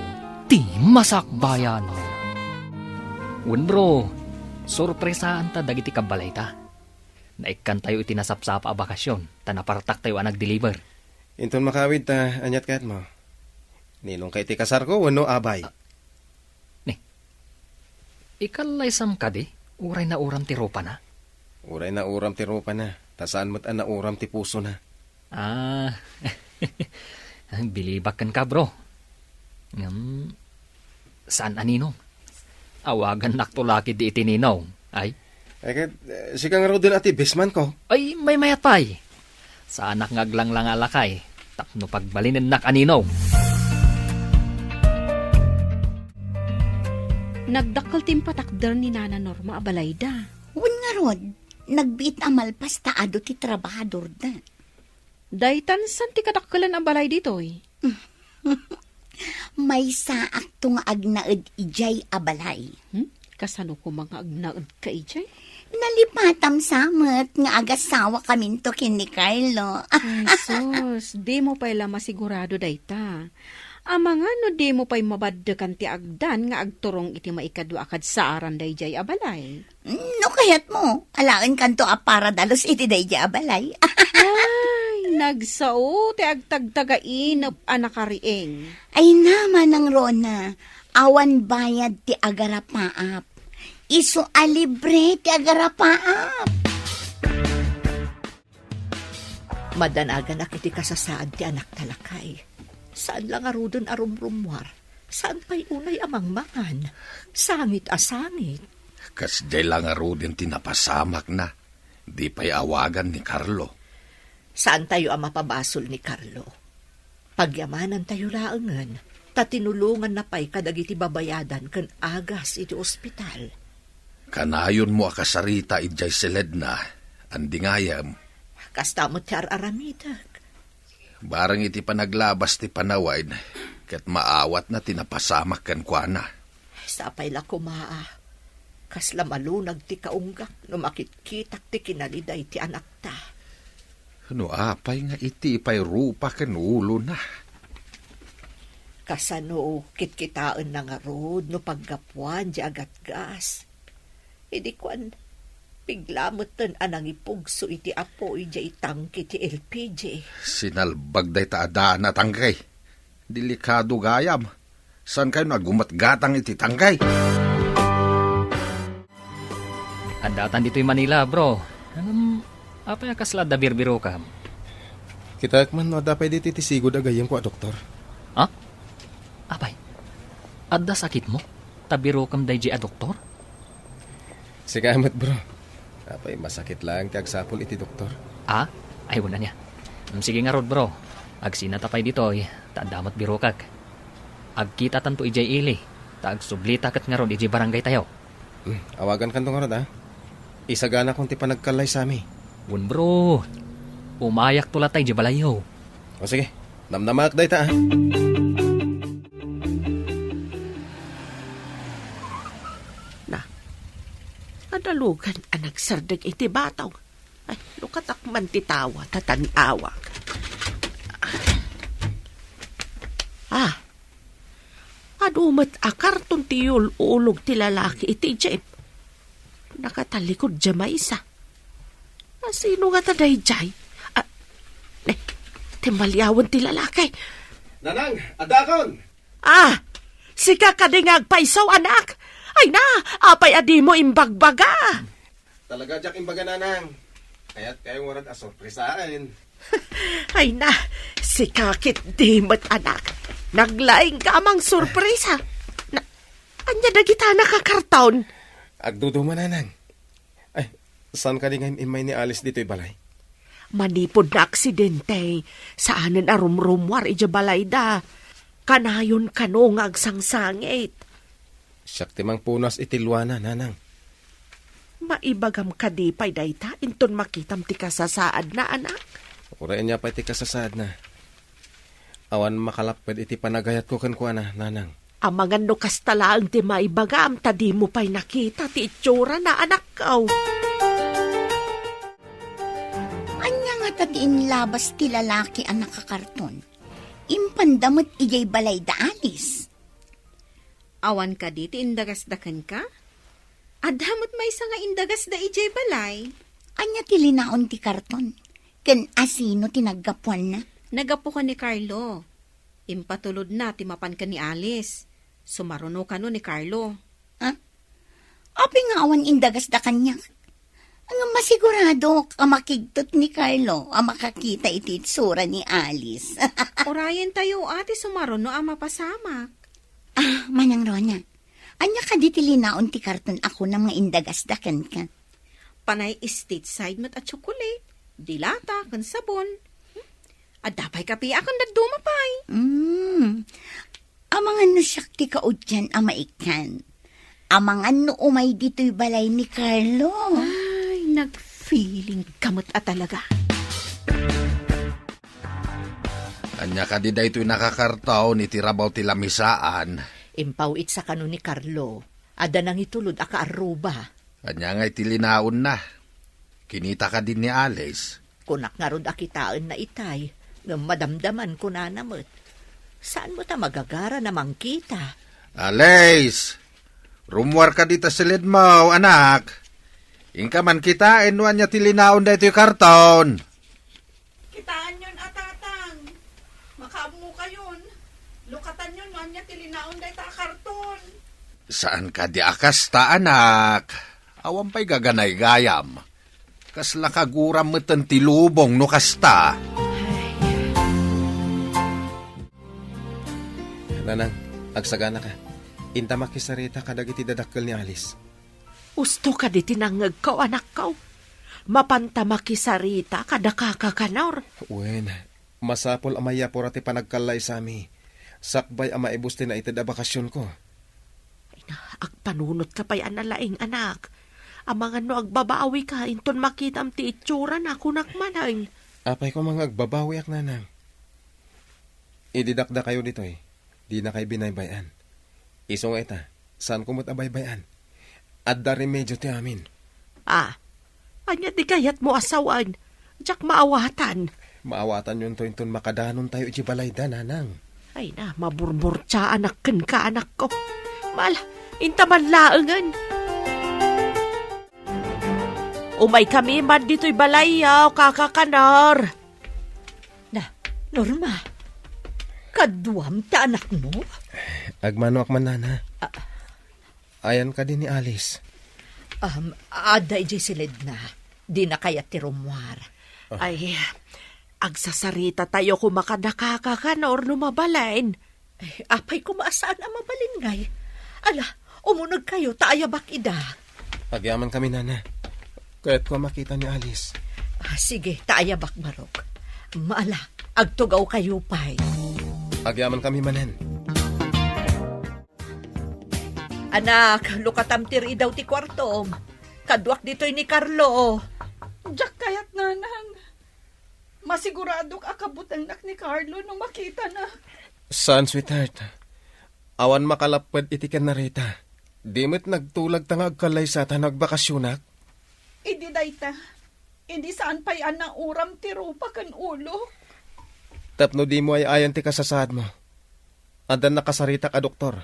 Ti Masakbayan. Wen, bro, sorpresaanta dagiti kabbalayta. Naikkantayo iti nasapsapa a bakasyon, ta napartaktayo a nagdeliver. Inton makawid ta, ania't kayatmo? Ninongka iti kasarko wenno abay? Ah, ni, ikallaysam kadi, uray nauram ti rupana? Uray nauram ti rupana, ta saan met a nauram ti pusona. Ah, bilibak kenka, bro. Ngem, saan a ninong. Awagannakto la ketdi iti ninong. Ay? Ay, ket, eh, sika ngaruden a ti bestman ko. Ay, maymayat pay. Saanak nga aglanglanga a lakay tapno pagbalinennak a ninong. Nagdakkel ti impatakder ni Nana Norma a balayda. Wen ngarud, nagbiit a malpas ta adu ti trabahadorda. Daytan san ti kadakkelan a balay ditoy? Maysaakto nga agnaed idiay a balay. Hmm? Kasano koma nga agnaedka idiay? Nalipatam sa met nga agasawakaminto ken ni Carlo. Ay, sus, dimo pay la masigurado dayta. Amangan no dimo pay mabaddekan ti agdan nga agturong iti maikadua a kadsaaran daydiay a balay. No kayatmo, alaenkanto a para dalus iti daydiay a balay. Ay, nagsao ti agtagtagainep a nakariing. Ay na, Manang Rona, awan bayad ti agarapaap. Isu a libre ti agarapaap. Madanaganak iti kasasaad ti anakta, lakay. Saan la ngaruden a rumrummuar. Saan pay unay a mangmangan. Sangit a sangit. Kasdiay la ngaruden ti napasamakna. Di pay awagan ni Carlo. Saantayo a mapabasol ni Carlo. Pagyamanantayo laengen, ta tinulonganna pay kadagiti babayadan ken agas iti ospital. Kanayonmo a kasarita idiay siledna, andi ngayem. Kasta met ti ar-aramidek. Bareng iti panaglabas ti panawen, ket maawatna ti napasamak kenkuana. Sapay la koma a kasla malunag ti kaunggak no makitkitak ti kinaliday ti anakta. No apay nga iti pay rupa ken ulona? Kasano kitkitaenna ngarud no paggapuan diay agatgas? Idi kuan, bigla metten a nangipugso iti apo idiay tangke ti L P G. Sinalbag dayta a daan a tangke. Delikado gayam. Saankayo nga aggumatgatang iti tangke? Addatan ditoy Manila, bro. Ngem, apay a kasla adda birbirokam? Kitaek man no adda pay ditoy ti sigud a gayyemko a doktor. Ha? Apay, adda sakitmo? Ta birokam daydiay a doktor? Sika met, bro. Apay, masakit laeng ti agsapul iti doktor. Ah? Ay, wen ania. Mm, sige ngarud, bro. Agsinata pay ditoy, ta adda met birokak. Agkitatanto idiay ili, ta agsublita ket ngarud idiay barangaytayo. Mm, awagankanto ngarud, ah. Isaganakon ti panagkallaysami. Wen, bro. Umayakto latay idiay balayyo. O sige, namnamaak dayta, ah. Na, adalugan a nagsardeng iti batong. Ay, lukatak man ti tawa, ta tan-awak. Ah, adu met a karton ti yul-ulog ti lalaki iti jeep. Nakatalikod diay maysa. Asino ngata daydiay? Ah, ne, ti maliawen ti lalaki. Nanang, addaakon! Ah, sika kadi nga agpayso, anak? Ay na, apay a dimo imbagbaga? Talaga diak imbaga, Nanang. Kayatkayo ngarud a sorpresaen. Ay na, sika ketdi met, anak. Naglaingka a mangsorpresa. Na, ania dagita a nakakarton? Agduduma, Nanang. Ay, saan kadi nga im-immay ni Alice ditoy balay? Manipud naaksidente, saanen a rumrummuar idiay balayda. Kanayon kano nga agsangsangit. Siak ti mangpunas iti luana, Nanang. Maibagam kadi pay dayta inton makitam ti kasasaadna, anak? Uray ania pay ti kasasaadna. Awan makalapped iti panagayatko kenkuana, Nanang. Amangan no kasta laeng ti maibagam ta dimo pay nakita ti itsurana, anakko. Ania ngata ti inlabas ti lalaki a nakakarton? Impanda met idiay balayda Alice. Awan kadi ti indagasda kenka? Adda met maysa nga indagasda idiay balay. Ania ti linaon ti karton? Ken asino ti naggapuanna? Naggapu ken ni Carlo. Impatulodna ti mapan ken ni Alice. Sumaruno kano ni Carlo. Ha? Apay nga awan indagasda kaniak? Ngem masiguradok a makigtot ni Carlo a makakita iti itsura ni Alice. Urayentayo a ti sumaruno a mapasamak. Ah, Manang Rona, ania kadi ti linaon ti karton a kunam nga indagasda kenka? Panay stateside met a tsokolate, dilata, ken sabon. Hmm? Adda pay kape a ken dadduma pay. Mm. Amangan no siak ti kaudyan a maikkan. Amangan no umay ditoy balay ni Carlo. Ay, nag-feeling ka met a talaga. Ania kadi daytoy nakakarton iti rabaw ti lamisaan? Impaw-itsa kano ni Carlo. Adda nangitulod a kaarruba. Ania ngay ti linaonna? Kinita kadi ni Alice? Kunak ngarud a kitaenna itay, ngem madamdaman kunana met. Saan met a magagara na mangkita? Alice! Rummuar kadi ta siledmo, anak. Inka man kitaen no ania ti linaon daytoy karton. Kitaenyon a, Tatang. Makaammokayon. Lukatanyon no ania ti linaon dayta a karton. Saan kadi a kasta, anak? Awan pay gaganaygayam. Kasla kaguram meten ti lubong no kasta. Nanang, agsaganaka. Inta makisarita kadagiti dadakkel ni Alice. Usto kadi ti nangngegko, anakko. Mapanta makisarita kada kaka Kanor. Wen, masapul a mayapura ti panagkallaysami. Sakbay a maibus ti naited a bakasionko. Ay na, agpanunotka pay a nalaing, anak. Amangan no agbabawika inton makitam ti itsurana, kunak manen. Apay koma nga agbabawiak, Nanang? Idi dakdakayo ditoy, dinakay binaybay-an. Isu nga ita, saanko met a baybay-an. Adda remedio ti amin. Ah, ania ti kayatmo a sawen? Diak maawatan. Maawatanyonto inton makadanontayo idiay balayda, Nanang. Ay na, maburburtiaanak kenka, anakko. Mala, inta man laengen. Umaykami man ditoy balayyo, kaka Kanor. Na, Norma, kaduam ti anakmo? Agmanoak man, Nana. Ah. Ayan kadi ni Alice? Um, adda idiay siledna. Dina kayat ti rummuar. Ah. Ay, agsasaritatayo koma kada kaka Kanor no mabalin. Ay, apay koma a saan a mabalin ngay? Ala, umunegkayo ta ayabak ida. Agyamankami, Nana. Kayatko a makita ni Alice. Ah, sige, ta ayabak, barok. Maala, agtugawkayo pay. Agyamankami manen. Anak, lukatam ti ridaw ti kuartom. Kaduak ditoy ni Carlo. Diak kayat, Nanang. Masiguradok a kabutelnak ni Carlo no makitana. Saan, sweetheart. Awan makalapped iti ken Rita. Di met nagtulag ta nga agkallaysa ta nagbakasionak. Idi dayta, idi saan pay a nauram ti rupa ken ulok. Tapno dimo ay-ayan ti kasasaadmo. Adda nakasaritak a doktor.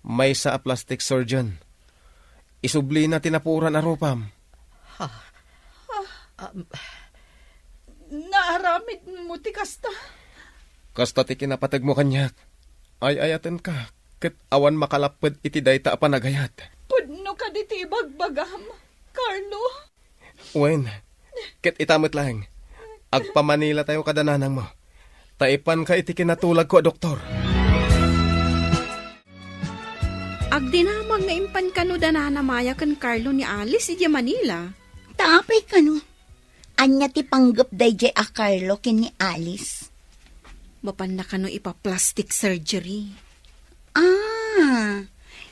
Maysa a plastic surgeon. Isublina ti napuoran a rupam. Ha? Ah, um, naaramidmo ti kasta? Kasta ti kinapategmo kaniak. Ay-ayatenka, ket awan makalapped iti dayta a panagayat. Pudno kadi ti ibagbagam, Carlo? Wen, ket ita met laeng, agpamanilatayo kada nanangmo, ta ipanka iti kinatulagko a doktor. Agdinamag nga impan kano da Nana Maya ken Carlo ni Alice idiay Manila. Ta apay kano? Ania ti panggep daydiay a Carlo ken ni Alice? Mapanna kano ipa-plastic surgery. Ah,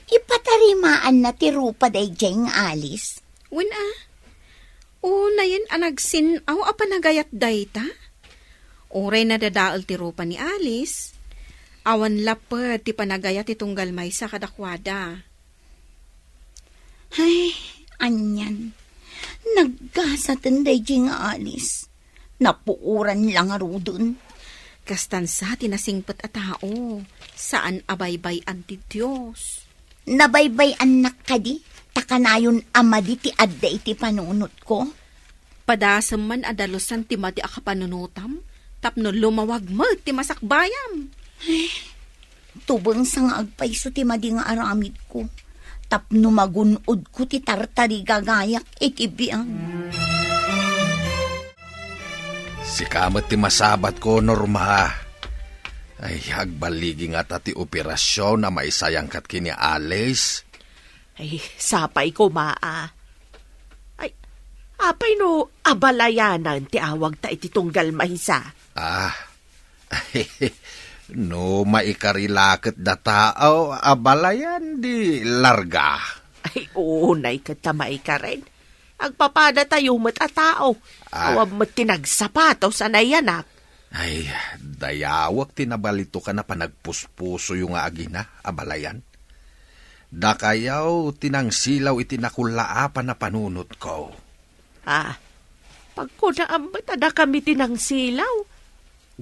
ipatarimaanna ti rupa daydiay nga Alice? Wen a. Unayen a nagsin-aw a panagayat dayta? Uray nadadael ti rupa ni Alice, awan lapped ti panagayat ti tunggal maysa kadakuada. Ay, anian. Naggasaten daydiay nga Alice. Napuoran la ngaruden. Kastan sa ti nasingpet a tao, saan a baybay-an ti Dios. Nabaybay-annak kadi, ta kanayon a madi ti adda iti panunotko? Padasem man a dalusan ti madi a kapanunotam, tapno lumawag met ti masakbayam. Tubengsa nga agpayso ti madi nga aramidko, tapno magun-odko ti tartarigagayak iti biag. Sika met ti masabatko, Norma. Ay, agballigi ngata ti operasyon a maisayangkat ken ni Alice. Ay, sapay koma a. Ay, apay no abalayanan ti awagta iti tunggal maysa? Ah, no maikari la ket data, o, abalayan di larga. Ay, unay ket ta maikaren. Agpapadatayo met a tao. Ah. Awan met ti nagsapatos a nayanak. Ay, dayawek ti nabalitokan a panagpuspusoyo nga agina, abalayan. Dakayo ti nangsilaw iti nakullaapan a panunotko. Ah, pagkunaam met a dakami ti nangsilaw?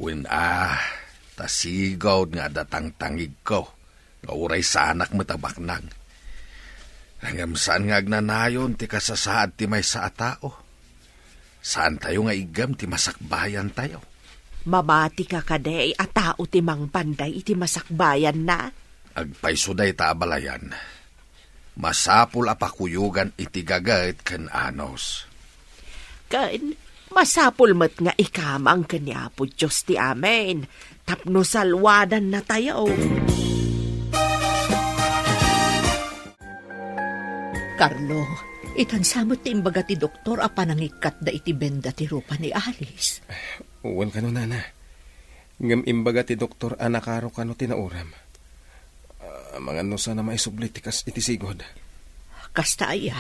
Wen a, ta sigud nga adda tangtangigko, nga uray saanak met a baknang. Ngem saan nga agnanayon ti kasasaad ti maysa a tao. Saantayo nga iggem ti masakbayantayo. Mamatika kadi a tao ti mangpanday iti masakbayanna? Agpayso dayta abalayan. Masapul a pakuyogan iti gaget ken anus. Ken masapul met nga ikamang ken ni Apo Dios ti amin, tapno salwadannatayo. Carlo, itan sa met ti imbaga ti doktor a panangikkatda iti benda ti rupa ni Alice. Wen kano, nana. Ngem imbaga ti doktor a nakaro kano ti nauram. Ah, amangan no saan a maisubli ti kas iti sigud. Kasta aya.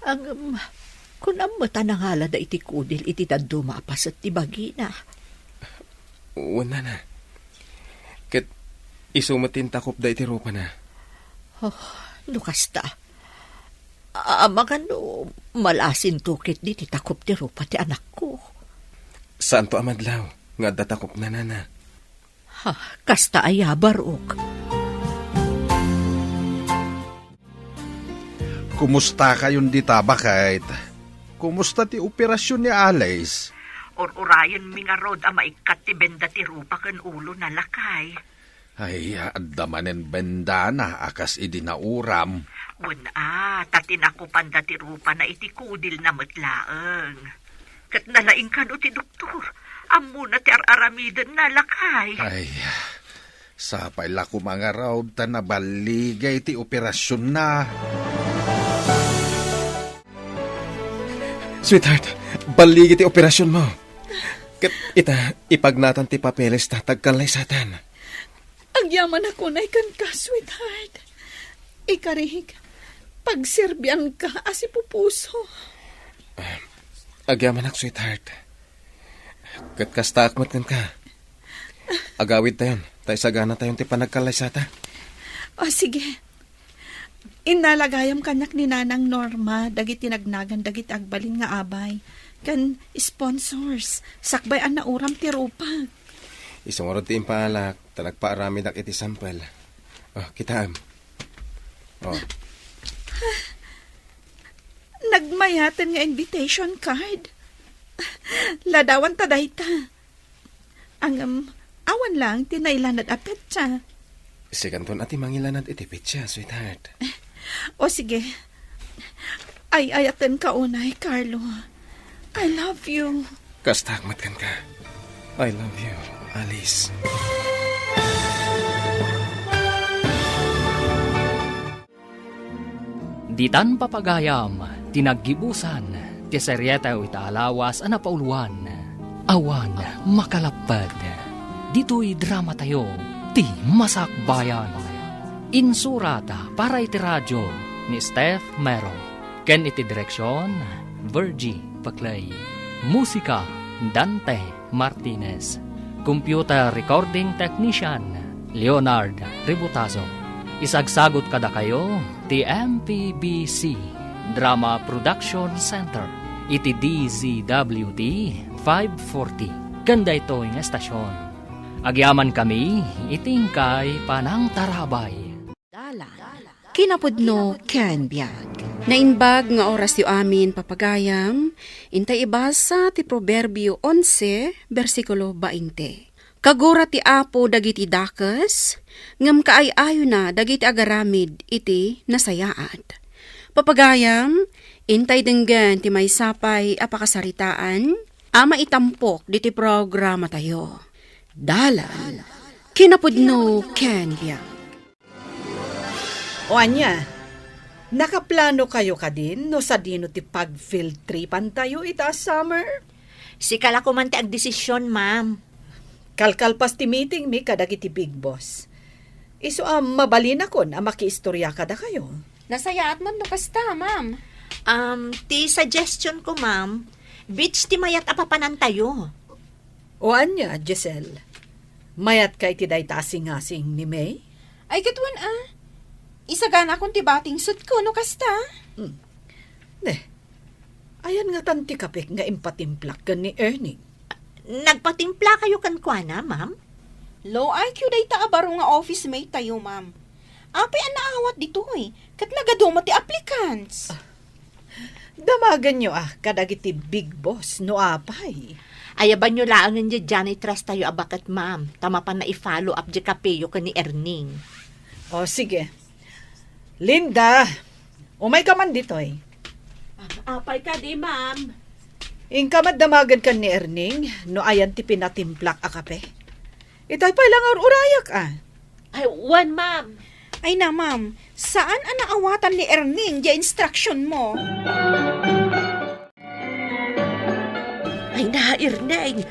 Ngem, kunam met a nangalada iti kudil iti dadduma a paset ti bagina. Wen, nana. Ket isu met ti intakopda iti rupana. Oh, no kasta. Amangan no malasinto ketdi ti takop ti rupa ti anakko. Saanto a madlaw nga adda takopna, nana. Ha, kasta aya, Barok. Kumustakayon dita, baket? Kumusta ti operasyon ni Alice? Ur-urayenmi ngarud a maikkat ti benda ti rupa ken ulona, lakay. Ay, adda manen bendana a kas idi nauram. Wen a, ta tinakopanda ti rupana iti kudilna met laeng. Ket nalaing kano ti doktor. Ammona ti ar-aramidenna, lakay. Ay, sapay la koma ngarud ta naballigay ti operasionna. Sweetheart, balligi ti operasionmo. Ket ita, ipagnatan ti papeles ta agkallaysatan. Agyamanak unay kenka, sweetheart. Ikarik, pagserbianka a sipupuso. Ah, agyamanak, sweetheart. Ket kastaak met kenka. Agawidtayon, ta isaganatayon ti panagkallaysata. O, sige. Innala gayam kaniak ni Nanang Norma dagiti nagnagan dagiti agbalin nga abay ken sponsors sakbay a nauram ti rupak. Isu ngarud ti impaalak ta nagpaaramidak iti sampel. O, kitaem. O. Nagmayaten nga invitation card. Ladawanta dayta. Ngem, awan laeng ti nailanad a petsa. Sikanton a ti mangilanad iti petsa, sweetheart. O sige. Ay-ayatenka unay, Carlo. I love you. Kastaak met kenka. I love you, Alice. Ditan papagayam ti naggibusan ti serietew ita a lawas a napauloan, Awan Makalapped. Ditoy dramatayo ti masakbayan. Insurat para iti radio ni Steph Mero, ken iti direksion, Virgie Paclay. Musika, Dante Martinez. Computer Recording Technician, Leonard Ributazo. Isagsagut kadakayo ti M P B C Drama Production Center iti D Z W T five forty ken daytoy nga estasion. Agyamankami iti inkay panangtarabay. Dalan, kinapudno ken biag. Naimbag nga orasyo amin, papagayam, intay ibasa ti Proverbio onse, bersikulo bainte. Kagura ti Apo dagiti dakes, ngem kaay-ayona dagiti agaramid iti nasayaat. Papagayam, intay denggen ti maysa pay a pakasaritaan a maitampok diti programatayo. Dalan, kinapudno ken biag. O ania, nakaplano kayo kadin no sadino ti pag-field tripan tayo ita a summer? Sika la koman ti agdesisyon, ma'am. Kalkalpas ti meeting mi kadagiti big boss. Isu a mabalinakon a makiistorya kadakayo. Nasayaat man no kasta, ma'am. Um, ti suggestion ko, ma'am, beach ti mayat a papanantayo. O ania, Giselle? Mayat ka iti dayta a singasing ni May? Ay, ket wen a. Isaganakon ti bating suitko no kasta. Hmm. Ne, ayan ngatan ti kapek nga impatimplak ken ni Erning? Nagpatimpla kayo kenkuana, ma'am? Low I Q dayta a baro nga office mate tayo, ma'am. Apay a naawat ditoy, ket nagadu met ti applicants. Damagenyo a kadagiti big boss no apay. Ayabanyo laengen diay janitress tayo a baket, ma'am, ta mapanna i-follow up diay kapeyo ken ni Erning. O, sige. Linda, umay ka man ditoy. Ah, apay kadi, ma'am? Inka met damagen ken ni Erning no ayan ti pinatimplak a kape. Itay pay la nga ur-urayak a. Ay, wen, ma'am. Ay na, ma'am, saan a naawatan ni Erning diay instruction mo? Ay na, Erning.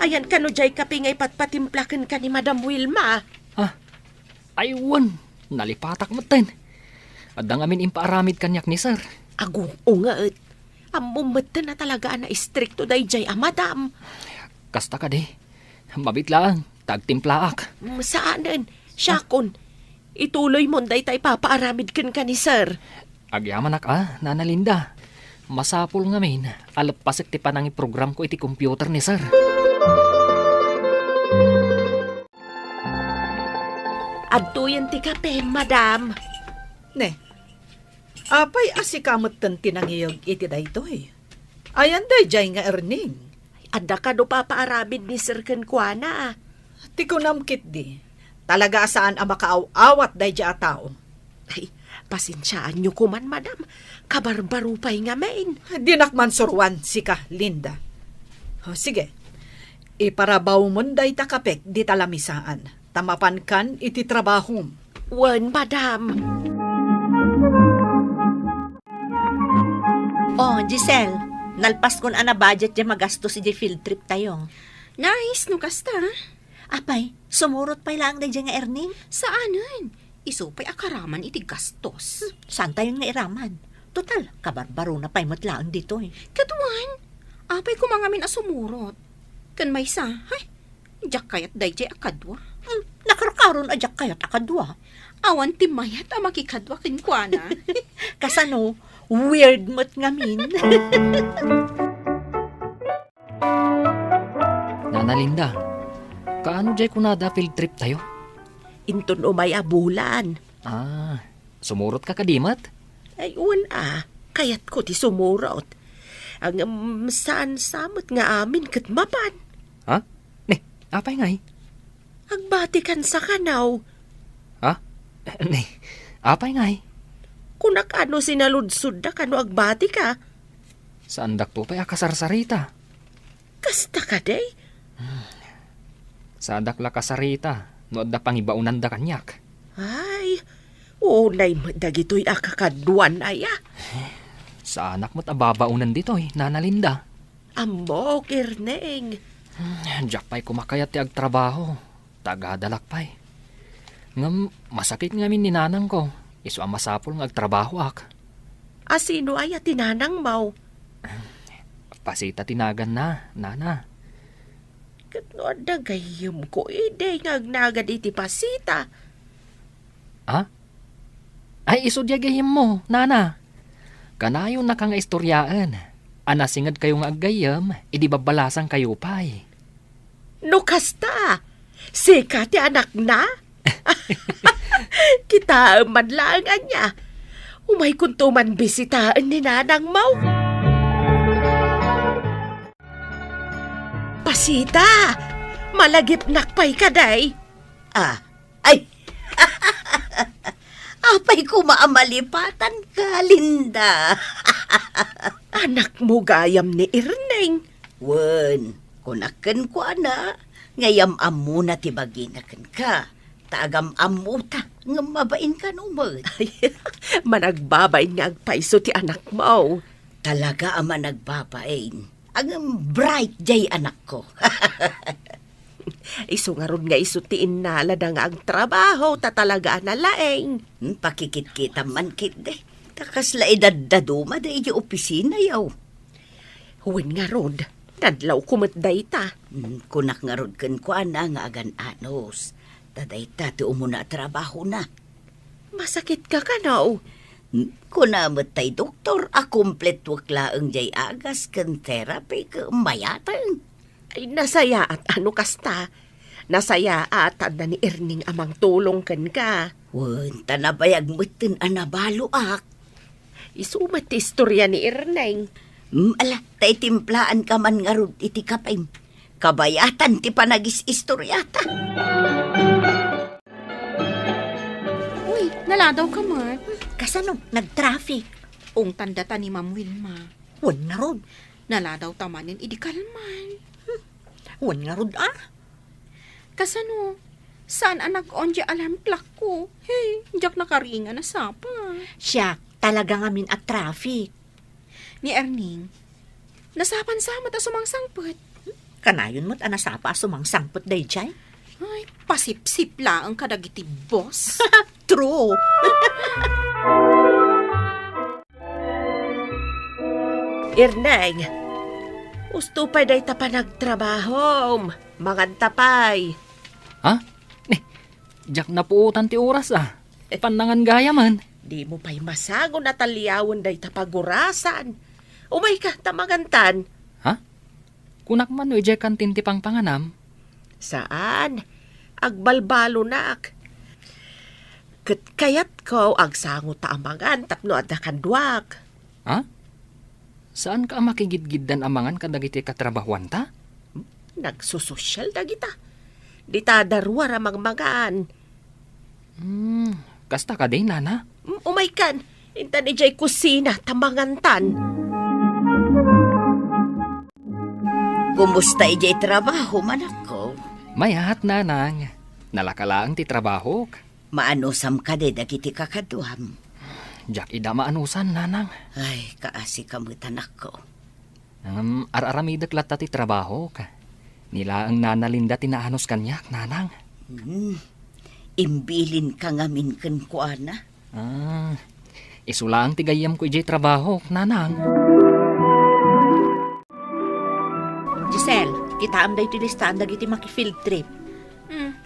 Ayan kano diay kape nga ipatpatimpla kenka ni Madam Wilma? Ah, ay wen, nalipatak metten. Adda ngamin impaaramid kaniak ni Sir. Agungo nga et. Ammom metten a talaga a naistrikto daydiay a madam. Kasta kadi, mabit laeng ta agtimplaak. Mm, saanen. Siakon, ituloymon dayta ipapaaramid kenka ni Sir. Agyamanak a, Nana Linda. Masapul ngamin a leppasek ti panangiprogramko iti computer ni Sir. Adtoyen ti kape, madam. Ne, apay a sika metten ti nangiyeg iti daytoy? Ayan daydiay nga Erning? Adda kano papaaramid ni Sir kenkuana. Ti kunam ketdi, talaga a saan a makaaw-awat daydiay a tao. Ay, pasensiaanyo koman, madam. Kabarbaro pay ngamin. Dinak man suroan sika, Linda. O, sige. Iparabawmon dayta kapek dita lamisaan, ta mapankan iti trabahom. Wen, madam. O, Giselle, nalpaskon a nabudget diay magastos idiay field trip tayo. Nice no kasta. Apay, sumurot pay laeng daydiay nga Erning? Saanen. Isu pay a karaman iti gastos. Hmm, saantayon nga iraman? Total, kabarbarona pay met laeng ditoy. Ket wen, apay koma ngamin a sumurot? Ken maysa, hay, diak kayat daydiay a kadua. Hmm, nakarkaron a diak kayat a kadua. Awan ti mayat a makikadua kenkuana. Kasano, weird met ngamin. Nana Linda, kaano diay kunada field trip tayo? Inton umay a bulan. Ah, sumurot ka kadi met? Ay, wen a, kayatko ti sumurot. Ngem saan sa met nga amin ket mapan. Ha? Ne, apay ngay? Agbatikan sa kanaw. Ha? Ne, apay ngay? Kunak a no sinaludsodda kano agbatika. Saandakto pay a kasarsarita. Kasta kadi? Saanak la kasarita no adda pangibaonanda kaniak. Ay, unay met dagitoy a kakaduan aya. Saanak met a babaonen ditoy, Nana Linda. Ammok, Erneng. Hmm, diak pay koma kayat ti agtrabaho. Tagadalak pay. Ngem masakit ngamin ni nanangko, isu a masapul nga agtrabahoak. A sino aya ti nanangmo? Pasita ti naganna, nana. Ket no adda gayyemko idi nga agnagad iti Pasita? Ha? Ay, isu diay gayyemmo, nana. Kanayonnaka nga istoriaen a nasingedkayo nga aggayyem idi babbalasangkayo pay. No kasta, sika ti anakna? Kitaem man laeng ania. Umaykonto man bisitaen ni nanangmo. Pasita, malagipnak pay kadi. Ah, ay. Apay koma a malipatanka, Linda? Anakmo gayam ni Erneng. Wen, kunak kenkuana, nga yam-ammona ti bagina kenka. Ta agam-ammota, ngem mabainka no met. Ay, managbabain nga agpayso ti anakmo. Talaga a managbabain. Ngem bright jay anakko. Isu ngarud nga isu ti innalada nga agtrabaho ta talaga a nalaing. Hmm, pakikitkitam man ketdi. Ta kasla idaddaduma da iti opisina, yaw. Wen ngarud, nadlawko met dayta. Hmm, kunak ngarud kenkuana nga agan-anos. Ta dayta ti umuna a trabahona. Masakitka kano? Hmm, kuna met tay doktor a kumpletuek laeng jay agas ken therapy ket mayateng. Ay, nasayaat a no kasta. Nasayaat ta adda ni Erneng a mangtulong kenka. Wen, ta nabayag metten a nabaloak. Isu met ti istoria ni Erneng. Mm, ala, ta itimplaanka man ngarud iti kapem. Kabayatan ti panagis-istoriata. Uy, naladawka met. Kasano? Nag-traffic. Ungtan data ni Ma'am Wilma. Wen ngarud. Naladawta manen idi kalman. Hmm. Wen ngarud, ah? Kasano? Saan a nag-on di alarm clock ko? Hey, diak nakaringa a nasapa. Siak, talaga ngamin a traffic. Ni Erneng, nasapan sa met a sumangsangpet. Kanayon met a nasapa a sumangsangpet daydiay? Ay, pasipsip laeng kadagiti boss. True. Erneng, usto pay dayta panagtrabahom. Manganta pay. Ha? Ni, diak napuotan ti oras, ah. Pannangan gayamen. Dimo pay masango a taliawen dayta pagurasan. Umayka, ta mangantan. Ha? Kunak man no idiay kantin ti pangpanganam? Saan. Agbalbalonak. Ket kayatko, agsango ta a mangan tapno adda kaduak. Ha? Saanka a makigidgiddan a mangan kadagiti katrabahuanta? Nagsososyal dagita. Dita daruar a mangmangan. Hmm, kasta kadi, nana? Mm, umaykan. Intan idiay kusina ta mangantan. Kumusta idiay trabaho, manakko? Mayat, nanang. Nalaka laeng ti trabahok. Maanusam kadi dagiti kakaduam? Diak ida maanusan, nanang. Ay, kaasika met, anakko. Ngem ar-aramidek latta ti trabahok. Ni laeng Nana Linda ti naanus kaniak, nanang. Hmm. Imbilinka ngamin kenkuana? Ah, isu laeng ti gayyemko idiay trabahok, nanang. Giselle, kitaem daytoy listaan dagiti maki-field trip. Hmm.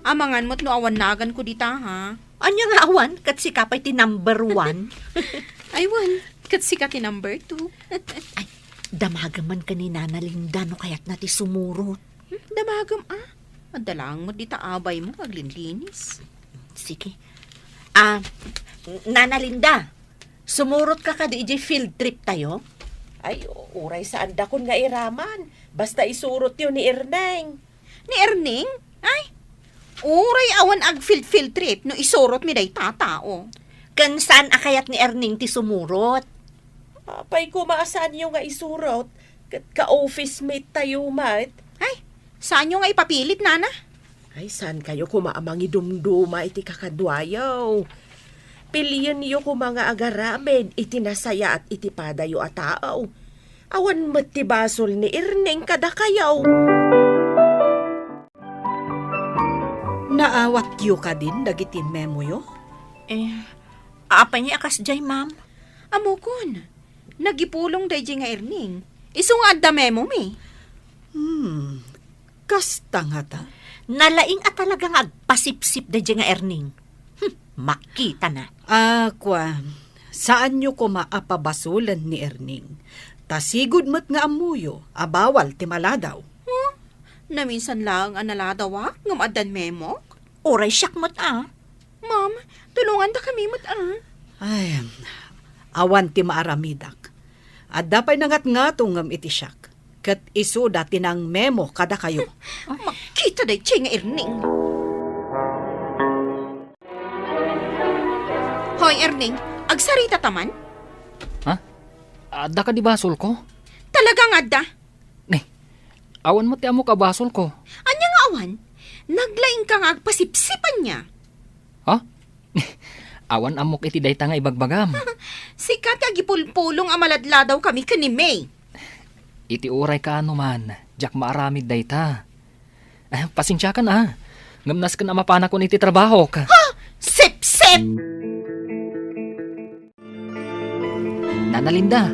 Amangan met no awan naganko dita, ha? Ania nga awan? Ket sika pay ti number one. Ay, wen. Ket sika ti number two. Ay, damagem man ken ni Nana Linda no kayatna ti sumurot. Hmm, damagem, ah? Adda laeng met dita abaymo nga aglinlinis. Sige. Ah, Nana Linda, sumurotka kadi idiay field trip tayo? Ay, uray saandakon nga iraman. Basta isurotyo ni Erneng. Ni Erneng? Ay, uray awan agfield-field trip no isurotmi dayta a tao. Ken saan a kayat ni Erneng ti sumurot? Apay koma a saanyo nga isurot, ket ka-office mate tayo met. Ay, saanyo nga ipapilit, nana? Ay, saankayo koma a mangidumduma iti kakaduayo? Pilienyo koma nga agaramid iti nasayaat iti padayo a tao. Awan met ti basol ni Erneng kadakayo. Naawatyo kadin dagiti memoyo? Eh, apay ni a kasdiay, ma'am? Ammokon. Nagipulong daydiay nga Erneng. Isu nga adda memomi. Hmm, kasta ngata? Nalaing a talaga nga agpasipsip daydiay nga Erneng. Hmm, makitana. Ah, kua, saanyo koma a pabasolen ni Erneng. Ta sigud met nga ammoyo a bawal ti maladaw. Huh? Naminsan laeng a naladawak ngem addan memok? Uray siak met a. Ma'am, tulongandakami met a. Ay, awan ti maaramidak. Adda pay nangatngatongem iti siak, ket isuda ti nangmemo kadakayo. Makita daytoy nga Erning. Hoy, Erning, agsarita ta man? Ha? Adda kadi basolko? Talaga nga adda. Ni, awan met ti ammok a basolko. Ania nga awan? Naglaingka nga agpasipsip ania? Ha? Awan ammok iti dayta nga ibagbagam. Sika ti agipulpulong a maladladaw kami ken ni May. Iti uray kaano man, diak maaramid dayta. Eh, pasensiakan a. Ngem nasken a mapanakon iti trabahok. Ha? Sipsip! Nana Linda,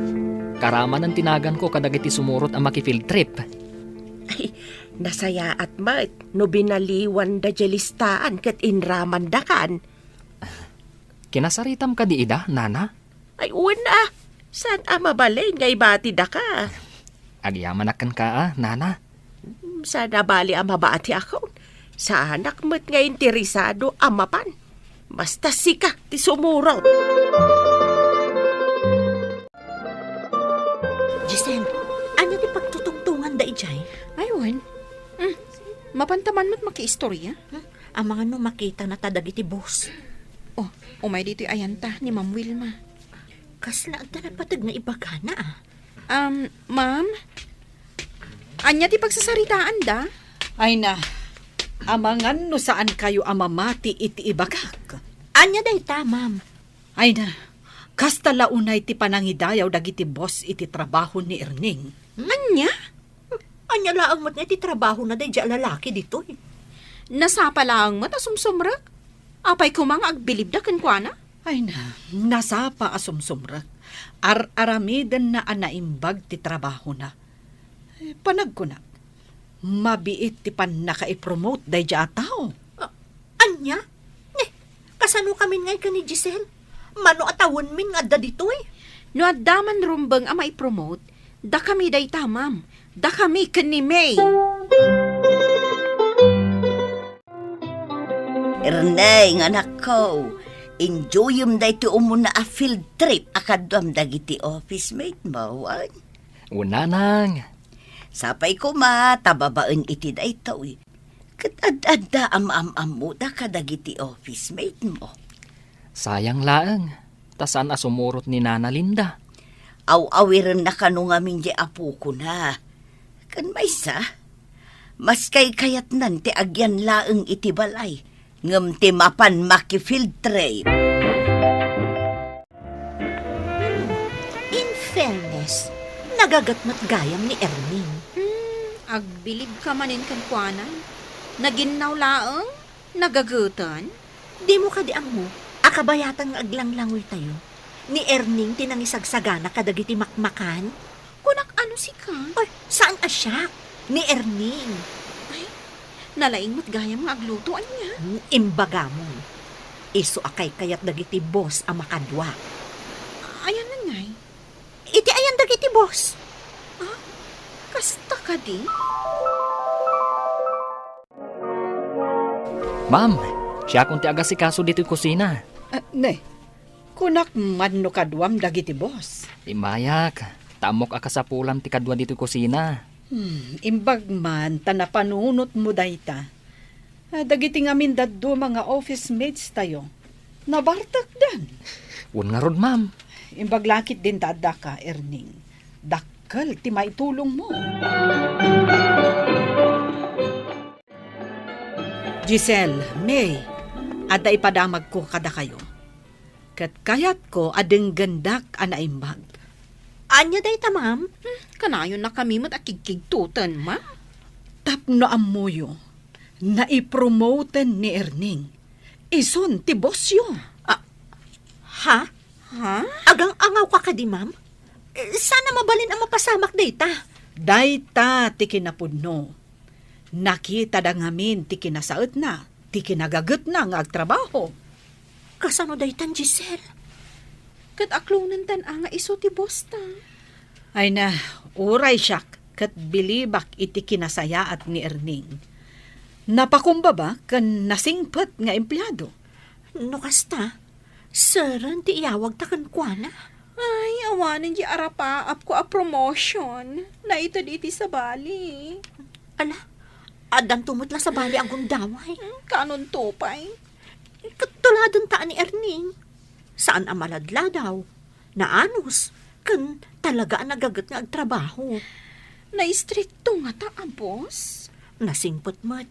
karamanen ti naganko kadagiti sumurot a maki-field trip. Ay, nasayaat met no binaliwanda diay listaan ket inramandakan. Kinasaritam kadi ida, nana? Ay, wen a. Saan a mabalin nga ibatidaka? Agyamanak kenka a, nana. Saan a bali a mabatiakon. Saanak met nga interesado a mapan. Basta sika ti sumurot. Giselle, ania ti pagtutungtunganda idiay? Ay, wen. Hmm, mapanta man met makiistorya. Hmm, amangan no makitana ta dagiti boss. Oh, umay ditoy ayanta ni Ma'am Wilma. Kasla adda napateg nga ibagana, a. Um, ma'am? Ania ti pagsasaritaanda? Ay na, amangan no saan kayo a mamati iti ibagak. Ania dayta, ma'am? Ay na, kasta la unay ti panangidayaw dagiti boss iti trabaho ni Erning. Ania? Ania laeng met nga iti trabahona daydiay a lalaki ditoy? Nasapa laeng met a sumsumrek. Apay koma nga agbilibda kenkuana? Ay na, nasapa a sumsumrek. Ar-aramidenna a naimbag ti trabahona. Eh, panagkunak, mabiit ti pannakaipromote daydiay a tao. Ah, ania? Ne, kasano kamin ngay ken ni Giselle? Mano a tawenmin nga adda ditoy? No adda man rumbeng a maipromote, dakami dayta, ma'am. Dakami ken ni May. Erneng, anakko, enjoyem daytoy umuna a field trip a kaduam dagiti office mate mo, wen? Wen, nanang. Sapay koma ta babaen iti daytoy, ket ad-adda a maam-ammoda kadagiti office mate mo. Sayang laeng, ta saan a sumurot ni Nana Linda. Aw-awirenna kano ngamin diay apokona. Ken maysa, mas kaykayatnan ti agyan laeng iti balay, ngem ti mapan maki-field trip. In fairness, nagaget met gayam ni Erning. Hmm, agbilibka manen kenkuana. Naginnaw laeng? Nagageten? Dimo kadi ammo a kabayatan nga aglanglangoytayo? Ni Erning ti nangisagsagana kadagiti makmakan? Kunak a no sika. Ay, saan a siak. Ni Erning. Ay, nalaing met gayam nga agluto, ania? Hmm, imbagamon. Isu a kaykayat dagiti boss a makadua. Ayanna ngay? Iti ayan dagiti boss. Ah, kasta kadi? Ma'am, siakon ti agasikaso ditoy kusina. Ah, ne, kunak man no kaduam dagiti boss. Immayak, ta ammok a kasapulam ti kadua ditoy kusina. Hmm, imbag man ta napanunotmo dayta. Ah, dagiti ngamin dadduma nga office mates tayo, nabartekdan. Wen ngarud, ma'am. Imbag la ketdin ta addaka, Erning. Dakkel ti maitulongmo. Giselle, May, adda ipadamagko kadakayo. Ket kayatko a denggendak a naimbag. Ania dayta, ma'am? Hmm, kanayonnakami met a kigkigtoten, ma'am. Tapno ammoyo, naipromoten ni Erning. Isun ti bossyo. Ah, ha? Ha? Agang-angawka kadi, ma'am? Eh, saan a mabalin a mapasamak dayta? Dayta ti kinapudno. Nakitada ngamin ti kinasaetna, ti kinagagetna nga agtrabaho. Kasano daytan, Giselle? Ket aklonentan a nga isu ti boss ta. Ay na, uray siak ket bilibak iti kinasayaat ni Erning. Napakumbaba ken nasingpet nga empleado. No kasta, Seren ti iyawagta kenkuana. Ay, awanen di arapaapko a promotion. Naited iti sabali. Ala, addanto met la sabali a gundaway. Hmm, kanonto pay? Ket tuladenta ni Erning. Saan a maladladaw. Naanus, ken talaga a nagaget nga agtrabaho. Naistrikto ngata a boss? Nasingpet met.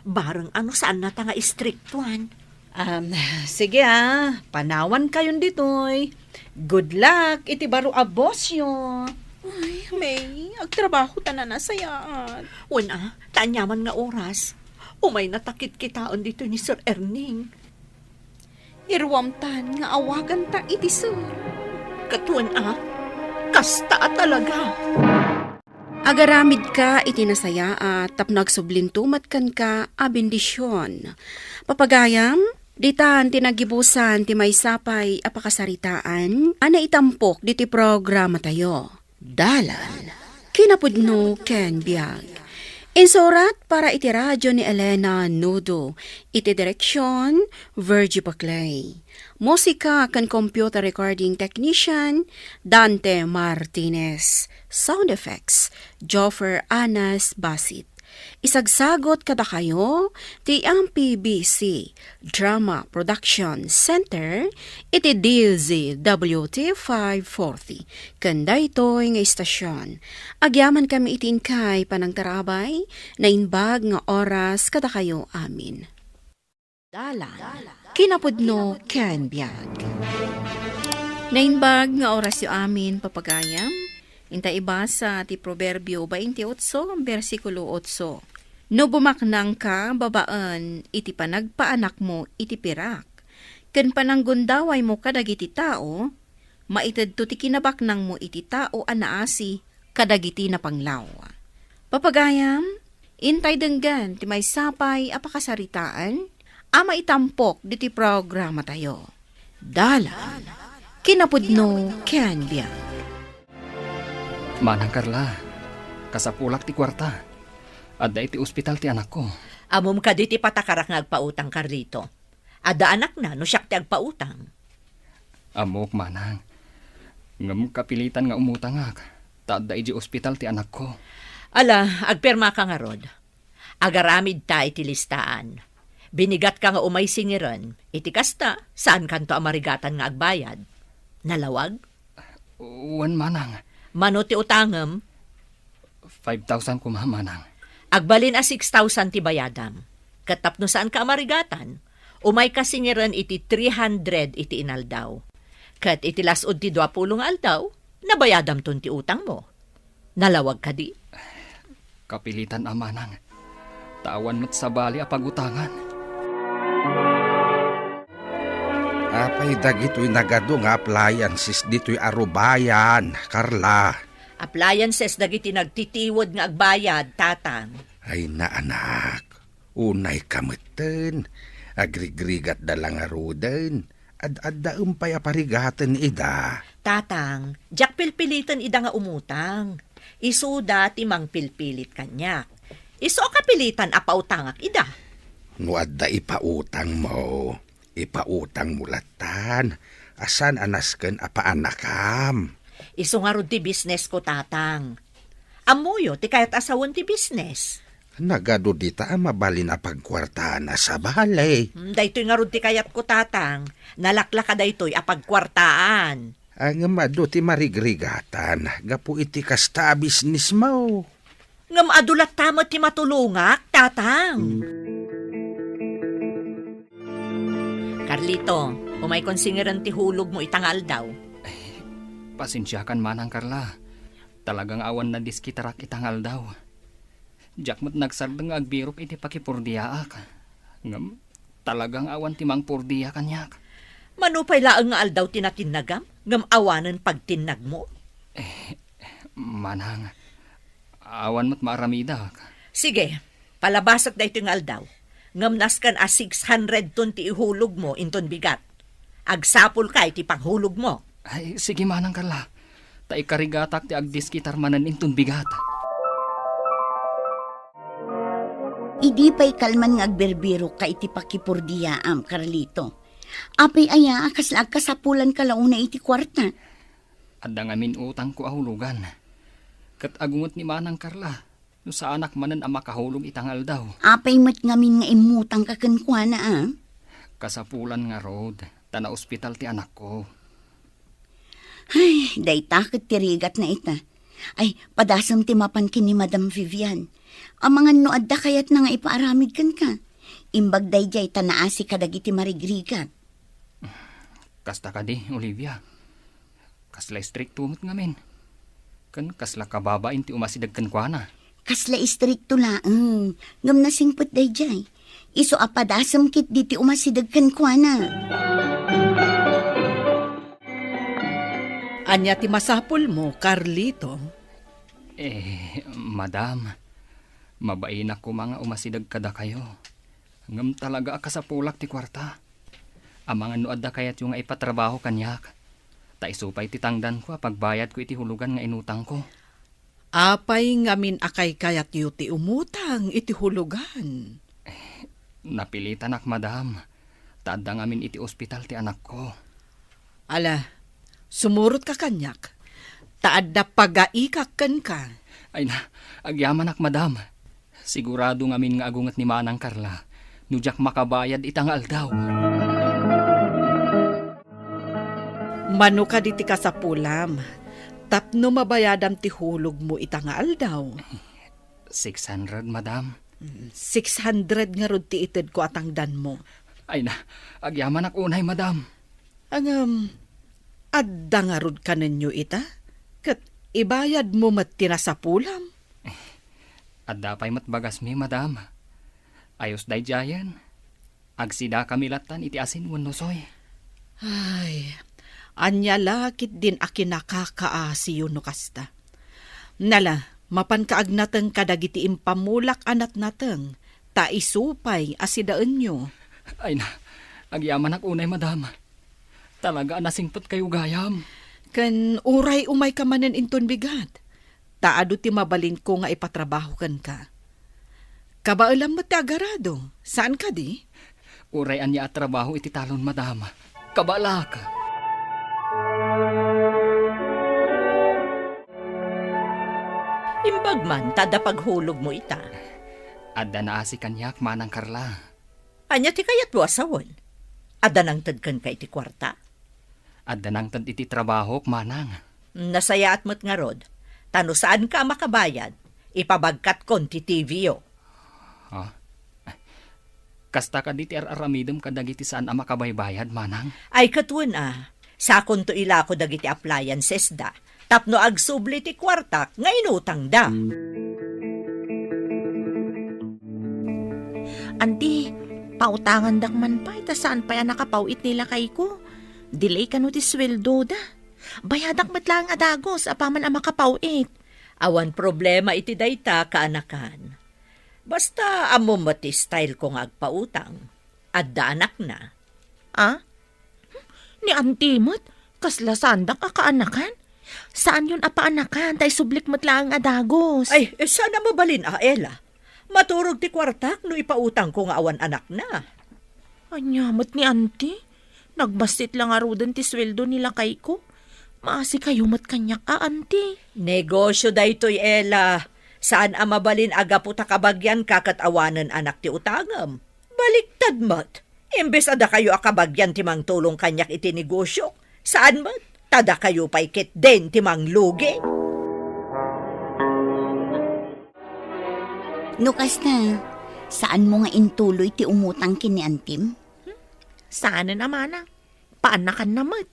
Bareng ano saannata nga istriktuan. Um, sige ah, panawankayon ditoy. Good luck iti baro a bossyo. Ay, May, agtrabaho ta nanasayaat. Wen a, ta aniaman nga oras. Umayna ta kitkitaen ditoy ni Sir Erning. Iruamtan nga awaganta iti sir. Ket wen a, kasta a talaga. Agaramidka iti nasayaat tapno agsublinto met kenka a bendision. Papagayam, ditan ti naggibusan ti maysa pay a pakasaritaan a naitampok diti programatayo. Dalan, kinapudno ken biag. Insurat para iti radio ni Elena Nudo, iti direksion, Virgie Paclay. Musika ken computer recording technician, Dante Martinez. Sound effects, Joffer Anas Basit. Isagsagot kadakayo ti M P B C Drama Production Center iti D Z W T five forty. Ken daytoy nga istasyon, agyamankami iti inkay panangtarabay, naimbag nga oras kadakayo amin. Dalan, kinapudno ken biag. Naimbag nga orasyo amin, papagayam. Inta ibasa ti Proverbio bainte otso, bersikulo otso. No bumaknangka babaen iti panagpaanakmo iti pirak, ken pananggundawaymo kadagiti tao, maitedto ti kinabaknangmo iti tao a naasi kadagiti napanglaw. Papagayam, intay denggen ti maysa pay a pakasaritaan a maitampok diti programatayo. Dalan, kinapudno ken biag. Manang Carla, kasapulak ti kuarta. Adda iti ospital ti anakko. Ammom kadi ti patakarak nga agpautang, Carlito? Adda anakna no siak ti agpautang. Ammok, manang. Ngem kapilitan nga umutangak, ta adda idiay ospital ti anakko. Ala, agpirmaka ngarud. Agaramidta iti listaan. Binigatka nga umay singiren, iti kasta, saankanto a marigatan nga agbayad. Nalawag? Wen, manang. Mano ti utangem? Five thousand koma, manang. Agbalin a six thousand ti bayadam. Ket tapno saanka a marigatan, umayka singiren iti three hundred iti inaldaw. Ket iti las-ud ti duapulo nga aldaw, nabayadamton ti utangmo. Nalawag kadi? Kapilitan a, manang. Ta awan met sabali a pagutangan. Apay dagitoy nagadu nga appliances ditoy a rubayan, Carla? Appliances dagiti nagtitiwed nga agbayad, Tatang. Ay, naanak, unayka metten. Agrigrigatda la ngaruden. Ad-addaem pay a parigaten ida. Tatang, diak pilpiliten ida nga umutang. Isuda ti mangpilpilit kaniak. Isu a kapilitan a pautangak ida. No adda ipautangmo, ipautangmo lattan, a saan a nasken a paannakam. Isu ngarud ti businessko, Tatang. Ammoyo ti kayat a sawen ti business. Nagadu dita a mabalin a pagkuartaan a sabali. Hmm, daytoy ngarud ti kayatko, Tatang. Nalaklaka daytoy a pagkuartaan. Ngem adu ti marigrigatan gapu iti kasta a businessmo. Ngem adu latta met ti matulongak, Tatang. Carlito, umaykon singiren ti hulogmo ita nga aldaw. Ay, pasensiakan, Manang Carla. Talaga nga awan nadiskitarak ita nga aldaw. Diak met nagsardeng nga agbirok iti pakipurdiaak. Ngem, talaga nga awan ti mangpurdia kaniak. Mano pay laeng nga aldaw ti natinnagam, ngem awanen pagtinnagmo? Eh, manang, awan met maaramidak. Sige, palabasek daytoy nga aldaw. Ngem nasken a six hundred ton ti ihulogmo inton bigat. Agsapulka iti panghulogmo. Ay, sige, Manang Carla. Ta ikarigatak ti agdiskitar manen inton bigat. Idi pay kalman nga agbirbirokka iti pakipurdiaam, Carlito, Apay aya a kasla agkasapulanka la unay iti kuarta? Adda ngamin utangko a hulugan. Ket agunget ni Manang Carla no saanak manen a makahulog ita nga aldaw. Apay met ngamin nga immutangka kenkuana, a? Kasapulan ngarud, ta naospital ti anakko. Ay, dayta ket ti rigatna ita. Ay, padasem ti mapan ken ni Madam Vivian. Amangan no adda kayatna nga ipaaramid kenka. Imbag daydiay ta naasi kadagiti marigrigat. Kasta kadi, Olivia. Kasla istrikto met ngamin. Ken kasla kababain ti umasideg kenkuana. Kasla istrikto laeng, ngem nasingpet daydiay. Isu a padasem ketdi ti umasideg kenkuana. Ania ti masapulmo, Carlito? Eh, madam, mabainak koma nga umasideg kadakayo. Ngem talaga a kasapulak ti kuarta. Amangan no adda kayatyo nga ipatrabaho kaniak. Ta isu pay ti tangdanko a pagbayadko iti hulugan nga inutangko. Apay ngamin a kaykayatyo ti umutang iti hulugan? Napilitanak, madam. Ta adda ngamin iti ospital ti anakko. Ala, sumurotka kaniak. Ta adda pagaikak kenka. Ay na, agyamanak, madam. Sigurado ngamin nga agunget ni Manang Carla no diak makabayad ita nga aldaw. Mano kadi ti kasapulam tapno mabayadam ti hulogmo ita nga aldaw? Six hundred, madam. Mm, six hundred ngarud ti itedko a tangdanmo. Ay na, agyamanak unay, madam. Ngem, adda ngarud kanenyo ita? Ket ibayadmo met ti nasapulam? Adda pay met bagasmi, madam. Ayos daydiayen. Agsidakami lattan iti asin wenno soy. Ay, ania la ketdin a kinakakaasiyo no kasta? Nala, mapanka agnateng kadagiti impamulak a natnateng, ta isu pay a sidaenyo. Ay na, agyamanak unay, madam. Talaga a nasingpetkayo gayam. Ken uray umayka manen inton bigat, ta adu ti mabalinko nga ipatrabaho kenka. Kabaelam met ti agarado, saan kadi? Uray ania a trabaho iti talon, madam. Kabaelak. Imbag man ta adda paghulogmo ita. Adda naasi kaniak, Manang Carla. Ania ti kayatmo a sawen? Adda nangted kenka iti kuarta? Adda nangted iti trabahok, manang. Nasayaat met ngarud, ta no saanka a makabayad, ipabagkatkon ti T V-yo. Ha? Kasta kadi ti ar-aramidem kadagiti saan a makabaybayad, manang? Ay, ket wen a, sakonto ilako dagiti appliances da, tapno agsubli ti kuartak nga inutangda. Anti, pautangandak man pay ta saan pay a nakapaw-it ni lakayko. Delay kano ti sueldoda. Bayadak met laeng a dagus apaman a makapaw-it. Awan problema iti dayta, kaanakan. Basta ammom met ti style ko nga agpautang. Adda anakna. Ah? Ni Auntie met, kasla saandak a kaanakan? Saanyon a paanakan, ta isublik met laeng a dagus. Ay, eh, saan a mabalin a, Ella. Maturog ti kuartak no ipautangko nga awan anakna. Ania met ni Auntie? Nagbassit la ngaruden ti sueldo ni lakayko. Maasikayo met kaniak a, Auntie. Negosyo daytoy, Ella. Saan a mabalin a gapu ta kabagianka ket awanen anak ti utangem. Baliktad met. Imbes a dakayo a kabagian ti mangtulong kaniak iti negosio, saan met, ta dakayo pay ketdin ti manglugi. No kasta, saanmo nga intuloy ti umutang ken ni Antim? Hmm? Saanen a manang. Paanakanna met.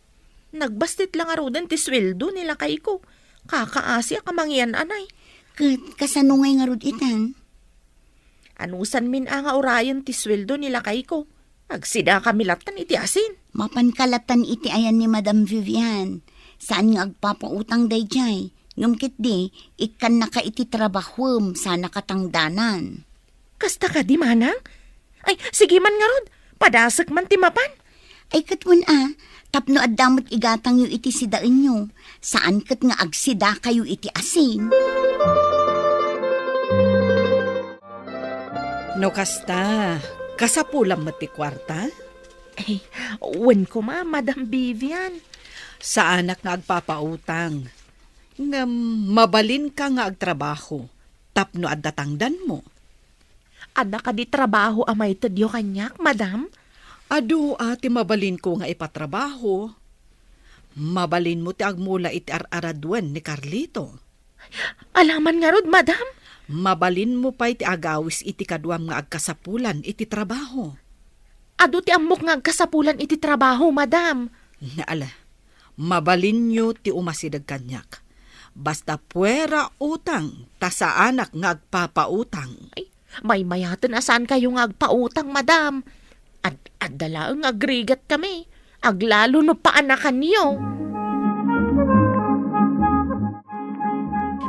Nagbassit la ngaruden ti sueldo ni lakayko. Kakaasiak a mangian-anay. Ket kasano ngay ngarud itan? Anusanmin a nga urayen ti sueldo ni lakayko. Agsidakami lattan iti asin. Mapanka lattan iti ayan ni Madam Vivian. Saan nga agpapautang daydiay. Ngem ketdi, ikkannaka iti trabahuem, sana katangdanan. Kasta kadi, manang? Ay, sige man ngarud, padasek man ti mapan. Ay, ket wen a, tapno adda met igatangyo iti sidaenyo, saan ket nga agsidakayo iti asin. No kasta, kasapulam met ti kuarta? Ay, wen koma, Madam Vivian. Saanak nga agpapautang. Ngem mabalinka nga agtrabaho tapno adda tangdanmo. Adda kadi trabaho a maitedyo kaniak, Madam? Adu a ti mabalinko nga ipatrabaho. Mabalinmo ti agmula iti ar-araduen ni Carlito. Alaman ngarud, Madam? Mabalinmo pay ti agawis iti kaduam nga agkasapulan iti trabaho. Adu ti ammok nga agkasapulan iti trabaho, Madam. Ala, mabalinyo ti umasideg kaniak. Basta puera utang, ta saanak nga agpapautang. Ay, maymayaten a saankayo nga agpautang, Madam. Ad-, adda laeng nga agrigat kami. Aglalo no paanakanyo.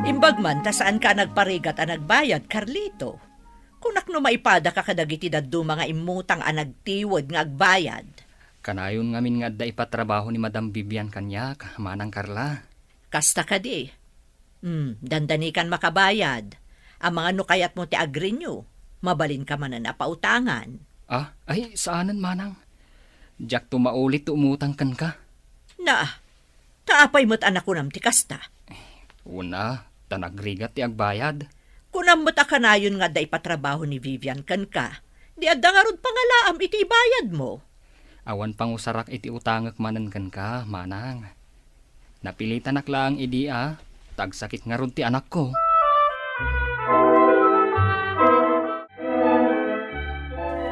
Imbag man ta saanka a nagparigat a nagbayad, Carlito. Kunak no maipadaka kadagiti dadduma nga immutang a nagtiwed nga agbayad. Kanayon ngamin nga adda ipatrabaho ni Madam Vivian kaniak, Manang Carla. Kasta kadi. Hmm, dandanikan makabayad. Amangan no kayatmo ti agrenew, mabalinka manen a pautangan. Ah, ay, saanen, Manang. Diakto maulit ti umutang kenka. Na, ta apay met a nakunam ti kasta? Wen a, ta nagrigat ti agbayad. Kunam met a kanayon nga adda ipatrabaho ni Vivian kenka. Di adda ngarud pangalaam iti ibayadmo. Awan pangusarak iti utangek manen kenka, Manang. Napilitanak laeng idi a, ta agsakit ngarud ti anakko.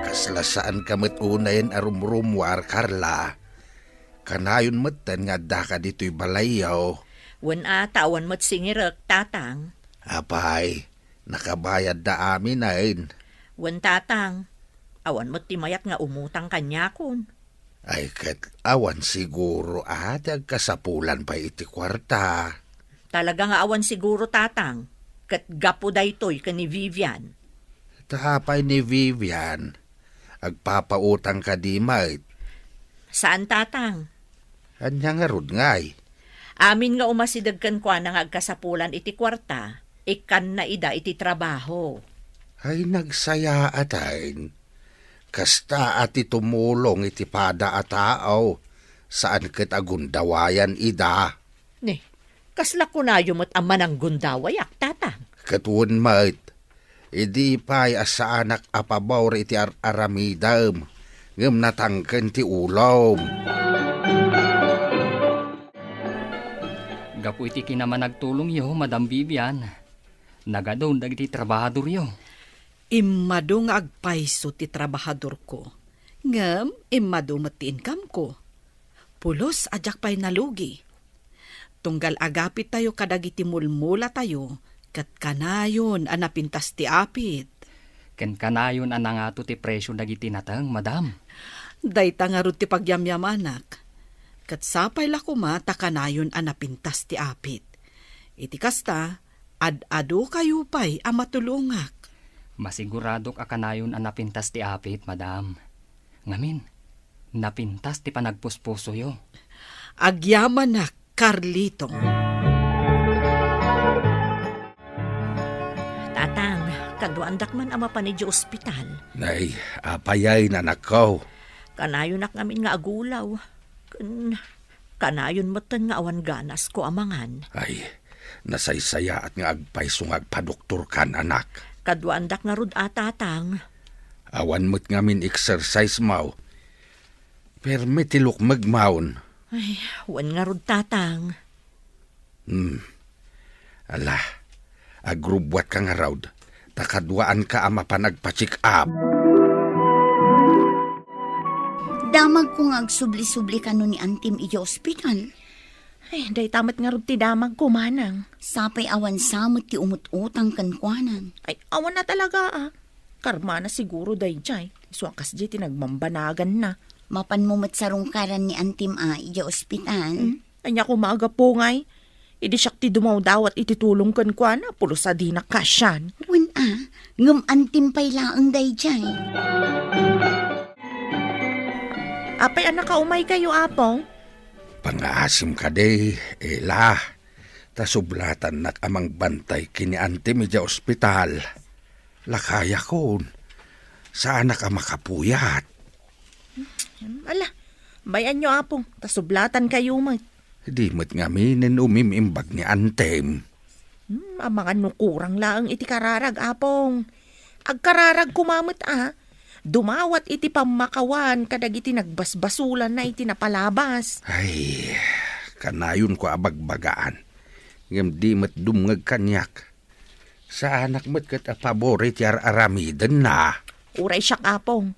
Kasla saanka met unayen a rumrumuar, Carla. Kanayon metten nga addaka ditoy balayyo. Wen a, ta awan met singirek, Tatang. Apay, nakabayadda aminen. Wen, Tatang. Awan met ti mayat nga umutang kaniakon. Ay, ket awan siguro a ti agkasapulan pay iti kuarta. Talaga nga awan siguro, Tatang, ket gapu daytoy ken ni Vivian. Ta apay ni Vivian? Agpapautang kadi met? Saan, Tatang. Ania ngarud ngay? Amin nga umasideg kenkuana nga agkasapulan iti kuarta, ikkanna ida iti trabaho. Ay, nagsayaat. Kasta a ti tumulong iti pada a tao, saan ket a gundawayan ida. Ni, kasla kunayo met a mananggundawayak, Tatang? Ket wen met, idi pay a saanak a pabor iti ar-aramidem, ngem natangken ti ulom. Gapu iti kinamanagtulongyo, Madam Vivian, nagadun dagiti trabahadoryo. Immadu nga agpayso ti trabahadorko, ngem immadu met ti income-ko. Pulos a diak pay nalugi. Tunggal agapit tayo kadagiti mulmulatayo, ket kanayon a napintas ti apit. Ken kanayon a nangato ti presio dagiti nateng, Madam. Dayta ngarud ti pagyamyamanak. Ket sapay la koma ta kanayon a napintas ti apit. Iti kasta, ad-adukayo pay a matulongak. Masiguradok a kanayon a napintas ti apit, Madam. Ngamin, napintas ti panagpuspusoyo. Agyamanak, Carlito. Tatang, kaduaandak man a mapan idiay ospital. Nay, apay, anakko? Kanayonak ngamin nga agulaw. Ken kanayon metten nga awan ganasko a mangan. Ay, nasaysayaat nga agpayso nga agpadoktorkan, anak. Kaduaandak ngarud a, Tatang. Awan met ngamin exercise-mo. Permi ti lukmegmon. Ay, wen ngarud, Tatang. Hmm. Ala, agrubbuatka ngarud, ta kaduaanka a mapan agpa-check up. Damagko nga agsubli-subli kano ni Antim idiay ospital. Ay, dayta met ngarud ti damagko, Manang. Sapay awan sa met ti umut-utang kenkuanan. Ay, awan a talaga, a. Karmana siguro daydiay. Isu a kasdiay ti nagbambanaganna. Mapanmo met sarungkaran ni Antim a idiay ospital. Hmm? Ania koma a gapu ngay? Idi siak ti dumawdawat iti tulong kenkuana, pulos a dinak kasian. Wen a, ngem Antim pay laeng daydiay. Apay a nakaumaykayo, Apong? Pangaasim kadi, Ela. Ta sublatannak a mangbantay ken ni Antim idiay ospital. Lakayakon, saanak a makapuyat. Hmm, ala, bay-anyo, Apong, ta sublatan kayo met. Di met ngaminen umim-imbag ni Antem. Hmm, amangan no kurang laeng iti kararag, Apong. Agkararag koma met a. Dumawat iti pammakawan kadagiti nagbasbasulanna iti napalabas. Ay, kanayonko a bagbagaan. Ngem di met dumngeg kaniak. Saanak met ket a pabor iti ar-aramidenna. Uray siak, Apong.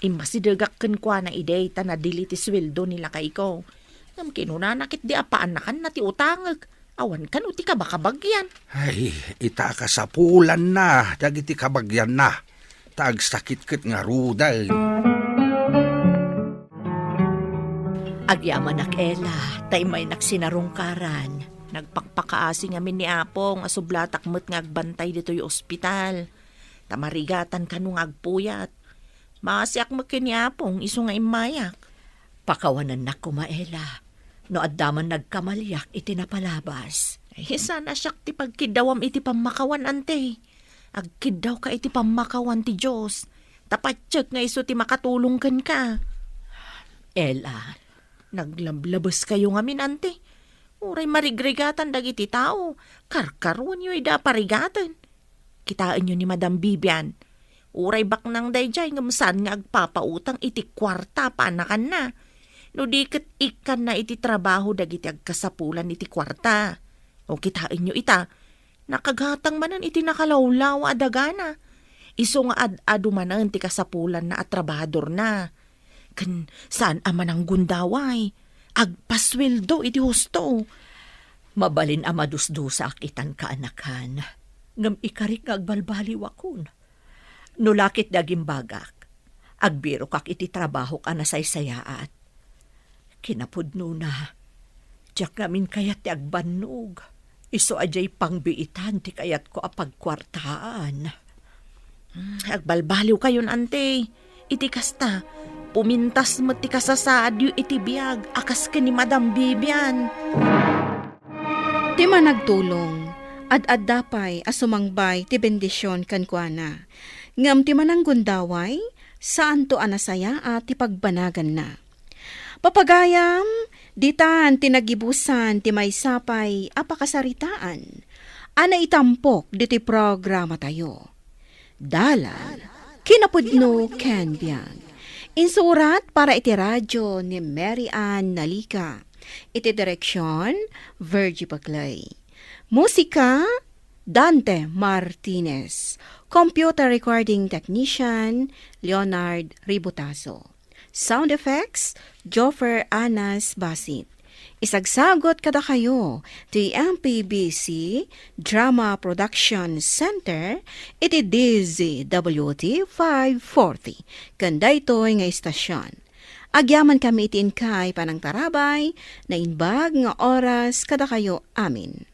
Immasidegak kenkuana idi ta nadili ti sueldo ni lakayko. Ngem kinunana ketdi a paannakanna ti utangek. Awan kano ti kabakabagyan. Ay, ita kasapulanna dagiti kabagyanna. Ta agsakit ket ngaruden. Agyamanak, Ella, ta immaynak sinarungkaran. Nagpakpakaasi ngamin ni Apong a sublatak met nga agbantay ditoy ospital. Ta marigatan kano nga agpuyat. Maasiak met ken ni Apong isu nga immayak. Pakawanennak koma, Ella, no adda man nagkamaliak iti napalabas. Ay, saan a siak ti pagkiddawam iti pammakawan, Ante. Agkiddawka iti pammakawan ti Dios. Ta patiek nga isu ti makatulong kenka. Ella, naglablabeskayo ngamin, Ante. Uray marigrigatan dagiti tao, karkaruanyo ida a parigaten. Kitaenyo ni Madam Vivian. Uray baknang daydiay ngem saan nga agpapautang iti kuarta a paannakanna. No di ket ikkanna iti trabaho dagiti agkasapulan iti kuarta. O kitaenyo ita, nakagatang manen iti nakalawlawa a dagana. Isu nga ad-adu manen ti kasapulanna a trabahadorna. Ken saan a mananggundaway. Agpasueldo iti husto. Mabalin a madusdusaak itan, kaanakan. Ngem ikarik nga agbalbaliwakon. No lakit di agimbagak, agbirokak iti trabahok a nasaysayaat. Kinapudnona, diak ngamin kayat ti agbannog. Isu a diay pangbiitan ti kayatko a pagkuartaan. Hmm, agbalbaliwkayon, Ante. Iti kasta, pumintas met ti kasasaadyo iti biag a kas ken ni Madam Vivian. Ti managtulong, ad-adda pay a sumangbay ti bendisyon kenkuana. Ngem ti mananggundaway, saanto a nasayaat ti pagbanaganna. Papagayam, ditan ti nagibusan ti maysa pay a pakasaritaan a naitampok ditoy programatayo. Dalan, kinapudno ken biag. Insurat para iti radyo ni Mary Ann Nalica. Iti direksyon, Virgie Paclay. Musika, Dante Martinez. Computer recording technician, Leonard Ributazo. Sound effects, Joffer Anas Basit. Isagsagot kadakayo ti M P B C Drama Production Center iti D Z W T five forty ken daytoy nga istasyon. Agyamankami iti inkay panangtarabay, naimbag nga oras kadakayo amin.